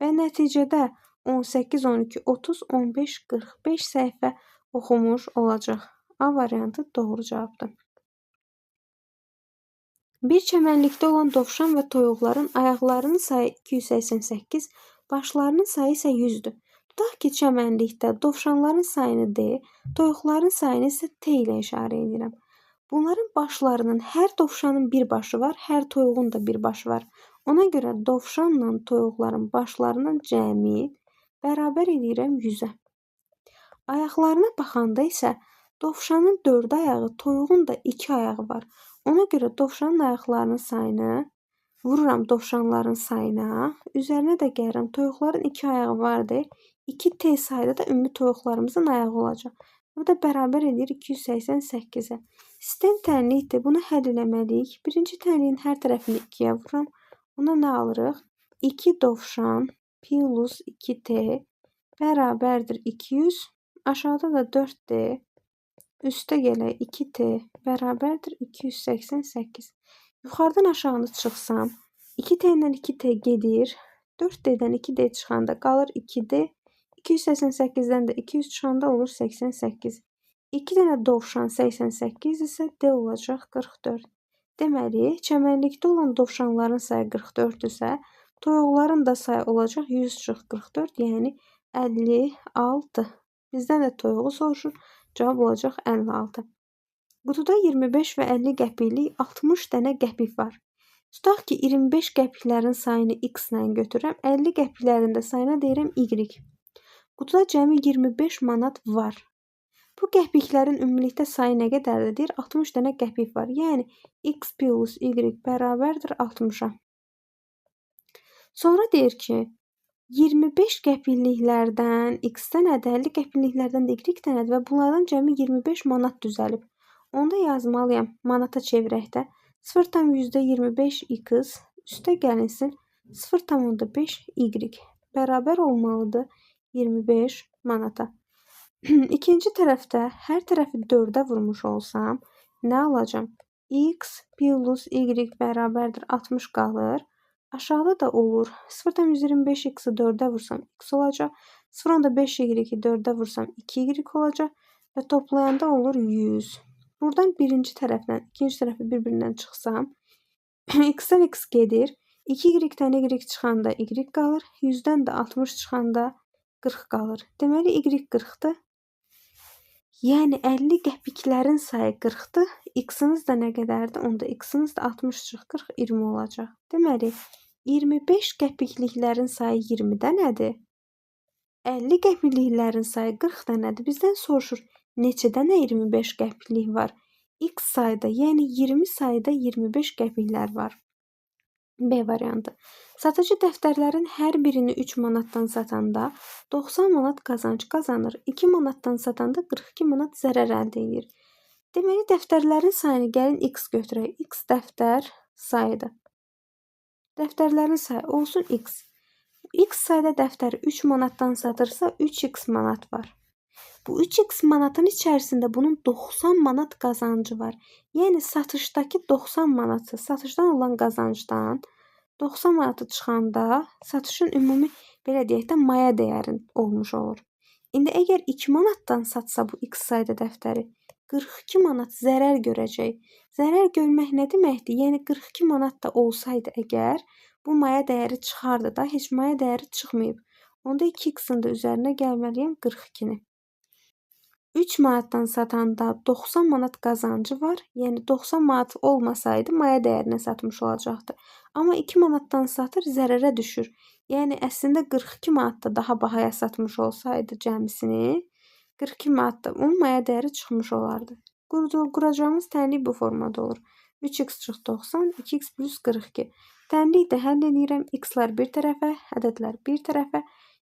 Və nəticədə 18, 12, 30, 15, 45 səhifə oxumuş olacaq. A variantı doğru cavabdır. Bir çəmənlikdə olan dovşan və toyuqların ayaqlarının sayı 288, başlarının sayı isə 100-dür. Tutaq ki, çəmənlikdə dovşanların sayını D, toyuqların sayını isə T ilə işarə edirəm. Bunların başlarının hər dovşanın bir başı var, hər toyuğun da bir başı var. Ona görə dovşanla toyuqların başlarının cəmi bərabər eləyirəm 100-ə. Ayaqlarına baxanda isə dovşanın 4 ayağı, toyuğun da 2 ayağı var. Ona görə dovşanın ayaqlarının sayını vururam dovşanların sayına. Üzərinə də gəlirəm. Toyuqların 2 ayağı vardı. 2T sayda da ümumi toyuqlarımızın ayağı olacaq. Bu da bərabər edir 288-ə. Sistem tənlikdir. Bunu həll eləməliyik. Birinci tənliyin hər tərəfini 2-yə vururam. Buna nə alırıq? 2 dovşan plus 2T bərabərdir 200. Aşağıda da 4D. Üstə gələk 2T bərabərdir 288. Yuxarıdan aşağını çıxsam 2T ilə 2T gedir. 4D-dən 2D çıxanda qalır 2D. 288-dən də 200 çıxanda olur 88. 2 dənə dovşan 88 isə D olacaq 44. Deməli, çəmənlikdə olan dovşanların sayı 44 isə toyuqların da sayı olacaq 100 çıx 44, yəni 56. Bizdən də toyuğu soruşur. Cavab olacaq 56. Qutuda 25 və 50 qəpiklik 60 dənə qəpik var. Tutaq ki, 25 qəpiklərin sayını x ilə götürürəm, 50 qəpiklərin də sayına deyirəm y. Qutuda cəmi 25 manat var. Bu qəpiklərin ümumilikdə sayı nə qədərdir? Deyir, 60 dənə qəpik var. Yəni, x plus y bərabərdir 60-a. Sonra deyir ki, 25 qəpikliklərdən x dənədir, 50 qəpikliklərdən də y dənədir və bunlardan cəmi 25 manat düzəlib. Onda yazmalıyam, manata çevirək də. 0,25 x üstə gəlinsin 0,5 y bərabər olmalıdır 25 manata. İkinci tərəfdə hər tərəfi 4-ə vurmuş olsam, nə alacam? X plus y bərabərdir 60 qalır. Aşağıda da olur. 0,25 x-i 4-ə vursam x olacaq. 0,5 y-i 4-ə vursam 2y olacaq. Və toplayanda olur 100. Buradan birinci tərəflə ikinci tərəfi bir-birindən çıxsam, x-dən x gedir. 2y-dən y çıxanda y qalır. 100-dən də 60 çıxanda 40 qalır. Deməli, y 40-dır. Yəni 50 qəpiklərin sayı 40-dır. X-imiz də nə qədərdir? Onda x-imiz də 60 çıx 40, 20 olacaq. Deməli, 25 qəpikliklərin sayı 20 dənədir. 50 qəpikliklərin sayı 40 dənədir. Bizdən soruşur, neçə dənə 25 qəpiklik var? X sayda, yəni 20 sayda 25 qəpiklər var. B variantı. Satıcı dəftərlərin hər birini 3 manatdan satanda 90 manat qazanc qazanır. 2 manatdan satanda 42 manat zərər əldə edir. Deməli, dəftərlərin sayını gəlin x götürək. X dəftər sayıdır. Dəftərlərin sayı olsun x. X sayda dəftəri 3 manatdan satırsa 3x manat var. Bu 3x manatın içərisində bunun 90 manat qazancı var. Yəni satışdakı 90 manatı, satışdan olan qazancdan 90 manatı çıxanda satışın ümumi, belə deyək də, maya dəyərin olmuş olur. İndi əgər 2 manatdan satsa bu x sayda dəftəri 42 manat zərər görəcək. Zərər görmək nə deməkdir? Yəni 42 manat da olsaydı əgər bu maya dəyəri çıxardı da, heç maya dəyəri çıxmayıb. Onda 2x-in də üzərinə gəlməliyəm 42-ni. 3 manatdan satanda 90 manat qazancı var. Yəni 90 manat olmasaydı maya dəyərinə satmış olacaqdı. Amma 2 manatdan satır, zərərə düşür. Yəni əslində 42 manat da daha bahaya satmış olsaydı cəmisini, 42 manat da onun maya dəyəri çıxmış olardı. Quracağımız tənlik bu formada olur. 3x çıx 90, 2x plus 42. Tənlik də həll edirəm. X-lar bir tərəfə, ədədlər bir tərəfə.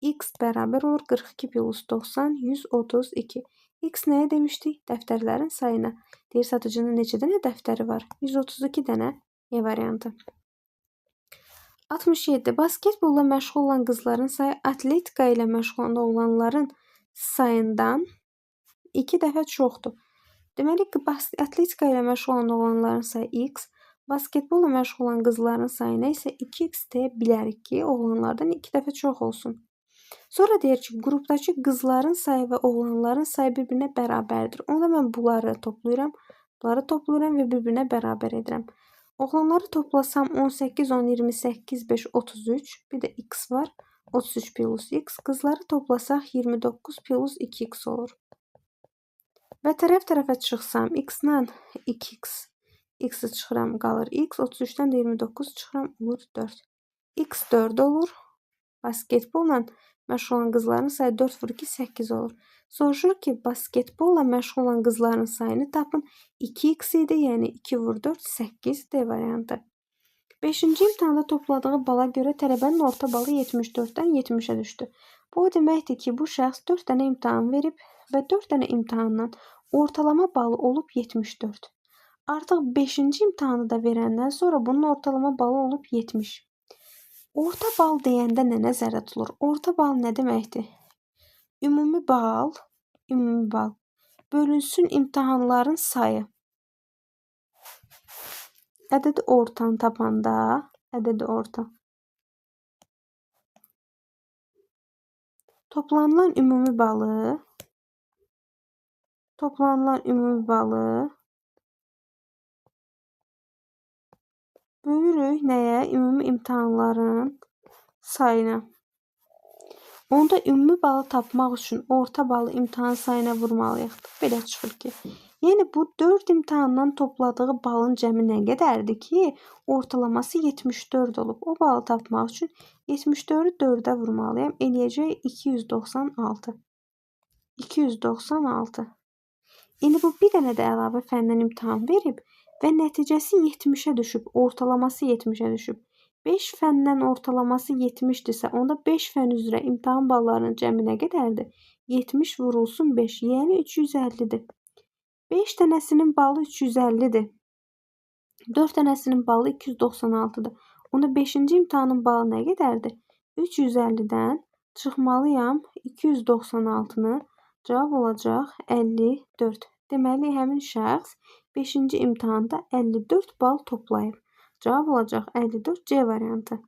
X bərabər olur 42 plus 90, 132. X nəyə demişdik? Dəftərlərin sayına. Deyir, satıcının neçə dənə dəftəri var? 132 dənə. E variantı. 67. Basketbolla məşğul olan qızların sayı atletika ilə məşğul olan oğlanların sayından 2 dəfə çoxdur. Deməli, atletika ilə məşğul olan oğlanların sayı x, basketbolla məşğul olan qızların sayına isə 2x deyə bilərik ki, oğlanlardan 2 dəfə çox olsun. Sonra deyir ki, qrupdakı qızların sayı və oğlanların sayı bir-birinə bərabərdir. Onda mən bunları toplayıram, bunları toplayıram və bir-birinə bərabər edirəm. Oğlanları toplasam 18, 10, 28, 5, 33, bir də x var. 33 plus x. Qızları toplasaq 29 plus 2x olur. Və tərəf-tərəfə çıxsam x-lə 2x, x-i çıxıram qalır x, 33-dən də 29 çıxıram olur 4. X 4 olur. Basketbolla məşğul olan qızların sayı 4 vur 2, 8 olur. Soruşur ki, basketbolla məşğul olan qızların sayını tapın. 2x idi, yəni 2 vur 4, 8 D variantı. 5-ci imtahanda topladığı bala görə tələbənin orta balı 74-dən 70-ə düşdü. Bu o deməkdir ki, bu şəxs 4 dənə imtahan verib və 4 dənə imtahandan ortalama balı olub 74. Artıq 5-ci imtahanı da verəndən sonra bunun ortalama balı olub 70. Orta bal deyəndə nə nəzərdə tutulur? Orta bal nə deməkdir? Ümumi bal, ümumi bal bölünsün imtahanların sayı. Ədədi ortanı tapanda, ədədi orta. Toplanılan ümumi balı, toplanılan ümumi balı bölürük nəyə? Ümumi imtahanların sayına. Onda ümumi balı tapmaq üçün orta balı imtahan sayına vurmalıyıq. Belə çıxır ki, yəni bu 4 imtahandan topladığı balın cəmi nə qədərdir ki, ortalaması 74 olub. O balı tapmaq üçün 74-ü 4-ə vurmalıyam. Eləyəcək 296. 296. İndi bu bir dənə də əlavə fəndən imtahan verib və nəticəsi 70-ə düşüb, ortalaması 70-ə düşüb. 5 fəndən ortalaması 70-dirsə, onda 5 fən üzrə imtahan ballarının cəmi nə qədərdir? 70 vurulsun 5, yəni 350-dir. 5 dənəsinin balı 350-dir. 4 dənəsinin balı 296-dır. Onda 5-ci imtahanın balı nə qədərdir? 350-dən çıxmalıyam 296-nı. Cavab olacaq 54. Deməli, həmin şəxs 5-ci imtahanda 54 bal toplayıb. Cavab olacaq 54 C variantı.